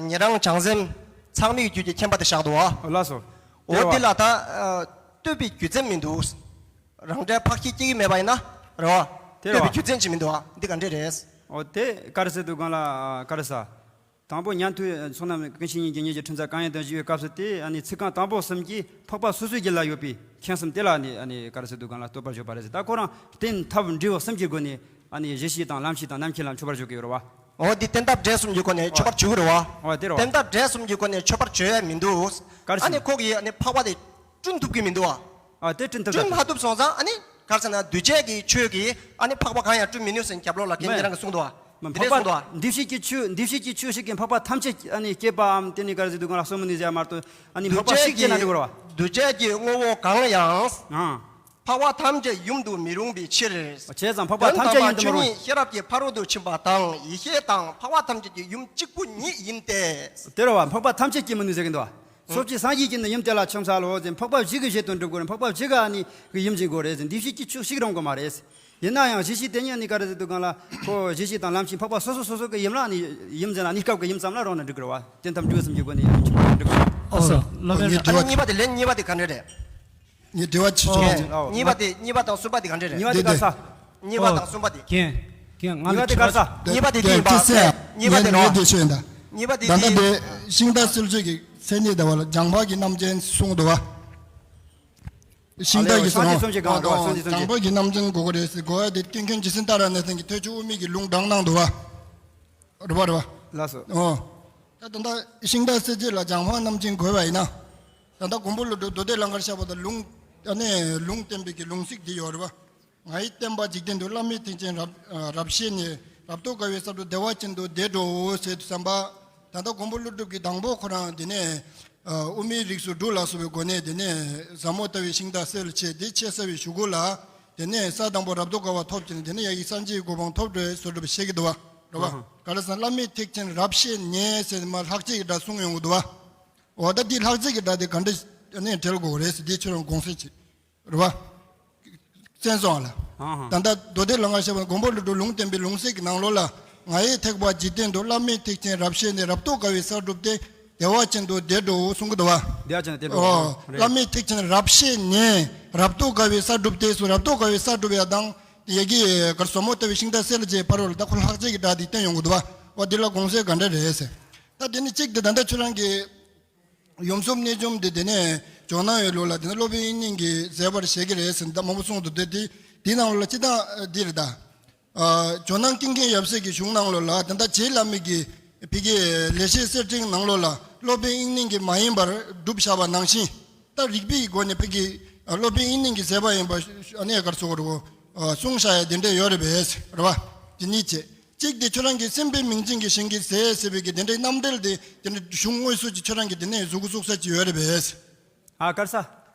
ཉན་རང་བྱང་སེམས་ཚང་མིའི་རྒྱུད་ཀྱི་མཁྱེན་པ་དེ་བཞག་འདུག་བ། ལགས་སོ། འོ་དེ་ལ་ད། ལྟོས་པའི་རྒྱུ་མཚན་མི་འདུག་རང་འབྲས་འཕགས་ཤིང་སྐྱེ་གི་མེད་པ་ཡིན་ན། རེད་བ། དེ་རེད་བ། ལྟོས་པའི་རྒྱུ་མཚན་ཅིག་མི་འདུག་བ། འདི་ག་འདྲས་རེད། འོ་དེ་ག་རེ་ཟེར་འདུག་གང་ལ་ག་རེ་ཟ། དང་པོ་ཉན་ཐོས་བསོད་ནམས་ཀུན་ཤེས་གཉིས་ཀྱི་ཉིད་ཀྱི་ཕྲིན་ཚེགས་གང་ཡིན་དང་ཞུ་བའི་སྐབས་སུ་དེ་ཨ་ནི་ཚིག་རྐང་དང་པོ་གསུམ་གྱིས་འཕགས་པ་སོ་སོའི་རྒྱུད་ལ་ཡོད་པའི་མཁྱེན་གསུམ་དེ་ལ་ཨ་ནི་ཨ་ནི་ག་རེ་ཟེར་འདུག་གང་ལ་བསྟོད་པར་བརྗོད་པ་རེད་ཟེར། ད་ཁོ་རང་རྟེན་ཐབས་འབྲས་བུ་གསུམ་གྱི་སྒོ་ནས་ཨ་ནི་གཞི་ཤེས་དང་ལམ་ཤེས་དང་རྣམ་མཁྱེན་ལ་མཆོད་པར་བརྗོད་ཀྱི་ཡོད་རེད་བ། འོ་འདི་རྟེན་ཐབས་འབྲས་གསུམ་གྱི་སྒོ་ནས་མཆོད་པར་བརྗོད་ཀྱི་རེད་བ། འོ་དེ་རེད་བ། རྟེན་ཐབས་འབྲས་གསུམ་གྱི་སྒོ་ནས་མཆོད་པར་བརྗོད་ཡ་མི་འདུག་ག་རེ་ཟེར། ཨ་ནི་ཁོ་གིས་ཨ་ནི་འཕགས་པ་དེ་བསྐྲུན་ཐུབ་ཀྱི་མི་འདུག་བ། ཨ་དེ་བསྐྲུན་ཐུབ་ད་བསྐྲུན་མ་ཐུབ་སོང་ཙང་ཨ་ནི་ག་རེ་ཟེར་ན་འདུས་བྱས་ཀྱི་ཆོས་ཀྱིས་ཨ་ནི་འཕགས་པ་གང་ཡང་བསྐྲུན་མི་ནུས་ཟེར་རྒྱབ་ལོགས་ལ་རྐྱེན་མེད་རང་གིས་གསུངས་འདུག་བ། མ་འདི་འཕགས་རེད་པ་གསུངས་འདུག་བ། འདུས་བྱས་ཀྱི་ཆོས་འདུས་བྱས་ཀྱི་ཆོས་ཤིག་གིས་འཕགས་པ་ཐམས་ཅད་ཨ་ནི་སྐྱེད་པའམ་དེ་ནི་ག་རེ་ཟེར་འདུག་གང་ལ་གསུང་མི་ནུས་ཟེར་ཡ་མ་གཏོགས་ཨ་ནི་འཕགས་པ་ཞིག་སྐྱེད་ན་འགྲིག་གི་རེད་བ། འདུས་བྱས་ཀྱི་དངོས་པོ་གང་ཡང་། ཨང་། འཕགས་པ་ཐམས་ཅད་ཡུམ་དུ་མི་རུང་བའི་ཕྱིར། བྱས་ཙང་འཕགས་པ་ཐམས་ཅད་ཡུམ་དུ་མི་རུང་། དོན་དམ་པ་ཆོས་ཉིད་ཤེས་རབ་ཀྱི་ཕ་རོལ་ཏུ་ཕྱིན་པ་དང་ཡེ་ཤེས་དང་འཕགས་པ་ཐམས་ཅད་ཀྱི་ཡུམ་གཅིག་པུ་ཉིད་ཡིན་ཏེ། དེ་རེད་བ། འཕགས་པ་ཐམས་ཅད་སྐྱེད་མི་ནུས་ཟེར་གྱི་འདུག་བ། སོ་སྐྱེ་སངས་རྒྱས་ཀྱི་ནི་ཡུམ་དེ་ལ་ཕྱིན་ཚར་ལོ་ཟེར། འཕགས་པ་བཞི་གི་གཞི་དོན་སྒྲུབ་དགོས་རེད། འཕགས་པ་བཞི་ག་ནི་གི་ཡུམ་འཛིན་དགོས་རེད་ཟེར། འདུས་བྱས་ཀྱི་ཆོས་ཤིག་རུང་གི་མ་རེད། ཡིན་ན་ཡང་གཞི་ཤེས་དེ་ཉིད་ནི་ག་རེ་ཟེར་འདུག་གང་ལ་ཁོ་གཞི་ཤེས་དང་ལམ་ཤེས་འཕགས་པ་སོ་སོ་སོ་སོ་གི་ཡུམ་ལ་ནི་ཡུམ་འཛིན་ལ་གནས་སྐབས་ཀྱི་ཡུམ་ཙམ་ལ་རུང་ན་འགྲིག་གི་རེད་བ། རྟེན་ཐབས་འབྲས་བུ་གསུམ་གྱི་སྒོ་ནས་ཡུམ་ཆེན་པོ་འགྲིག་གི་རེད། ཨོ་སོ། སློབ་དཔོན། ངའི་ཨ་དྲི་ནི་བ་གཉིས་པ་དེ་ལན་གཉིས་པ་དེ་ག་འདྲ་རེད། ངའི་དྲི་བ་ཆེ་ཆུང་ཨོ། ཅིག་ཨོ། གཉིས་པ་དེ་གཉིས་པ་དང་གསུམ་པ་དེ་ག་འདྲ་རེད། གཉིས་པ་དེ་དེ་ག་དེ་ས། གཉིས་པ་དང་གསུམ་པ་དེ། ཀྱེ། ཀྱེ་ང་གཉིས་པ་དེ་ག་དེ་ས། གཉིས་པ་དེ་དེ་ཡིན་པ། ཀྱེ་སེ། གཉིས་པ་དེ་ངས་རེད་བ། ངས་དེ་ཤོད་ཡིན་ད། གཉིས་པ་དེ་ད་ལྟ་དེ་དེ། ཤིང་རྟ་སྲོལ་འབྱེད་ཀྱི་མཚན་ཉིད་ཟླ་བ་ལ་སྦྱངས་པ་གི་རྣམ་ཅན་གསུངས་འདུག་བ། ཤིང་རྟ་གི་སངས་རྒྱས་གསུམ་གྱི་སྒང་རེད་བ། སངས་རྒྱས་གསུམ་གྱི། སྦྱངས་པ་གི་རྣམ་ཅན་གོ་གི་རེད་ཟེར་གོ་བ་དེ་ཀུན་མཁྱེན་ཇི་སྲིད་ལྟར་ར་གནས་ཚང་གི་ཐེག་མཆོག་དབུ་མའི་གི་ལུང་དྲངས་གནང་འདུག་བ། རེད་བ་རེད་བ། ལགས་སོ། ཨོ། ད་ད་ལྟ་ཤིང་རྟ་གསལ་བྱེད་ལ་སྦྱང་བ་རྣམ་མཁྱེན་དགོས་པ་ཡིན་ན། ད་ལྟ་མགོན་པོ་ཀླུ་སྒྲུབ་མདོ་སྡེ་ལང་ཀར་བཤད་པ་དང་ལུང་། ཨ་ནི་ལུང་བསྟན་པའི་གི་ལུང་ཚིག་འདི་ཡོད་རེད་པ། ང་ཡི་བསྟན་པ་འཇིག་རྟེན་དུ། བླ་མེད་ཐེག་ཆེན་རབ་རབ་ཤེས་ནས། རབ་ཏུ་དགའ་བའི་སར་འགྲུབ་བདེ་བ་ཅན་དུ་བདེ་འགྲོའོ་ཟེར་དུས་ཙམ་པ། ད་ལྟ་མགོན་པོ་ཀླུ་སྒྲུབ་ཀྱིས་དང་པོ་ཁོ་རང་དེ་ནས་དབུ་མའི་རིགས་སུ་འབྲུ་ལ་སོགས་པའི་སྒོ་ནས་དེ་ནས་ཟབ་མོ་ལྟ་བུའི་ཤིང་རྟ་གསལ་བྱེད་དེ་འཆད་ཚར་བའི་གཞུག་གུ་ལ། དེ་ནས་ས་དང་པོ་རབ་ཏུ་དགའ་བ་ཐོབ་ཅིང་དེ་ནས་ཡ་གི་སངས་རྒྱས་གོ་འཕང་ཐོབ་འགྲོ་བའི་བཟོ་སྒྲུབ་བཤད་ཀྱི་འདུག་པ། རེད་པ། ག་རེ་ཟེར་ན་བླ་མེད་ཐེག་ཆེན་རབ་ཤེས་ནས་ཟེར་ནས་མར་ལྷག་བཅས་ཀྱི་སྒྲ་གསུངས་ཡོང་གི་འདུག་པ། འོ་ད་འདི་ལྷག་བཅས་ཀྱི་སྒྲ་དེ་ག་འདྲ་ནས་འབྲེལ་དགོས་རེད་ཟེར་འདི་ཁྱོད་རང་དགོངས་སེལ་བྱེད། རེད་པ། གསན་སོང་ཨ་ལ། ད་ལྟ་མདོ་སྡེ་ལང་ཀར་བཤད་པ་མགོན་པོ་ཀླུ་སྒྲུབ་ལུང་བསྟན་པའི་ལུང་གསལ་གྱི་ནང་ལོགས་ལ། ང་ཡི་ཐེག་པ་འཇིག་རྟེན་དུ། བླ་མེད་ཐེག་ཆེན་རབ་ཤེས་ནས། རབ་ཏུ་དགའ་བའི་སར་འགྲུབ་སྟེ། བདེ་བ་ཅན་དུ་བདེ་འགྲོའོ་གསུང་གི་འདུག་པ། བདེ་བ་ཅན་དུ་བདེ་འགྲོའོ། ཨོ། རེད། བླ་མེད་ཐེག་ཆེན་རབ་ཤེས་ནས་རབ་ཏུ་དགའ་བའི་སར་འགྲུབ་སྟེ་སུ། རབ་ཏུ་དགའ་བའི་སར་འགྲུབ་ཡ་དང་ཡ་གི་གར་ཟབ་མོ་ལྟ་བུའི་ཤིང་རྟ་གསལ་བྱེད་བར་བར་ལ་ད་ཁོ་ལྷག་བཅས་ཀྱི་སྒྲ་འདི་བསྟན་ཡོང་གི་འདུག་པ། འོ་འདི་ལ་དགོངས་སེལ་ག་འདྲ་རེད་ཟེར། ད་འདི་ནི་གཅིག་དེ་ད་ལྟ་ཁྱོད་རང་གི་ཡུམ་གསུམ་གནས་ཆུང་དེ་དེ་ནས་ཇོ་ནང་ཡོད་ལུགས་ལ་དེ་ནས་སློབ་དཔོན་དབྱིག་གཉེན་གྱིས་མཛད་པར་བཞེད་ཀྱི་རེད་ཟེར་ད་མང་པོ་གསུངས་འདུག་དེ་དེ་དེའི་ནང་ལ་སྤྱི་བཏང་འདི་རེད་ད། ཨ། ཇོ་ནང་ཀུན་མཁྱེན་ཡབ་སྲས་ཀྱི་གཞུང་ནང་ལོགས་ལ་ད་ལྟ་རྗེ་བླ་མའི་གི་ཕ་གི་ལེགས་བཤད་གསེར་ཕྲེང་ནང་ལོགས་ལ་སློབ་དཔོན་དབྱིག་གཉེན་གྱིས་མ་ཡིན་པར་སྒྲུབ་བཞག་པ་ནང་བཞིན། ད་རིགས་པའི་སྒོ་ནས་ཕ་གི་སློབ་དཔོན་དབྱིག་གཉེན་གྱིས་མཛད་པ་ཡིན་པ་ཨ་ནི་གར་སོགས་རུ་གསུངས་བཞག་ཡ་དེ་འདྲ་ཡོད་རེད་པས། རེད་པ། དེ་གཉིས་བྱས། གཅིག་དེ་ཁྱོད་རང་གིས་སེམས་དཔའི་མིང་ཅན་གྱི་ཞིང་གི་ཟས་ཟེར་བའི་གི་དེ་འདྲའི་རྣམ་འགྲེལ་དེ་དེ་འདྲའི་གཞུང་དངོས་སུ་ཅིག་ཁྱོད་རང་གིས་དེ་ནས་གཟུགས་སྐུ་གཟུགས་ས་ཅིག་ཡོད་རེད་པས། ཨ་གར་ས།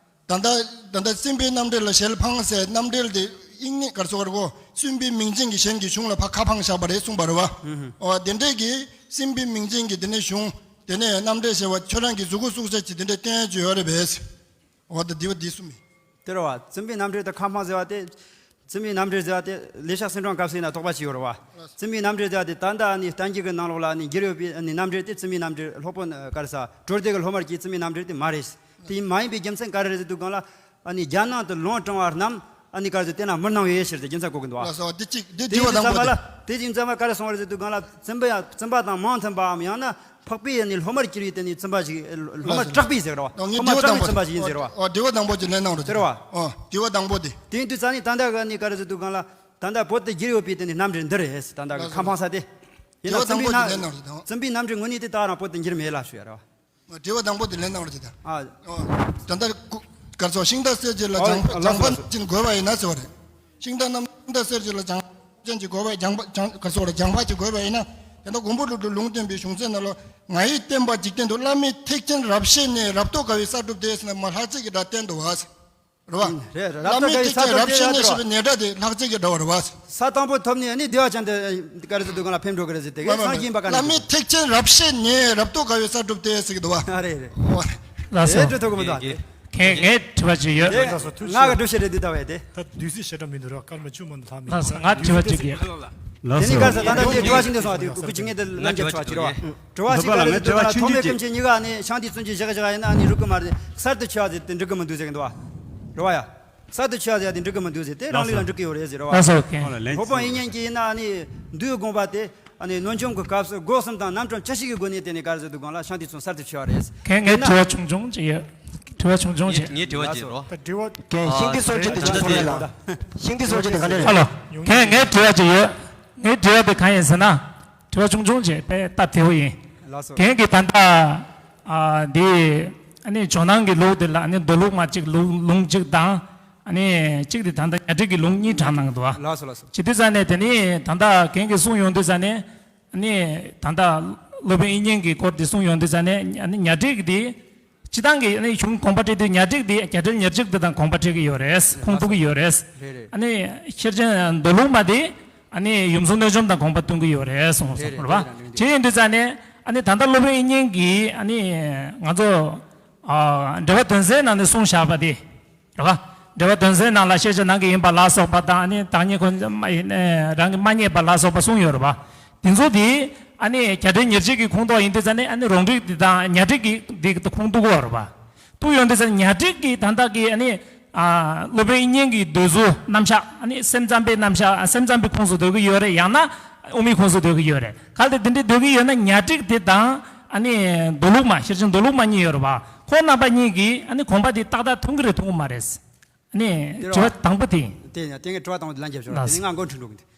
ད་ལྟ་ད་ལྟ་སེམས་དཔའི་རྣམ་འགྲེལ་ལ་ཞལ་འཕངས་ཟེར་རྣམ་འགྲེལ་དེ་དབྱིག་གཉེན་གར་སོགས་ར་གོ་སེམས་དཔའི་མིང་ཅན་གྱི་གཞན་གྱི་གཞུང་ལ་ཕར་ཁ་འཕངས་བཞག་པ་རེད་གསུངས་པ་རེད་པ། ཨོ་དེ་འདྲས་ཀྱི་སེམས་དཔའི་མིང་ཅན་གྱི་དེ་ནས་གཞུང་དེ་ནས་རྣམ་འགྲེལ་ཟེར་བ་ཁྱོད་རང་གིས་གཟུགས་སྐུ་གཟུགས་ས་ཅིག་དེ་འདྲས་བསྟན་ཡ་ཅིག་ཡོད་རེད་པས། འོ་ད་འདི་བ་འདི་གསུམ་ཡིན། དེ་རེད་པ། བཙུན་པའི་རྣམ་འགྲེལ་དུ་ཁ་འཕངས་ཟེར་བ་དེ། བཙུན་པའི་རྣམ་འགྲེལ་ཟེར་བ་དེ་ལེགས་བཤད་གསེར་ཕྲེང་སྐབས་སུ་ཡིན་ན་དོགས་པ་ཅིག་ཡོད་རེད་པ། བཙུན་པའི་རྣམ་འགྲེལ་ཟེར་བ་དེ་ད་ལྟ་ནི་བསྟན་འགྱུར་གྱི་ནང་ལོགས་ལ་ནི་བསྒྱུར་ཡོད་པའི་ནི་རྣམ་འགྲེལ་དེ་བཙུན་པའི་རྣམ་འགྲེལ་སློབ་དཔོན་ག་རེ་ཟ་གྲོལ་སྡེ་གི་སློབ་མར་གྱི་བཙུན་པའི་རྣམ་འགྲེལ་དེ་མ་རེད། དེ་མ་ཡིན་པའི་རྒྱུ་མཚན་ག་རེ་རེད་ཟེར་དུས་སྒང་ལ་ཨ་ནི་རྒྱ་ནང་དུ་ལུང་དྲངས་པ་རྣམས་ཨ་ནི་ག་རེ་ཟེར་དེ་ན་མི་སྣང་བའི་ཕྱིར་དུ་རྒྱུ་མཚན་གོ་གི་འདུག་ཨ། ལགས་སོ། དེ་གཅིག་དེ་དེ་དྲི་བ་ཡིན་དུས་དང་པོ་ཙམ་པ་དེ། ལ་དེ་ཡིན་ཙམ་པ་ག་རེ་གསུངས་པ་རེད་ཟེར་དུས་སྒང་ལ་བཙུན་པ་ཡང་བཙུན་པ་དང་མིང་མཐུན་པའམ་ཡང་ན། འཕགས་པའི་ནི་སློབ་མར་གྱུར་པའི་དེ་ནི་བཙུན་པ་ཞིག་སློབ་མ་ལགས་སོ། དྲག་པོའི་ཟེར་རོ། ཨོ་ངས་སློབ་མ་དྲི་བ་དྲག་པོའི་དང་པོ། བཙུན་པ་ཞིག་ཡིན་ཟེར་རོ། ཨོ་དྲི་བ་དང་པོ་དེ་ལན་གནང་རོགས་ཟེར་རོ། ཨོ་དྲི་བ་དང་པོ་དེ། དེ་ཡིན་དུས་ཙང་ནི་ད་ལྟ་ག་ནི་ག་རེ་ཟེར་དུས་སྒང་ལ་ད་ལྟ་བོད་དུ་བསྒྱུར་ཡོད་པའི་དེ་ནི་རྣམ་འགྲེལ་འདི་རེད་ད་ལྟ་གི་ལགས་སོ། ཁ་འཕངས་ས་དེ། དྲི་བ་དང་པོ་དེ་ལན་གནང་རོགས་ཟེར་དང་། བཙུན་པའི་རྣམ་འགྲེལ་དངོས་གནས་དེ་ད་རང་བོད་དུ་འགྱུར་མེད་ལ་ཞུ་ཡ་རོ། དྲི་བ་དང་པོ་དེ་ལན་གནང་རོགས་ཟེར་དང་། ཨ། ཨོ་ད་ལྟ་ག་རེ་ཟེར་ཤིང་རྟ་གསལ་བྱེད་ལ་ཨོ་སྦྱང་ལགས་སྦྱང་སོ་ལགས་སོ། བ་ཅན་དགོས་པ་ཡིན་ན་ཟེར་བ་རེད། ཤིང་རྟ་རྣམས་ཤིང་རྟ་གསལ་བྱེད་ལ་སྦྱང་ཅན་གྱི་དགོས་པ་སྦྱང་པ་སྦྱང་ག་སོགས་ལ་སྦྱང་པ་གྱི་དགོས་པ་ཡིན་ན། དེ་ལྟར་མགོན་པོ་ཀླུ་སྒྲུབ་ལུང་བསྟན་པའི་གཞུང་ཚན་ནང་ལ། ང་ཡི་བསྟན་པ་འཇིག་རྟེན་དུ། བླ་མེད་ཐེག་ཆེན་རབ་ཤེས་ནས། རབ་ཏུ་དགའ་བའི་སར་འགྲུབ་སྟེ་ཟེར་ནས་མར་ལྷག་བཅས་ཀྱི་སྒྲ་བསྟན་འདུག་བ། རེད་བ། རེད་རེད། བླ་མེད་ཐེག་ཆེན་རབ་ཤེས་ནས་ཞེས་པའི་ནས་སྒྲ་དེ་ལྷག་བཅས་ཀྱི་སྒྲ་བ་རེད་བ། ས་དང་པོ་ཐོབ་ནས་ནི་བདེ་བ་ཅན་དུ་ག་རེ་ཟེར་དུས་སྒང་ལ་ཕེབས་འགྲོ་གི་རེད་ཟེར་དེ་གའི་སངས་རྒྱས་ཡིན་པ་ག་ནས། བླ་མེད་ཐེག་ཆེན་རབ་ཤེས་ནས། རབ་ཏུ་དགའ་བའི་སར་འགྲུབ་སྟེ་ཟེར་གྱི་འདུག་བ། ཨ་རེད་རེད། ཨོ། ལགས་སོ། དེ་འགྲོ་ཐུབ་ཀྱི་མི་འདུག་ཨ། དེ། ཁྱེད་ངས་དྲི་བ་ཅིག་ཡོད། དེ་ང་གི་སྒྲུབ་བྱེད་རེད་འདི་ལྟ་བས་དེ། ད་བདུད་རྩི་ཞེ་དྲག་མི་འདུག་ར་སྐར་མ་བཅུ་མ་འདུག་ལྷག་མི་འདུག་ལགས་སོ། ང་དྲི་བ་ཅིག་ཡོད། ལགས་དེ་ནི་སོ། ག་ས་ད་ལྟ་དེ་དྲི་བ་ཞིག་འདི་སོང་བ་དེ་ཀུ་ཅི་ངས་དེ་ལན་རྒྱབ་ཆོག་ཅི་རེད་བ། དྲི་བ་ཞིག་ག་རེ་ཟེར་དུས་ང་ལ་ཐོགས་མེད་ཀུན་མཁྱེན་གཉིས་ཀ་ནི་ཤང་དེ་བཙུན་གྱི་བཞག་བཞག་ཡིན་ན་ནི་རུག་གི་མ་རེད། གསར་དུ་ཆོས་ཟེར་དེ་འགྲིག་གི་མི་འདུག་ཟེར་གི་འདུག་བ། རེད་བ་ཡ། གསར་དུ་ཆོས་ཟེར་དེ་འགྲིག་གི་མི་འདུག་ཟེར་དེ་རང་ལུགས་ལ་འགྲིག་གི་ཡོད་རེད་ཟེར་བ། ལགས་སོ། ལགས་སོ། སློབ་དཔོན་དབྱིག་གཉེན་གྱིས་ཡིན་ན་ནི་འདུལ་དགོངས་པ་དེ། ཨ་ནི་གནོད་འཇོམས་ཀྱི་སྐབས་སུ་སྒོ་གསུམ་དང་རྣམ་གྲངས་བཅུ་གཅིག་གི་སྒོ་ནས་དེ་ནས་ག་རེ་ཟེར་དུས་སྒང་ལ་ཤང་དེ་ཚོ་གསར་དུ་ཆོས་རེད། ཁྱེད་ངས་དྲི་བ་ཆུང་ཆུང་ཅིག་ཡོད། དྲི་བ་ཆུང་ཆུང་ཅིག་ངས་དྲི་བ་ཅིག་རོ། ད་དྲི་བ། ཁྱེད་ཤིང་རྟའི་སྲོལ་འབྱེད་དེ་ཅིག་གསུང་རེད་ལ། ཤིང་རྟའི་སྲོལ་འབྱེད་དེ་ག་འདྲ་རེད། ཧ་ལོ། ཁྱེད་ངས་དྲི་བ་ཅིག་ཡོད། ངའི་དྲི་བ་དེ་གང་ཡིན་ཟེར་ན། དྲི་བ་ཆུང་ཆུང་ཅིག་དཔེ་སྟབས་བདེ་བོ་ཡིན། ལགས་སོ། ཁྱེད་ཀྱིས་ད་ལྟ། ཨ། འདི། ཨ་ནི་ཇོ་ནང་གི་ལུགས་དེ་ལ་ཨ་ནི་མདོ་ལུགས་མ་གཅིག་ལུགས་ལུང་གཅིག་དང་། ཨ་ནི་གཅིག་དེ་ད་ལྟ་ཉ་སྒྲིག་གི་ལུང་གཉིས་དྲངས་གནང་འདུག་ཨ། ལགས་སོ་ལགས་སོ། བྱེད་དུས་ཙ་ནས་དེ་ནི་ད་ལྟ་ཁྱེད་ཀྱིས་གསུངས་ཡོང་དུས་ཙ་ནས། ཨ་ནི་ད་ལྟ་སློབ་དཔོན་དབྱིག་གཉེན་གྱི་སྐོར་དེ་གསུངས་ཡོང་དུས་ཙ་ནས་ཨ་ནི་ཉ་སྒྲིག་དེ། སྤྱི་བཏང་གི་ཨ་ནི་གཞུང་དགོངས་པ་འགྲེལ་དུས་ཉ་སྒྲིག་དེ་རྒྱ་འགྲེལ་ཉེར་གཅིག་དེ་དང་དགོངས་པ་འགྲེལ་གྱི་ཡོད་རེད། ཁུངས་གཏུག་གི་ཡོད་རེད། རེད་རེད། ཨ་ནི་ཤེར་ཕྱིན་མདོ་ལུགས་མ་དེ་ཨ་ནི་ཡུམ་གསུམ་གནས་ཆུང་དང་དགོངས་པ་སྟོན་གྱི་ཡོད་རེད་གསུངས་སོང་རེད་པ། རེད་རེད། བྱས་ཡོང་དུས་ཙ་ནས་ཨ་ནི་ད་ལྟ་སློབ་དཔོན་དབྱིག་གཉེན་གྱིས་ཨ་ནི་ང་ཚོ་ཨ་འགྲེལ་པ་དོན་གསལ་ནང་ནས་གསུངས་བཞག་པ་དེ། རེད་པ། འགྲེལ་པ་དོན་གསལ་ནང་ལ་ཤེས་བྱ་ནང་གི་ཡིན་པ་ལ་སོགས་པ་དང་ཨ་ནི་བདག་ཉིད་ཁོ་ན་མ་ཡིན་ཨེ་རང་གིས་མ་རྙེད་པ་ལ་སོགས་པ་གསུངས་ཡོད་རེད་པ། དེ་ཚོ་དེ་ཨ་ནི་རྒྱ་འགྲེལ་ཉེར་གཅིག་གི་ཁུངས་གཏུགས་ཡིན་དུས་ཙ་ནས་ཨ་ནི་རང་རིག་འདི་དང་ཉ་སྒྲིག་གི་འདི་ཁུངས་གཏུགས་ཡོད་རེད་པ། གཏུགས་ཡོང་དུས་ཙ་ནས་ཉ་སྒྲིག་གི་ད་ལྟ་གི་ཨ་ནི་ཨ་སློབ་དཔོན་དབྱིག་གཉེན་གྱི་འདོད་གཞུང་རྣམ་གཞག་ཨ་ནི་སེམས་ཙམ་པའི་རྣམ་གཞག་སེམས་ཙམ་པའི་ཁུངས་སུ་འདོད་ཀྱི་ཡོད་རེད། ཡང་ན་དབུ་མའི་ཁུངས་སུ་འདོད་ཀྱི་ཡོད་རེད། གལ་ཏེ་འདི་འདྲའི་འདོད་ཀྱི་ཡོད་ན་ཉ་སྒྲིག་དེ་དང་ཨ་ནི་མདོ་ལུགས་མ་ཤེར་ཕྱིན་མདོ་ལུགས་མ་གཉིས་ཡོད་རེད་པ། ཁོང་རྣམ་པ་གཉིས་ཀྱིས་ཨ་ནི་དགོངས་པ་དེ་ཏག་ཏག་མཐུན་གྱི་རེད་མཐུན་གྱི་མ་རེད། ཨ་ནི་དྲི་བ་དྲི་བ་དང་པོ་དེ་ཡིན། དེ་ཡིན་ན་དེ་ངས་དྲི་བ་དང་པོ་དེ་ལན་རྒྱབ་ཤོག་ར། དེ་ནས་ང་མགོ་འཁྲུད་འགྲོ་གི་འདུག་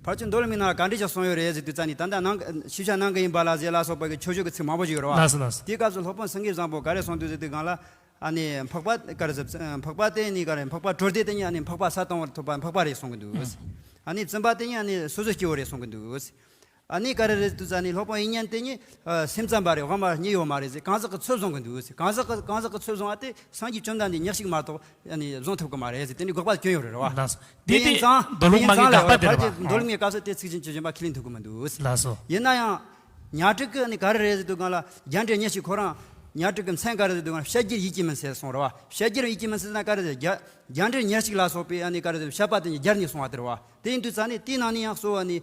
ཕལ་ཆེར་མདོ་ལུགས་མི་ནང་ག་འདྲ་ཞིག་གསུངས་ཡོད་རེད་ཟེར་དུས་ཙ་ནི། ད་ལྟ་ནང་ཞིབ་ཆ་གནང་གི་ཡིན་པ་ལ་ཟེར་ལ་སོགས་པ་གི་ཆོས་ཕྱོགས་ཀྱི་ཚིག་མང་པོ་ཞིག་ཡོད་རེད་བ། ལགས་སོ། ལགས་སོ། དེའི་སྐབས་སུ་སློབ་དཔོན་སེང་གེ་བཟང་པོ་ག་རེ་གསུངས་འདུག་ཟེར་དུས་སྒང་ལ། ཨ་ནི་འཕགས་པ་ག་རེ་ཟེར། འཕགས་པ་དེ་ནི་ག་རེ། འཕགས་པ་གྲོལ་སྡེ་དེ་ཉིད་ཨ་ནི་འཕགས་པ་ས་དང་པོར་ཐོབ་པ་འཕགས་པ་རེད་གསུང་གི་འདུག། ཨ་ནི་བཙུན་པ་དེ་ཉིད་ཨ་ནི་སོ་སོ་སྐྱེ་བོ་རེད་གསུང་གི་འདུག། ཨ་ནི་ག་རེ་རེད་དུས་ཙ་ནི། སློབ་དཔོན་དབྱིག་གཉེན་དེ་ཉིད་ཨ་སེམས་ཙམ་པ་རེད། དབང་མ་རྙེད་ཡོད་མ་རེད་ཟེར། གང་ཟག་གི་ཚུལ་བཟུང་གི་འདུག་ཟེར། གང་ཟག་གི་གང་ཟག་གི་ཚུལ་བཟུང་བ་དེ་སངས་རྒྱས་བཅོམ་ལྡན་འདས་ཉག་གཅིག་མ་གཏོགས་ཨ་ནི་བཟུང་ཐུབ་ཀྱི་མ་རེད་ཟེར། དེ་ནི་དགག་པ་སྐྱོན་ཡོད་རེད་བ། ལགས་སོ། དེ་དེ་ཡིན་ཙང་། མདོ་ལུགས་མ་གི་དགག་པ་དེ་རེད་བ། མདོ་ལུགས་མའི་སྐབས་སུ་དེ་ཚིག་ཅན་གྱི་གཞན་པ་ཁས་ལེན་ཐུབ་ཀྱི་མི་འདུག། ལགས་སོ། ཡིན་ན་ཡང་། ཉ་སྒྲིག་གི་ནི་ག་རེ་རེད་ཟེར་དུས་སྒང་ལ། རྒྱ་འགྲེལ་ཉེར་གཅིག་ཁོ་རང་ཉ་སྒྲིག་གི་མཚན་ག་རེ་ཟེར་དུས་སྒང་ལ། བཤད་རྒྱུར་ཡིད་ཀྱིས་མི་འཚལ་གསུངས་རེད་བ། བཤད་རྒྱུར་ཡིད་ཀྱིས་མི་འཚལ་ན་ག་རེ་ཟེར། རྒྱ་རྒྱ་འགྲེལ་ཉེར་གཅིག་ལ་སོགས་པའི་ཨ་ནི་ག་རེ་ཟེར། བཤད་པ་དེ་ཉིད་རྒྱ་ནས་གསུངས་པ་དེ་རེད་བ། དེ་ཡིན་དུས་ཙ་ནི་དེའི་ནང་ནས་ཡང་གཙོ་བོ་ནི་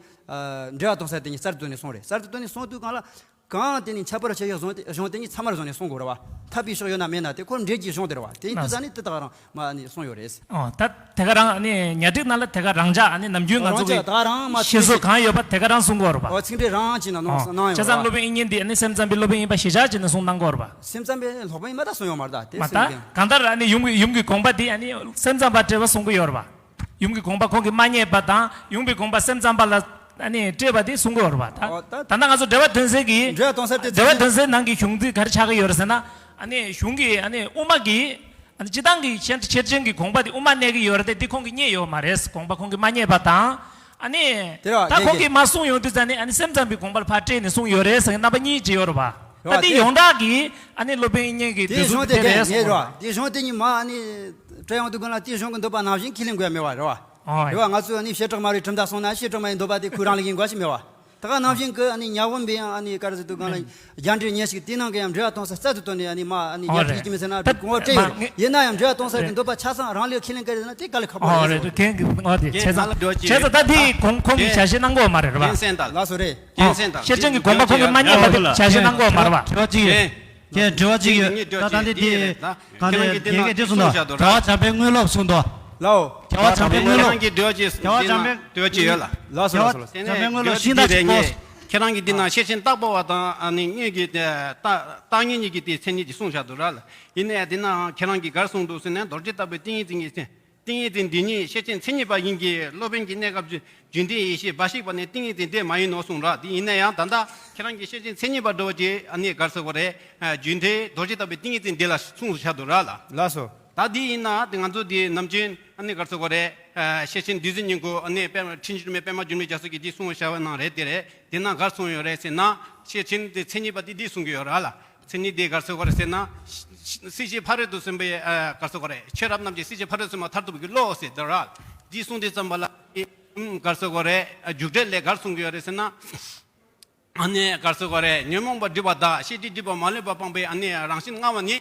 འགྲེལ་བ་གཏོང་ས་དེ་ཉིད་གསར་དུ་བཏོན་ནས་གསུངས་རེད། གསར་དུ་བཏོན་ནས་གསུངས་དུས་སྒང་ལ། གང་དེ་ནི་ཁྱད་པར་ཆེ་ཤོས་གཞུང་དེ་གཞུང་དེ་ཉིད་ཚད་མར་བཟུང་ནས་གསུང་དགོས་རེད་བ། ཐ་དད་པའི་ཕྱོགས་ཡོད་ན་མེད་ན་དེ་ཁོ་འགྲེལ་གྱི་གཞུང་དེ་རེད་བ། དེ་ཡིན་དུས་ཙ་ནི་དེ་དག་རང་མ་ནི་གསུངས་ཡོད་རེད། ཨོ། ད་དེ་ག་རང་ནི་ཉ་སྒྲིག་ནང་ལ་དེ་ག་རང་འཇགས་ཨ་ནི་ནམ་རྒྱུན་ང་ཚོ་གི་རང་འཇགས་ད་རང་མ་བཤད་སྲོལ་གང་ཡོད་པ་དེ་ག་རང་གསུང་གི་ཡོད་རེད་པ། ཨོ། ཚིག་འགྲེལ་རང་བྱས་ན་གནང་ཨོ། གནང་ཡོད་བྱས་ཙང་རེད་བ། སློབ་དཔོན་དབྱིག་གཉེན་འདི་ཨ་ནི་སེམས་ཙམ་པའི་སློབ་དཔོན་ཡིན་པ་ཞེ་བྱ་བྱས་ནས་གསུང་གནང་གི་ཡོད་རེད་པ། སེམས་ཙམ་པའི་སློབ་དཔོན་ཡིན་པ་ད་གསུང་ཡོད་མ་རེད་ད། དེ་མ་ད་སེམས་ཀྱི་གང་ལྟར་ཨ་ནི་ཡུམ་གྱི་ཡུམ་གྱི་དགོངས་པ་འདི་ཨ་ནི་སེམས་ཙམ་པ་བཀྲལ་བ་གསུང་གི་ཡོད་རེད་པ། ཡུམ་གྱི་དགོངས་པ་ཁོང་གིས་མ་རྙེད་པ་དང་ཡུམ་གྱི་དགོངས་པ་སེམས་ཙམ་པ་ལ་ཨ་ནི་བཀྲལ་བ་དེ་གསུང་གི་ཡོད་རེད་པ། ད་ཨོ་ད་ད་ལྟ་ང་ཚོ་འགྲེལ་པ་དོན་གསལ་གྱི་འགྲེལ་བ་གཏོང་ས་དེ་འགྲེལ་བ་དོན་གསལ་ནང་གི་གཞུང་འདི་ག་རེ་ཆགས་ཀྱི་ཡོད་རེད་ཟེར་ན། ཨ་ནི་གཞུང་གི་ཨ་ནི་དབུ་མ་གི་ཨ་ནི་སྤྱིར་བཏང་གི་ཤེར་ཤེར་ཕྱིན་གྱི་དགོངས་པ་དེ་དབུ་མ་གནས་ཀྱི་ཡོད་རེད་དེ། འདི་ཁོང་གིས་རྙེད་ཡོད་མ་རེད། དགོངས་པ་ཁོང་གིས་མ་རྙེད་པ་དང་། ཨ་ནི་དེ་རེད་བ། ད་ཁོང་གིས་མ་གསུངས་ཡོང་དུས་ཙ་ནི་ཨ་ནི་སེམས་ཙམ་པའི་དགོངས་པ་ལ་ཕར་བཀྲལ་ནས་གསུངས་ཡོད་རེད་ཟེར་རྣམ་པ་གཉིས་ཅིག་ཡོད་རེད་བ། ད་རེད་བ། དེ་དེ་ཡོངས་གྲགས་ཀྱི་ཨ་ནི་སློབ་དཔོན་དབྱིག་གཉེན་གྱི་དེ་འདོད་གཞུང་ཚུལ་དེ་དེ་རེད་གས་གསུངས་རེད་བ། པ། དེ་གཞུང་དེ་ཉིད་མ་ཨ་ནི་བཀྲལ་ཡོང་དུས་སྒང་ལ་དེ་གཞུང་གི་འདོད་པ་ནང་བཞིན་ཁས་ལེན་དགོས་ཡ་མེད་བ། རེད་བ། ཨོ། རེད་བ། ང་ཚོས་ཨ་ནི་བྱེ་བྲག་སྨྲ་བའི་གྲུབ་མཐའ་སོང་ན་བྱེ་བྲག་སྨྲ་བའི་འདོད་པ་དེ་ཁོའི་རང་ལ་ཡིན་དགོས་ཞིག་མེད་བ། ད་ག་ནང་བཞིན་གྱི་ཨ་ནི་ཉ་དབོན་པས་ཨ་ནི་ག་རེ་ཟེར་དུས་སྒང་ལ། རྒྱ་འགྲེལ་ཉེར་གཅིག་དེའི་ནང་གི་ཡང་འགྲེལ་བ་གཏོང་ས་རྩལ་དུ་བཏོན་ནས་ཨ་ནི་མ་ཨ་ནི་ཨོ་རྒྱ་རེད། སྐད་ཀྱི་མི་ཚེ་ན་ད་གོང་བ་སྤྲད་ཡོད་མ་རེད། ཡིན་ན་ཡང་འགྲེལ་བ་གཏོང་ས་གི་རེད། འདོད་པ་ཆ་ཚང་རང་ལུགས་ཁས་ལེན་གི་རེད་ན་དེ་དཀའ་ལས་ཁག་པོ་ཨོ་རེད། རེད་ཟེར། རེད། ཁྱེད་ཀྱི་ཨོ་དེ་བྱས་ཙང་ད་དེ་ཁོང་ཁོང་གིས་ཞལ་བཞེས་གནང་གི་ཡོད་མ་རེད། རེད་པ། རྒྱལ་མཚན་དང་། ལགས་སོ། རེད། རྒྱལ་མཚན་དང་། ཤེར་ཕྱིན་གྱི་དགོངས་པ་ཁོང་གིས་མ་རྙེད་པ་དེ་ཞལ་བཞེས་གནང་གི་ཡོད་མ་རེད་པ། དྲི་བ་གཅིག་ཡོད། ཁྱེད་དྲི་བ་གཅིག་ཡོད། ད་ད་འདི་དེ་གང་དེ་དེ་གས་དེ་གསུངས་དང་། རྒྱལ་བ་བྱམས་པའི་དངོས་སློབ་གསུངས་དང་། ལའོ། རྒྱལ་བ་བྱམས་པའི་དངོས་སློབ། ཁྱེད་རང་གི་དྲི་བ་གཅིག་རྒྱལ་བ་བྱམས་པའི། དྲི་བ་གཅིག་ཡོད་ལ། ལགས་སོ་ལགས་སོ་ལགས་སོ། དེ་ནས་བྱམས་པའི་དངོས་སློབ་ཤིང་རྟ་གཅིག་པོ། ཁྱེད་རང་གི་འདི་ན་ཤེར་ཕྱིན་བརྟག་པ་བ་དང་ཨ་ནི་དངོས་ཀྱི་བརྟག་བརྟག་གཉིས་གཉིས་ཀྱི་དེ་མཚན་ཉིད་ཀྱི་གསུངས་བཞག་འདུག་ར་ལ། ཡིན་ནའི་དེ་ནའང་ཁྱེད་རང་གིས་ག་རེ་གསུངས་འདུག་ཟེར་ན། རྡོ་རྗེ་ལྟ་བུའི་ཏིང་ངེ་འཛིན་གྱི་མཚན། ཏིང་ངེ་འཛིན་འདི་ཉིད་ཤེར་ཕྱིན་མཚན་ཉིད་པ་ཡིན་གྱི། སློབ་དཔོན་གྱི་གནས་སྐབས་རྒྱུན་མཐའི་ཡེ་ཤེས་འབའ་ཞིག་པ་ནི་ཏིང་ངེ་འཛིན་དེ་མ་ཡིན་ནོ་གསུངས་ར། དེ་ཡིན་ན་ཡང་ད་ལྟ་ཁྱེད་རང་གི་ཤེར་ཕྱིན་མཚན་ཉིད་པ་འདྲ་བོ་ཅིག་ཨ་ནི་ག་རེ་ཟེར་དགོས་རེད། རྒྱུན་མཐའི་རྡོ་རྗེ་ལྟ་བུའི་ཏིང་ངེ་འཛིན་འདི་ལ་གསུངས་བཞག་འདུག་ར་ལ། ལགས་སོ། ད་འདི་ཡིན་ན་དེ་ང་ཚོ་འདི་ནམ་རྒྱུན་ཨ་ནི་ག་རེ་ཟེར་དགོས་རེད། ཤེར་ཕྱིན་བདུད་རྩི་སྙིང་པོ་ཨ་ནི་པདྨ་འཕྲིན་བཅོམ་པའི་པདྨ་འབྱུང་གནས་རྒྱ་མཚོ་གིས་འདི་གསུངས་བཞག་པ་ནང་རེད། དེ་རེད། དེ་ན་ག་རེ་གསུངས་ཡོད་རེད་ཟེར་ན། ཤེར་ཕྱིན་དེ་མཚན་ཉིད་པ་དེ་འདི་གསུང་གི་ཡོད་ར་ལ། མཚན་ཉིད་དེ་ག་རེ་ཟེར་དགོས་རེད་ཟེར་ན། སྲིད་ཞིའི་ཕ་རོལ་ཏུ་སོན་པའི་ཨ་ག་རེ་ཟེར་དགོས་རེད། ཆོས་རབ་རྣམས་ཀྱི་སྲིད་ཞིའི་ཕ་རོལ་ཏུ་སོན་པ་མཐར་ཐུག་པའི་བློ་ཟེར་དེ་ར། འདི་གསུངས་དུས་ཙམ་པ་ལ་ཨ་ག་རེ་ཟེར་དགོས་རེད། རྒྱུ་འབྲས་ལས་ག་རེ་གསུང་གི་ཡོད་རེད་ཟེར་ན། ཨ་ནི་ག་རེ་ཟེར་དགོས་རེད། ཉོན་མོངས་པ་སྒྲིབ་པ་དག། ཤེས་སྒྲིབ་སྒྲིབ་པ་མ་ལུས་པ་སྤངས་པའི་ཨ་ནི་རང་བཞིན་མངའ་བ་ནི་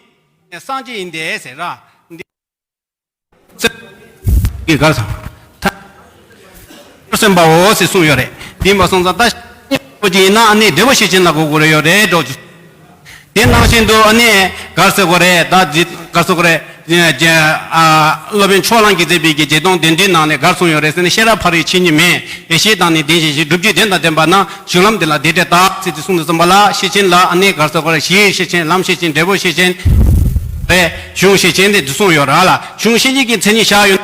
སངས་རྒྱས་ཡིན་ཏེ་ཟེར་ར། འདི་གི་གར་སོང་། ཐ་སོན་པའོ་ཞེས་གསུངས་ཡོད་རེད། དེ་མ་སོང་ཙང་ད་ཤེས་ཅན་ཡིན་ན་ཨ་ནི་འབྲས་བུ་ཤེས་ཅན་ལ་གོ་དགོས་རེད་ཡོད་རེད་འགྲོ། དེ་ནང་བཞིན་དུ་ཨ་ནི་གར་ཟེར་དགོས་རེད། ད་འདི་གར་ཟེར་དགོས་རེད། སློབ་དཔོན་ཕྱོགས་གླང་གིས་མཛད་པའི་གི་བརྒྱད་སྟོང་དོན་བསྡུའི་ནང་ནས་གར་གསུངས་ཡོད་རེད་ཟེར་ན། ཤེས་རབ་ཕ་རོལ་ཕྱིན་གཉིས་མེད། ཡེ་ཤེས་དང་ནི་ལྡན་ཞིང་བཞི་སྒྲུབ་བརྒྱུད་དོན་དང་ལྡན་པ་ན། གཞུང་ལམ་འདི་ལ་བདེ་འབྲས་དག་ཟེར་དེ་གསུངས་དུས་ཙམ་པ་ལ། ཤེས་ཅན་ལ་ཨ་ནི་གར་ཟེར་དགོས་རེད། གཞིའི་ཤེས་ཅན། ལམ་ཤེས་ཅན། འབྲས་བུ་ཤེས་ཅན། རེད། གཞུང་ཤེས་ཅན་དེ་འདི་གསུངས་ཡོད་ར་ལ། གཞུང་ཤེས་ཅན་གྱི་མཚན་ཉིད་བཞག་ཡོད་ན་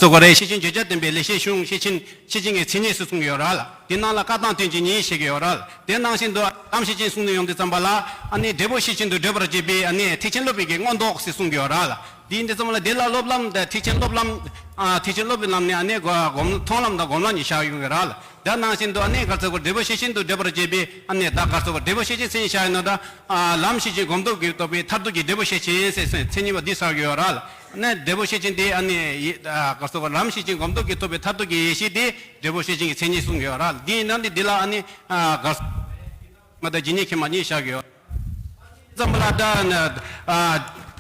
ཟེར་དགོས་རེད། ཤེར་ཕྱིན་བརྗོད་བྱ་སྟོན་པའི་ལེགས་བཤད་གཞུང་ཤེས་ཅན། ཤེས་ཅན་གྱི་མཚན་ཉིད་ཟེར་གསུངས་ཡོད་ར་ལ། དེ་ནང་ལ་བཀའ་དང་དོན་གྱི་ཉིད་བཤད་ཀྱི་ཡོད་ར་ལ། དེ་ནང་བཞིན་དུ་ལམ་ཤེས་ཅན་གསུངས་ནས་ཡོང་དུས་ཙམ་པ་ལ། ཨ་ནི་འབྲས་བུ་ཤེས་ཅན་དུ་འདོད་པར་བྱེད་པའི་ཨ་ནི་ཐེག་ཆེན་སློབ་དཔོན་གྱི་མངོན་རྟོགས་ཟེར་གསུངས་ཀྱི་ཡོད་ར་ལ། དེ་ཡིན་དུས་ཙམ་པ་ལ་དེ་ལ་སློབ་ལམ་དང་ཐེག་ཆེན་སློབ་ལམ། ཨ་ཐེག་ཆེན་སློབ་པའི་ལམ་ནས་ཨ་ནི་སྒོམ་མཐོང་ལམ་དང་སྒོམ་ལམ་གཉིས་བཞག་ཡོང་གི་ར་ལ། དེ་ནང་བཞིན་དུ་ཨ་ནི་ག་རེ་ཟེར་དགོས། འབྲས་བུ་ཤེས་ཅན་དུ་འདོད་པར་བྱེད་པའི་ཨ་ནི་ད་ག་རེ་ཟེར་དགོས། འབྲས་བུ་ཤེས་ཅན་མཚན་ཉིད་བཞག་ཡོད་ན་ད། ཨ་ལམ་ཤེས་ཅན། སྒོམ་སྟོབས་ཀྱིས་རྟོགས་པའི་མཐར་ཐུག་གི་འབྲས་བུ་ཤེས་ཅན་ཟེར་མཚན་ཉིད་པ་འདི་བཞག་ཡོད་ར་ལ། ཨ་ནི་འབྲས་བུ་ཤེས་ཅན་དེ་ཨ་ནི་ཡི་ཨ་ག་རེ་ཟེར་དགོས། ལམ་ཤེས་ཅན། སྒོམ་སྟོབས་ཀྱིས་རྟོགས་པའི་མཐར་ཐུག་གི་ཡེ་ཤེས་དེ་འབྲས་བུ་ཤེས་ཅན་གྱི་མཚན་ཉིད་གསུངས་ཡོད་ར་ལ། འདི་ཡིན་ན་འདི་འདི་ལ་ཨ་ནི་ཨ་ག་རེ་ཟེར་དགོས། མ་དང་ཇི་སྙེད་མཁྱེན་པ་གཉིས་བཞག་ཡོད། ཙམ་པ་ལ་ད་ཨ་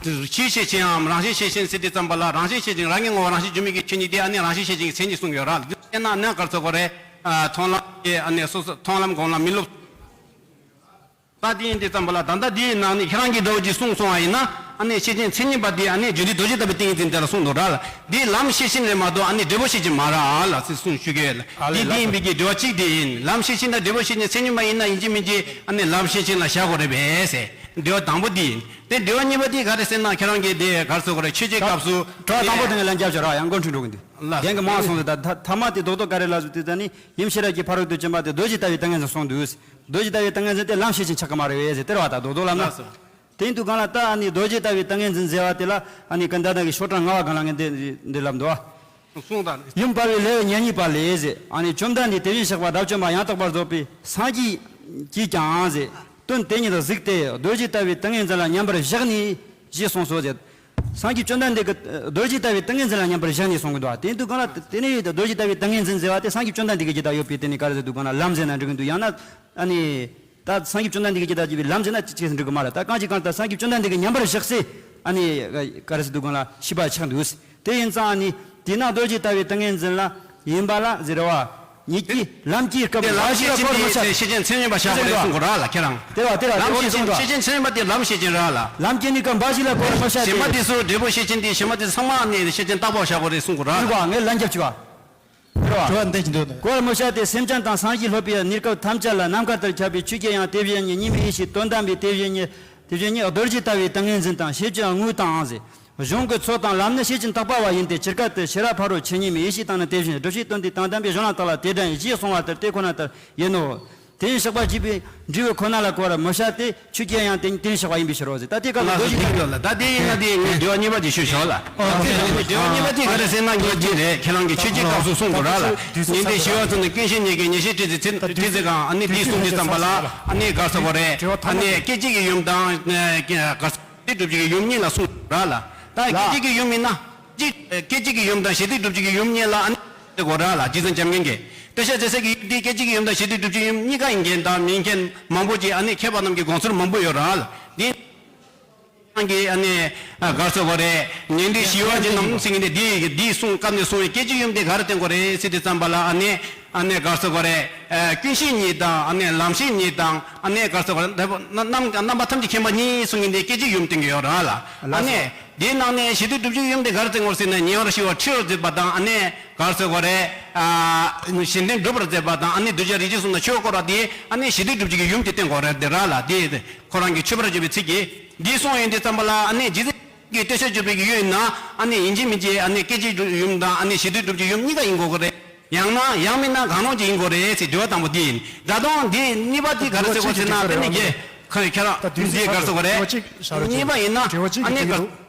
གཞིའི་ཤེས་ཅན་འམ་རང་བཞིན་ཤེས་ཅན་ཟེར་དུས་ཙམ་པ་ལ། རང་བཞིན་ཤེས་ཅན། རང་གི་ངོ་བོ་རང་བཞིན་བརྗོད་མེད་ཀྱི་ཆོས་ཉིད་དེ་ཨ་ནི་རང་བཞིན་ཤེས་ཅན་གྱི་མཚན་ཉིད་གསུངས་ཡོད་ར་ལ། འདི་བཤད་ན་ཨ་ནི་ག་རེ་ཟེར་དགོས་རེད། ཨ་མཐོང་ལམ་གྱི་ཨ་ནི་སོ་སོ་མཐོང་ལམ་སྒོམ་ལམ་མི་སློབ། ད་དེ་ཡིན་དུས་ཙམ་པ་ལ་ད་ལྟ་འདིའི་ནང་ནས་ཁྱེད་རང་གིས་འདྲ་བོ་ཅིག་གསུངས་སོང་བ་ཡིན་ན། ཨ་ནི་ཤེས་ཅན་མཚན་ཉིད་པ་དེ་ཨ་ནི་རྒྱུ་འབྲས་རྡོ་རྗེ་ལྟ་བུའི་ཏིང་ངེ་འཛིན་དེ་ལ་གསུངས་འདུག་ར་ལ། འདི་ལམ་ཤེས་ཅན་རེད་མ་གཏོགས་ཨ་ནི་འབྲས་བུ་ཤེས་ཅན་མ་རེད་ལ་ཟེར་གསུངས་ཞུ་གི་ཡོད་ལ། ཨ་ལས། འདི་ལགས་འདི་ཡིན་པའི་གི་འབྲེལ་བ་གཅིག་དེ་ཡིན། ལམ་ཤེས་ཅན་དང་འབྲས་བུ་ཤེས་ཅན་མཚན་ཉིད་པ་ཡིན་ན་ཡིན་གཅིག་མིན་གཅིག་ཨ་ནི་ལམ་ཤེས་ཅན་ལ་བཞག་དགོས་རེད་པས་ཟེར། འདྲི་བ་དང་པོ་འདི་ཡིན། དེ་འདྲི་བ་གཉིས་པ་འདི་ག་རེ་ཟེར་ན་ཁྱེད་རང་གིས་དེ་ག་རེ་ཟེར་དགོས་རེད། ཆོས་ཀྱི་སྐབས་སུ་དྲི་བ་དང་པོ་དེ་ངས་ལན་རྒྱབ་བྱ་ར་ཡང་མགོ་འཁྲུལ་འགྲོ་གི་འདུག་ལ་རྒན་གྱི་མང་སོང་ཟེར། ད་ཐ་མ་དེ་རྡོག་རྡོག་ག་རེ་ལབ་ཟེར་དུས་ད་ནི་ཡུམ་ཤེས་རབ་ཀྱི་ཕ་རོལ་ཏུ་ཕྱིན་པ་དེ་རྡོ་རྗེ་ལྟ་བུའི་ཏིང་ངེ་འཛིན་གསུངས་འདུག་རྡོ་རྗེ་ལྟ་བུའི་ཏིང་ངེ་འཛིན་དེ་ལམ་ཤེས་ཅན་ཆགས་ཀྱི་མ་རེད་པས་ཟེར་དེ་རེད་བ། ད་རྡོག་རྡོག་ལབ་ན། དེ་ཡིན་དུས་གང་ལ་ད་ཨ་ནི་རྡོ་རྗེ་ལྟ་བུའི་ཏིང་ངེ་འཛིན་ཟེར་བ་དེ་ལ་ཨ་ནི་ག་ད་ད་གི་ཤོག་གྲངས་ལྔ་པ་སྒང་ལ་ངས་འདི་འདི་ལབ་འདུག་བ། གསུངས་དང་། ཡུམ་དཔའ་བོའི་ལེའུ་ཉེར་གཉིས་པ་ལས་ཟེར། ཨ་ནི་བཅོམ་ལྡན་འདས་དེ་བཞིན་གཤེགས་པ་དགྲ་བཅོམ་པ་ཡང་དག་པར་རྫོགས་པའི་སངས་རྒྱས་ཀྱིས་ཀྱང་ཟེར། དོན་དེ་ཉིད་གཟིགས་ཏེ་རྡོ་རྗེ་ལྟ་བུའི་ཏིང་ངེ་འཛིན་ལ་མཉམ་པར་བཞག་ནས་ཞེས་གསུངས་སོ་ཟེར། སངས་རྒྱས་བཅོམ་ལྡན་འདས་ཀྱིས་རྡོ་རྗེ་ལྟ་བུའི་ཏིང་ངེ་འཛིན་ལ་མཉམ་པར་བཞག་ནས་གསུང་གི་འདུག་བ། དེ་ཡིན་དུས་གང་ལ་དེ་ནས་རྡོ་རྗེ་ལྟ་བུའི་ཏིང་ངེ་འཛིན་ཟེར་བ་དེ་སངས་རྒྱས་བཅོམ་ལྡན་འདས་ཀྱི་རྒྱུད་དུ་ཡོད་པས་དེ་ནི་ག་རེ་ཟེར་དུས་གང་ལ་ལམ་ཟེར་ན་འགྲིག་གི་འདུག་ཡང་ན་ཨ་ནི། ད་སངས་རྒྱས་བཅོམ་ལྡན་འདས་ཀྱི་རྒྱུད་དུ་ཡོད་པའི་ལམ་ཟེར་ན་ཅི་ཅི་འགྲིག་གི་མ་རེད། ད་གང་ཅི་གང་ལྟར་སངས་རྒྱས་བཅོམ་ལྡན་འདས་ཀྱི་མཉམ་པར་བཞག་སའི་ཨ་ནི་ག་རེ་ཟེར་དུས་གང་ལ་ཤེས་པ་ཆགས་འདུག་དེ་ཡིན་ཙང་ཨ་ནི་དེས་ན་རྡོ་རྗེ་ལྟ་བུའི་ཏིང་ངེ་འཛིན་ལ་ཡིན་པ་ལ་ཟེར་བ། ཉིད་ཀྱིས་ལམ་གྱི་སྐབས་དེ་ལམ་འབའ་ཞིག་ལ་ཤེས་ཅན་གོར་མི་དེ་ཤེས་ཅན་མཚན་ཉིད་པ་བཞག་པ་རེད་གསུང་གི་རེད་ལ་ཁྱེད་རང་། དེ་བ་དེ་ལ་ལམ་ཤེས་ཅན་ཤེས་ཅན་མཚན་ཉིད་པ་དེ་ལམ་ཤེས་ཅན་རེད་ལ། ལམ་གྱི་གནས་སྐབས་འབའ་ཞིག་ལ་གོར་མི་བྱ་སྟེ། གཞན་མ་དེ་ཚོ་འབྲས་བུ་ཤེས་ཅན་དེ་གཞན་མ་དེ་ཚང་མ་ནས་ཤེས་ཅན་བཏགས་པ་བཞག་པ་རེད་གསུང་གི་རེད་ལ། ལམ་རྒྱབ་ཅིག་བ། དྲི་བ་འདི་ཅི་འདུག་ན། གོར་མི་བྱ་སྟེ་སེམས་ཅན་དང་སངས་རྒྱས་སློབ་པའི་གནས་སྐབས་ཐམས་ཅད་ལ་ནམ་མཁའ་ལྟར་ཁྱབ་པའི་ཆོས་ཀྱི་དབྱངས་དེ་བཞིན་ཉིད་གཉིས་མེད་ཡེ་ཤེས་དོན་དམ་པའི་དེ་བཞིན་ཉིད་དེ་བཞིན་ཉིད་རྡོ་རྗེ་ལྟ་བུའི་ཏིང་ངེ་འཛིན་དང་ཤེས་བྱའི་དངོས་དང་ཟེར། གཞུང་གི་ཚོགས་དང་ལམ་ནི་ཤེས་ཅན་བཏགས་པ་བ་ཡིན་ཏེ་ཇི་སྐད་དུ་ཤེས་རབ་ཕ་རོལ་ཕྱིན་གཉིས་མེད་ཡེ་ཤེས་དང་ནི་དེ་བཞིན་སྒྲུབ་བྱེད་དོན་དེ་དོན་དམ་པའི་གཞུང་ལ་བརྟགས་ལ་དེ་འདྲ་ཡིན་ཞེས་གསུངས་པ་ལྟར་དེ་ཁོ་ན་ལྟར་ཡིན་ནོ། དེ་ཡིན་གཤེགས་པ་བཞི་པའི་འབྲས་བུ་ཁོ་ན་ལ་གོར་མི་བྱ་སྟེ་ཆོས་ཀྱི་དབྱངས་དེ་དེ་ཡིན་གཤེགས་པ་ཡིན་པའི་ཕྱིར་རོ་ཟེར། ད་དེ་སྐབས་ལ་ལགས་སོ་རྡོ་རྗེ་ལྟ་བུའི་ལ་ད་དེ་ཡིན་ན་དེ་ངས་འདྲི་བ་གཉིས་པ་དེ་ཞུ་ཞོག་ལ། ཨོ་དེ་ལ་འདྲི་བ་གཉིས་པ་དེ་ག་རེ་ཟེར་ན་ངས་བགྱིས་རེད་ཁྱེད་རང་གི་ཆོས་ཀྱི་སྐབས་སུ་གསུང་དགོས་ར་ལ། ཉན་ཐོས་ཞི་བ་ཚོ་ནི་ཀུན་ཤེས་གཉིས་ཀྱི་ཉན་ཤེས་དྲི་ཟེར་ཚེ་དྲི་ཟེར་གང་ཨ་ནི་དེ་གསུང་དུས་ཙམ་པ་ལ་ཨ་ནི་ག་རེ་ཟེར་དགོས་རེད། ཨ་ནི་སྐད་ཅིག་གི་ཡུམ་དང་ག་རེ་ཟེར་དགོས་རེད། སྒྲུབ་བྱེད་ཀྱི་ཡུམ་གཉིས་ལ་གསུངས་ར་ལ། ད་སྐད་ཅིག་གི་ཡུམ་ཡིན་ན་ཅིག་སྐད་ཅིག་གི་ཡུམ་དང་ཞི་བདེ་སྒྲུབ་བྱེད་ཀྱི་ཡུམ་གཉིས་ལ་ཨ་ནི་དེ་དགོས་ར་ལ། རྗེ་བཙུན་བྱམས་མགོན་གྱིས་ཏེ་ཤ་ཚེ་ས་གི་ཡུལ་འདི་སྐད་ཅིག་གི་ཡུམ་དང་ཞི་བདེ་སྒྲུབ་བྱེད་ཡུམ་གཉིས་ཀ་ཡིན་མཁན་དང་མིན་མཁན་མང་པོ་ཅིག་ཨ་ནི་མཁས་པ་རྣམས་ཀྱི་དགོངས་ཚུལ་མང་པོ་ཡོད་ར་ལ། འདི་ཨ་ནི་ག་རེ་ཟེར་དགོས་རེད། ཉན་ཐོས་ཞི་བ་འདི་རྣམས་ཟེར་མཁན་དེ་འདི་འདིའི་གསུང་སྐབས་ནས་གསུང་བའི་སྐད་ཅིག་ཡུམ་དེ་ག་རེ་བསྟན་དགོས་རེད་ཟེར་དུས་ཙམ་པ་ལ་ཨ་ནི་ཨ་ནི་ག་རེ་ཟེར་དགོས་རེད། ཀུན་ཤེས་གཉིས་དང་ཨ་ནི་ལམ་ཤེས་གཉིས་དང་ཨ་ནི་ག་རེ་ཟེར་དགོས་རེད། རྣམ་རྣམ་པ་ཐམས་ཅད་མཁྱེན་པ་གཉིས་གསུང་མཁན་དེ་སྐད་ཅིག་ཡུམ་བསྟན་གྱི་ཡོད་ར་ལ། ཨ་ནི་དེའི་ནང་ནས་ཞི་བདེ་སྒྲུབ་བྱེད་ཡུམ་དེ་ག་རེ་བསྟན་དགོས་ཟེར་ན་ཉེ་བར་ཞི་བ་ཁྲིད་པར་མཛད་པ་དང་ཨ་ནི་ག་རེ་ཟེར་དགོས་རེད། གཞན་དོན་སྒྲུབ་པར་མཛད་པ་དང་ཨ་ནི་གདུལ་བྱ་རིགས་ཀྱི་གསུང་དང་ཆོས་སྐོར་བ་དེ་ཨ་ནི་ཞི་བདེ་སྒྲུབ་བྱེད་ཀྱི་ཡུམ་དེ་བསྟན་དགོས་རེད་དེ་ར་ལ། དེ་ཁོ་རང་གི་མཆོད་པར་བརྗོད་པའི་ཚིག་གིས་འདི་གསུངས་ཡོང་དུས་ཙམ་པ་ལ་ཨ་ནི་རྗེ་བཙུན་གྱི་བསྟོད་ཕྱག་བརྗོད་པའི་ཡུལ་ཡིན་ན་ཨ་ནི་ཡིན་གཅིག་མིན་གཅིག་ཨ་ནི་སྐད་ཅིག་ཡུམ་དང་ཨ་ནི་ཞི་བདེ་སྒྲུབ་བྱེད་ཡུམ་གཉིས་ཀ་ཡིན་དགོས་ཀྱི་རེད། ཡང་ན་ཡང་མིན་ན་གང་རུང་ཅིག་ཡིན་དགོས་རེད་ཟེར་དྲི་བ་དང་པོ་འདི་ཡིན། ད་དུང་འདི་གཉིས་པ་འདི་ག་རེ་ཟེར་དགོས་ཟེར་ན་དཔེར་ན་ངས་ཁ་ཁྱེད་རང་འདི་ག་རེ་ཟེར་དགོས་རེད། གཉིས་པ་ཡིན་ན་ཨ་ནི་ག་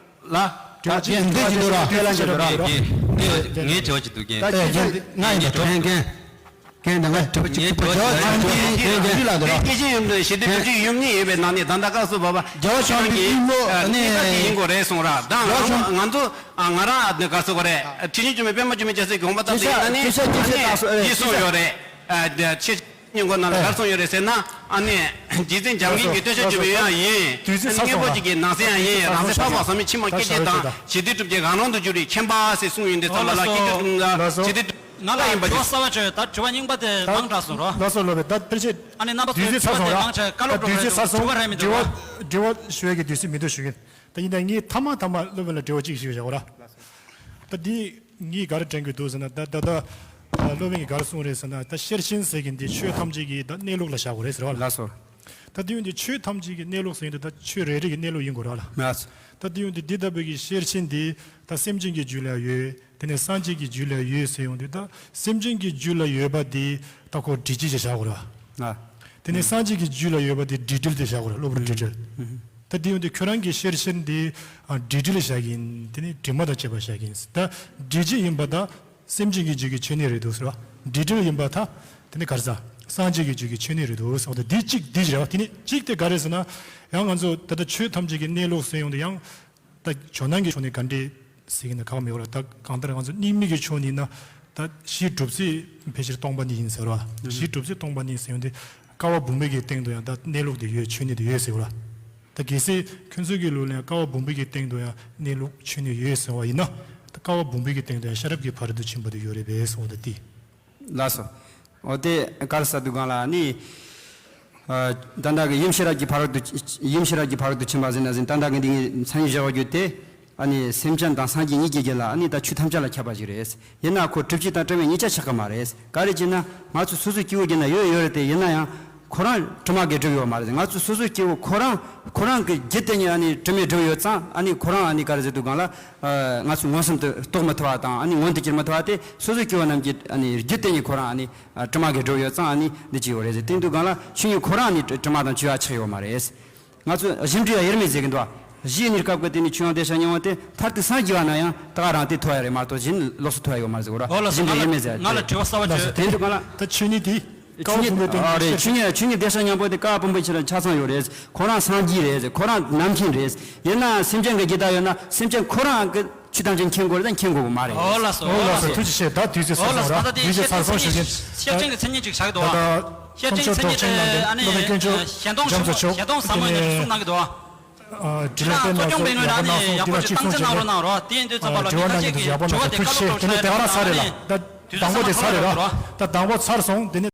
ལ། འདི་འདི་ཅི་འདུག་ར། དཔེ་ལ་འཇོག་ར། ངས་དྲི་བ་ཅིག་འདུག་རྒན། ད་ཅི་ཅི་ང་ཡི་དྲི་བ་རྒན། རྒན་ད་ང་དྲི་བ་ཅིག་ངས་དྲི་བ་ཅིག་ལ་འདི་ལ་འདི་ར། སྐད་ཅིག་ཡུམ་དང་ཞི་བདེ་སྒྲུབ་བྱེད་ཡུམ་གཉིས་ཡོད་པའི་ནང་ནས་ད་ལྟ་སྐབས་སུ་བབ་པ་རྒྱལ་བ་བྱམས་པའི་གཉིས་པོ་ཨ་ནི་གཉིས་པ་དེ་ཡིན་དགོས་རེད་གསུངས་ར། ད་ང་ང་ཚོ་ང་རང་ཨ་ནི་ག་རེ་ཟེར་དགོས་རེད། ཁྲིད་གཞུང་བཅུ་མའི་པད་མ་བཅུ་མེད་རྒྱལ་མཚན་གྱི་དགོངས་པ་ལྟར་དེ་ཡིན་ན་ནི་ཨ་ནི་ཡིད་གསུངས་ཡོད་རེད། ཨ་ཆེ་སྙན་ཁོ་ན་ལ་གར་སོང་ཡོད་རེད་ཟེར་ན་ཨ་ནི་རྗེ་བཙུན་འཇམ་མགོན་གྱི་བསྟོད་ཕྱག་བརྗོད་པའི་ཡང་ཡིན། ཨ་ནི་དངོས་པོ་ཅིག་གི་ནང་གསེས་ཡང་ཡིན། རང་སེམས་འཕགས་པ་ཟག་མེད་ཕྱི་མ་སྐད་ཅིག་དང་ཞི་བདེ་སྒྲུབ་བྱེད་གང་རུང་དུ་གྱུར་པའི་མཁྱེན་པ་ཟེར་གསུངས་ཡོད་འདི་ཚང་མ་ལ་སྐད་ཅིག་དང་ཞི་བདེ་སྒྲུབ་ང་ལ་ཡིན་པ་དྲི་བ་གསར་བ་བྱོས། ད་དྲི་བ་རྙིང་པ་དེ་མང་དྲགས་སོང་རོ། ལགས་སོ་ལོ་བས་ད་ཕལ་ཆེར་ཨ་ནི་རྣམ་པ་ཚོའི་དུས་ཚོད་ཚར་སོང་ར། ད་དུས་ཚོད་ཚར་སོང་། དྲི་བ་རེད་མི་འདུག་ར། དྲི་བ་དྲི་བ་ཞུ་ཡས་ཀྱི་དུས་ཚོད་མི་འདུག་ཞུ་གི་ཡིན། ད་ཡིན་ད་ངས་ཐ་མ་ཐ་མ་སློབ་དཔོན་ལ་དྲི་བ་གཅིག་ཞུ་བཞག་ར། ད་འདི་ངས་ག་རེ་དྲན་གྱི་འདུག་ཟེར་ན་ད་ད་ལྟ་སློབ་དཔོན་གྱིས་ག་རེ་གསུངས་རེད་ཟེར་ན་ད་ཤེར་ཕྱིན་ཟེར་གྱི་འདི་ཆོས་ཐམས་ཅད་ཀྱི་ད་གནས་ལུགས་ལ་བཞག་དགོས་རེད་ཟེར་བ་ལ། ལགས་སོ། ད་འདི་ཡོང་འདི་ཆོས་ཐམས་ཅད་ཀྱི་གནས་ལུགས་ཟེར་ཡོང་འདི་ད་ཆོས་རེ་རེ་གི་གནས་ལུགས་ཡིན་དགོས་ར་ལ། ལགས་སོ། ད་འདི་ཡོང་འདི་འདི་ལྟ་བུ་གི་ཤེར་ཕྱིན་འདི་ད་སེམས་ཅན་གྱི་རྒྱུད་ལ་ཡོད། དེ་ནས་སངས་རྒྱས་ཀྱི་རྒྱུད་ལ་ཡོད་ཟེར་ཡོང་དུས་ད་སེམས་ཅན་གྱི་རྒྱུད་ལ་ཡོད་པ་དེ་ད་ཁོ་དྲི་སྤྱི་ཞེས་བྱ་དགོས་ར། ཨ། དེ་ནས་སངས་རྒྱས་ཀྱི་རྒྱུད་ལ་ཡོད་པ་དེ་དྲི་དྲིལ་དེ་བྱ་དགོས་ར། གློ་བུར་དྲི་དྲིལ། ད་དེ་ཡོང་དུས་ཁྱོད་རང་གི་ཤེར་ཕྱིན་དེ་ཨ་དྲི་དྲིལ་བྱ་གི་ཡིན། དེ་ནས་དྲི་མ་དང་བཅས་པ་བྱ་གི་ཡིན། ད་དྲི་སྤྱི་ཡིན་པ་ད་སེམས་ཅན་གྱི་རྒྱུད་ཀྱི་ཆོས་ཉིད་རེད་འདུག་ཟེར་བ། དྲི་དྲིལ་ཡིན་པ་ད་དེ་ནས་ག་རེ་ཟ། སངས་རྒྱས་ཀྱི་རྒྱུད་ཀྱི་ཆོས་ཉིད་རེད་འདུག་ཟེར་བ། ད་འདི་གཅིག་འདི་རེད་བ། དེ་ནས་གཅིག་དེ་ག་རེ་ཟེར་ན་ཡང་ང་ཚོ་ད་ལྟ་ཆོས་ཐམས་ཅད་ཀྱི་གནས་ལུགས་ཟེར་ཡོང་དུས་ཡང་། ད་ཇོ་ནང་གི་ཕྱོགས་ནས་ག་འདྲས་ཟེར་གྱི་ན་གང་མི་འོ་ར། ད་གང་ལྟར་ང་ཚོ་རྙིང་མའི་གི་ཕྱོགས་ནས་ན་ད་གཞི་གྲུབ་ཚུལ་ཕལ་ཆེར་སྟོང་པ་ཉིད་ཡིན་ཟེར་བ། གཞི་གྲུབ་ཚུལ་སྟོང་པ་ཉིད་ཟེར་ཡོང་དུས་ཀ་བ་བུམ་པའི་གི་སྟེང་དུ་ཡང་ད་གནས་ལུགས་དེ་ཡོད། ཆོས་ཉིད་དེ་ཡོད་ཟེར་བ། ད་གལ་སྲིད་ཁྱོད་ཚོའི་གི་ལུགས་ལ་ཡང་ཀ་བ་བུམ་པའི་གི་སྟེང་དུ་ཡང་གནས་ལུགས་ཆོས་ཉིད་ཡོད་ཟེར་བ་ཡིན་ན་ད་ཀ་བ་བུམ་པའི་གི་སྟེང་དུ་ཡང་ཤེས་རབ་ཀྱི་ཕ་རོལ་ཏུ་ཕྱིན་པ་དེ་ཡོད་རེད་པས་ཟེར་བ་ད་དེ། ལགས་སོ། འོ་དེ་ག་རེ་ཟེར་དུས་གང་ལ་ནི། ཨ་ད་ལྟ་གི་ཡུམ་ཤེས་རབ་ཀྱི་ཕ་རོལ་ཏུ་ཡུམ་ཤེས་རབ་ཀྱི་ཕ་རོལ་ཏུ་ཕྱིན་པ་ཟེར་ན་ཟིན་ད་ལྟ་གི་འདི་ངས་མཚན་ཉིད་བཞག་པ་བརྒྱུད་དེ། ཨ་ནི་སེམས་ཅན་དང་སངས་རྒྱས་གཉིས་ཀྱི་རྒྱུད་ལ་ཨ་ནི་ད་ཆོས་ཐམས་ཅད་ལ་ཁྱབ་པ་ཞིག་རེད། ཡིན་ན་ཁོ་གྲུབ་བྱེད་དང་སྤྲོས་མེད་གཉིས་ཆ་ཆགས་ཀྱི་མ་རེད། ག་རེ་བྱས་ན་ང་ཚོ་སོ་སོའི་སྐྱེ་བོ་རྒྱུད་ན་ཡོད་ཡོད་རེད་དེ་ཡིན་ན་ཡང་། ཁོ་རང་དྲི་མ་གིས་སྒྲིབ་ཡོད་མ་རེད། ང་ཚོ་སོ་སོའི་སྐྱེ་བོ་ཁོ་རང་ཁོ་རང་གི་རྒྱུད་དེ་ཉིད་ཨ་ནི་དྲི་མས་སྒྲིབ་ཡོད་ཙང་། ཨ་ནི་ཁོ་རང་ཨ་ནི་ག་རེ་ཟེར་དུས་སྒང་ལ། ཨ། ང་ཚོས་མངོན་སུམ་དུ་རྟོགས་མི་ཐུབ་པ་དང་། ཨ་ནི་མངོན་དུ་གྱུར་མི་ཐུབ་པ་དེ། སོ་སོའི་སྐྱེ་བོ་རྣམས་ཀྱི་ཨ་ནི་རྒྱུད་དེ་ཉིད་ཁོ་རང་ཨ་ནི་དྲི་མ་གིས་སྒྲིབ་ཡོད་ཙང་། ཨ་ནི་འདི་ཅི་ཡོད་རེད་ཟེར། དེ་དུས་སྒང་ལ་ཆོས་ཉིད་ཁོ་རང་ཨ་ནི་དྲི་མ་དང་བཅས་པ་ཆགས་ཡོད་མ་རེད། ང་ཚོས་གཞི་འབྲས་དབྱེར་མེད་ཟེར་གྱི་འདུག། གཞི་གཉིས་སྐབས་ཀྱི་དེ་ནི་ཆོས་དབྱིངས་བདེ་གཤེགས་སྙིང་པོ་དེ་མཐར་ཐུག་སངས་རྒྱས་པ་ན་ཡང་ད་ག་རང་དེ་ཐོབ་ཡ་རེད་མ་གཏོགས། གཞན་ལོགས་སུ་ཐོབ་ཡ་ཡོད་མ་རེད་ཟེར་གོ་ར། འོ་ལགས་སོ། གཞི་ང་འབྲས་ལ་དབྱེར་མེད་ཟེར་ཡ་ང་ལ་དེ་དྲི་བ་གསར་པ། ལགས་སོ། བཅོས། དེ་འདུག་ག་ལ། ད་ཆོས་ཉིད་དེ་ཀ་བ་ཆོས་ཉིད། བུམ་པའི་སྟེང་དུ། ཨ། རེད། ཆོས་ཉིད། ཆོས་ཉིད་བདེ་གཤེགས་སྙིང་པོ་དེ་ཀ་བ་བུམ་པའི་ཆ་ལ་ཆ་ཚང་ཡོད་རེད། ཁོ་རང་སངས་རྒྱས་རེད། ཁོ་རང་རྣམ་མཁྱེན་རེད། ཡིན་ན་སེམས་ཅན་གྱི་རྒྱུད་དག་ཡོད་ན་སེམས་ཅན་ཁོ་རང་གི་ཆོས་ཐམས་ཅད་མཁྱེན་དགོས་རེད་ད། མཁྱེན་དགོས་མ་རེད། འོ་ལགས་སོ། འོ་ལགས་སོ། ཐུགས་རྗེ་ཆེ། ད་དུས་ཚོད་ཚར་སོང་ར། དུས་ཚོད་ཚར་སོང་། ཞུ་རྒྱུ། བཤད་ཆེན་གྱི་མཚན་ཉིད་ཅིག་བཞག་འདུག་བ། ད་བཤད་ཆེན་གྱི་མཚན་ཉིད་དེ་ཨ་ནི་སློབ་དཔོན་དཀོན་མཆོག་ཞལ་གདོང་ཟབ་མོ་ཡིན་ནས་གསུངས་གནང་གི་འདུག་བ། ཨ། དྲི་ལན་སྟོན་ལ་སོགས་ཀྱི་ནས་ཨ་ནི་གཙོ་བོ་ཡག་པོ་གནང་སོང་། འདི་ལ་གཅིག་གསུང་བྱས་ནས། ཨ། དྲི་བ་གནང་མཁན་དེ་ཚོ་ཡག་པོ་གནང་འདུག། ད་དེ་ག་རང་ཚར་རེད་ལ། ད་དང་པོ་དེ་ཚར་རེད་ར། ད་དང་པོ་ཚར་སོང་། འདི་ནི།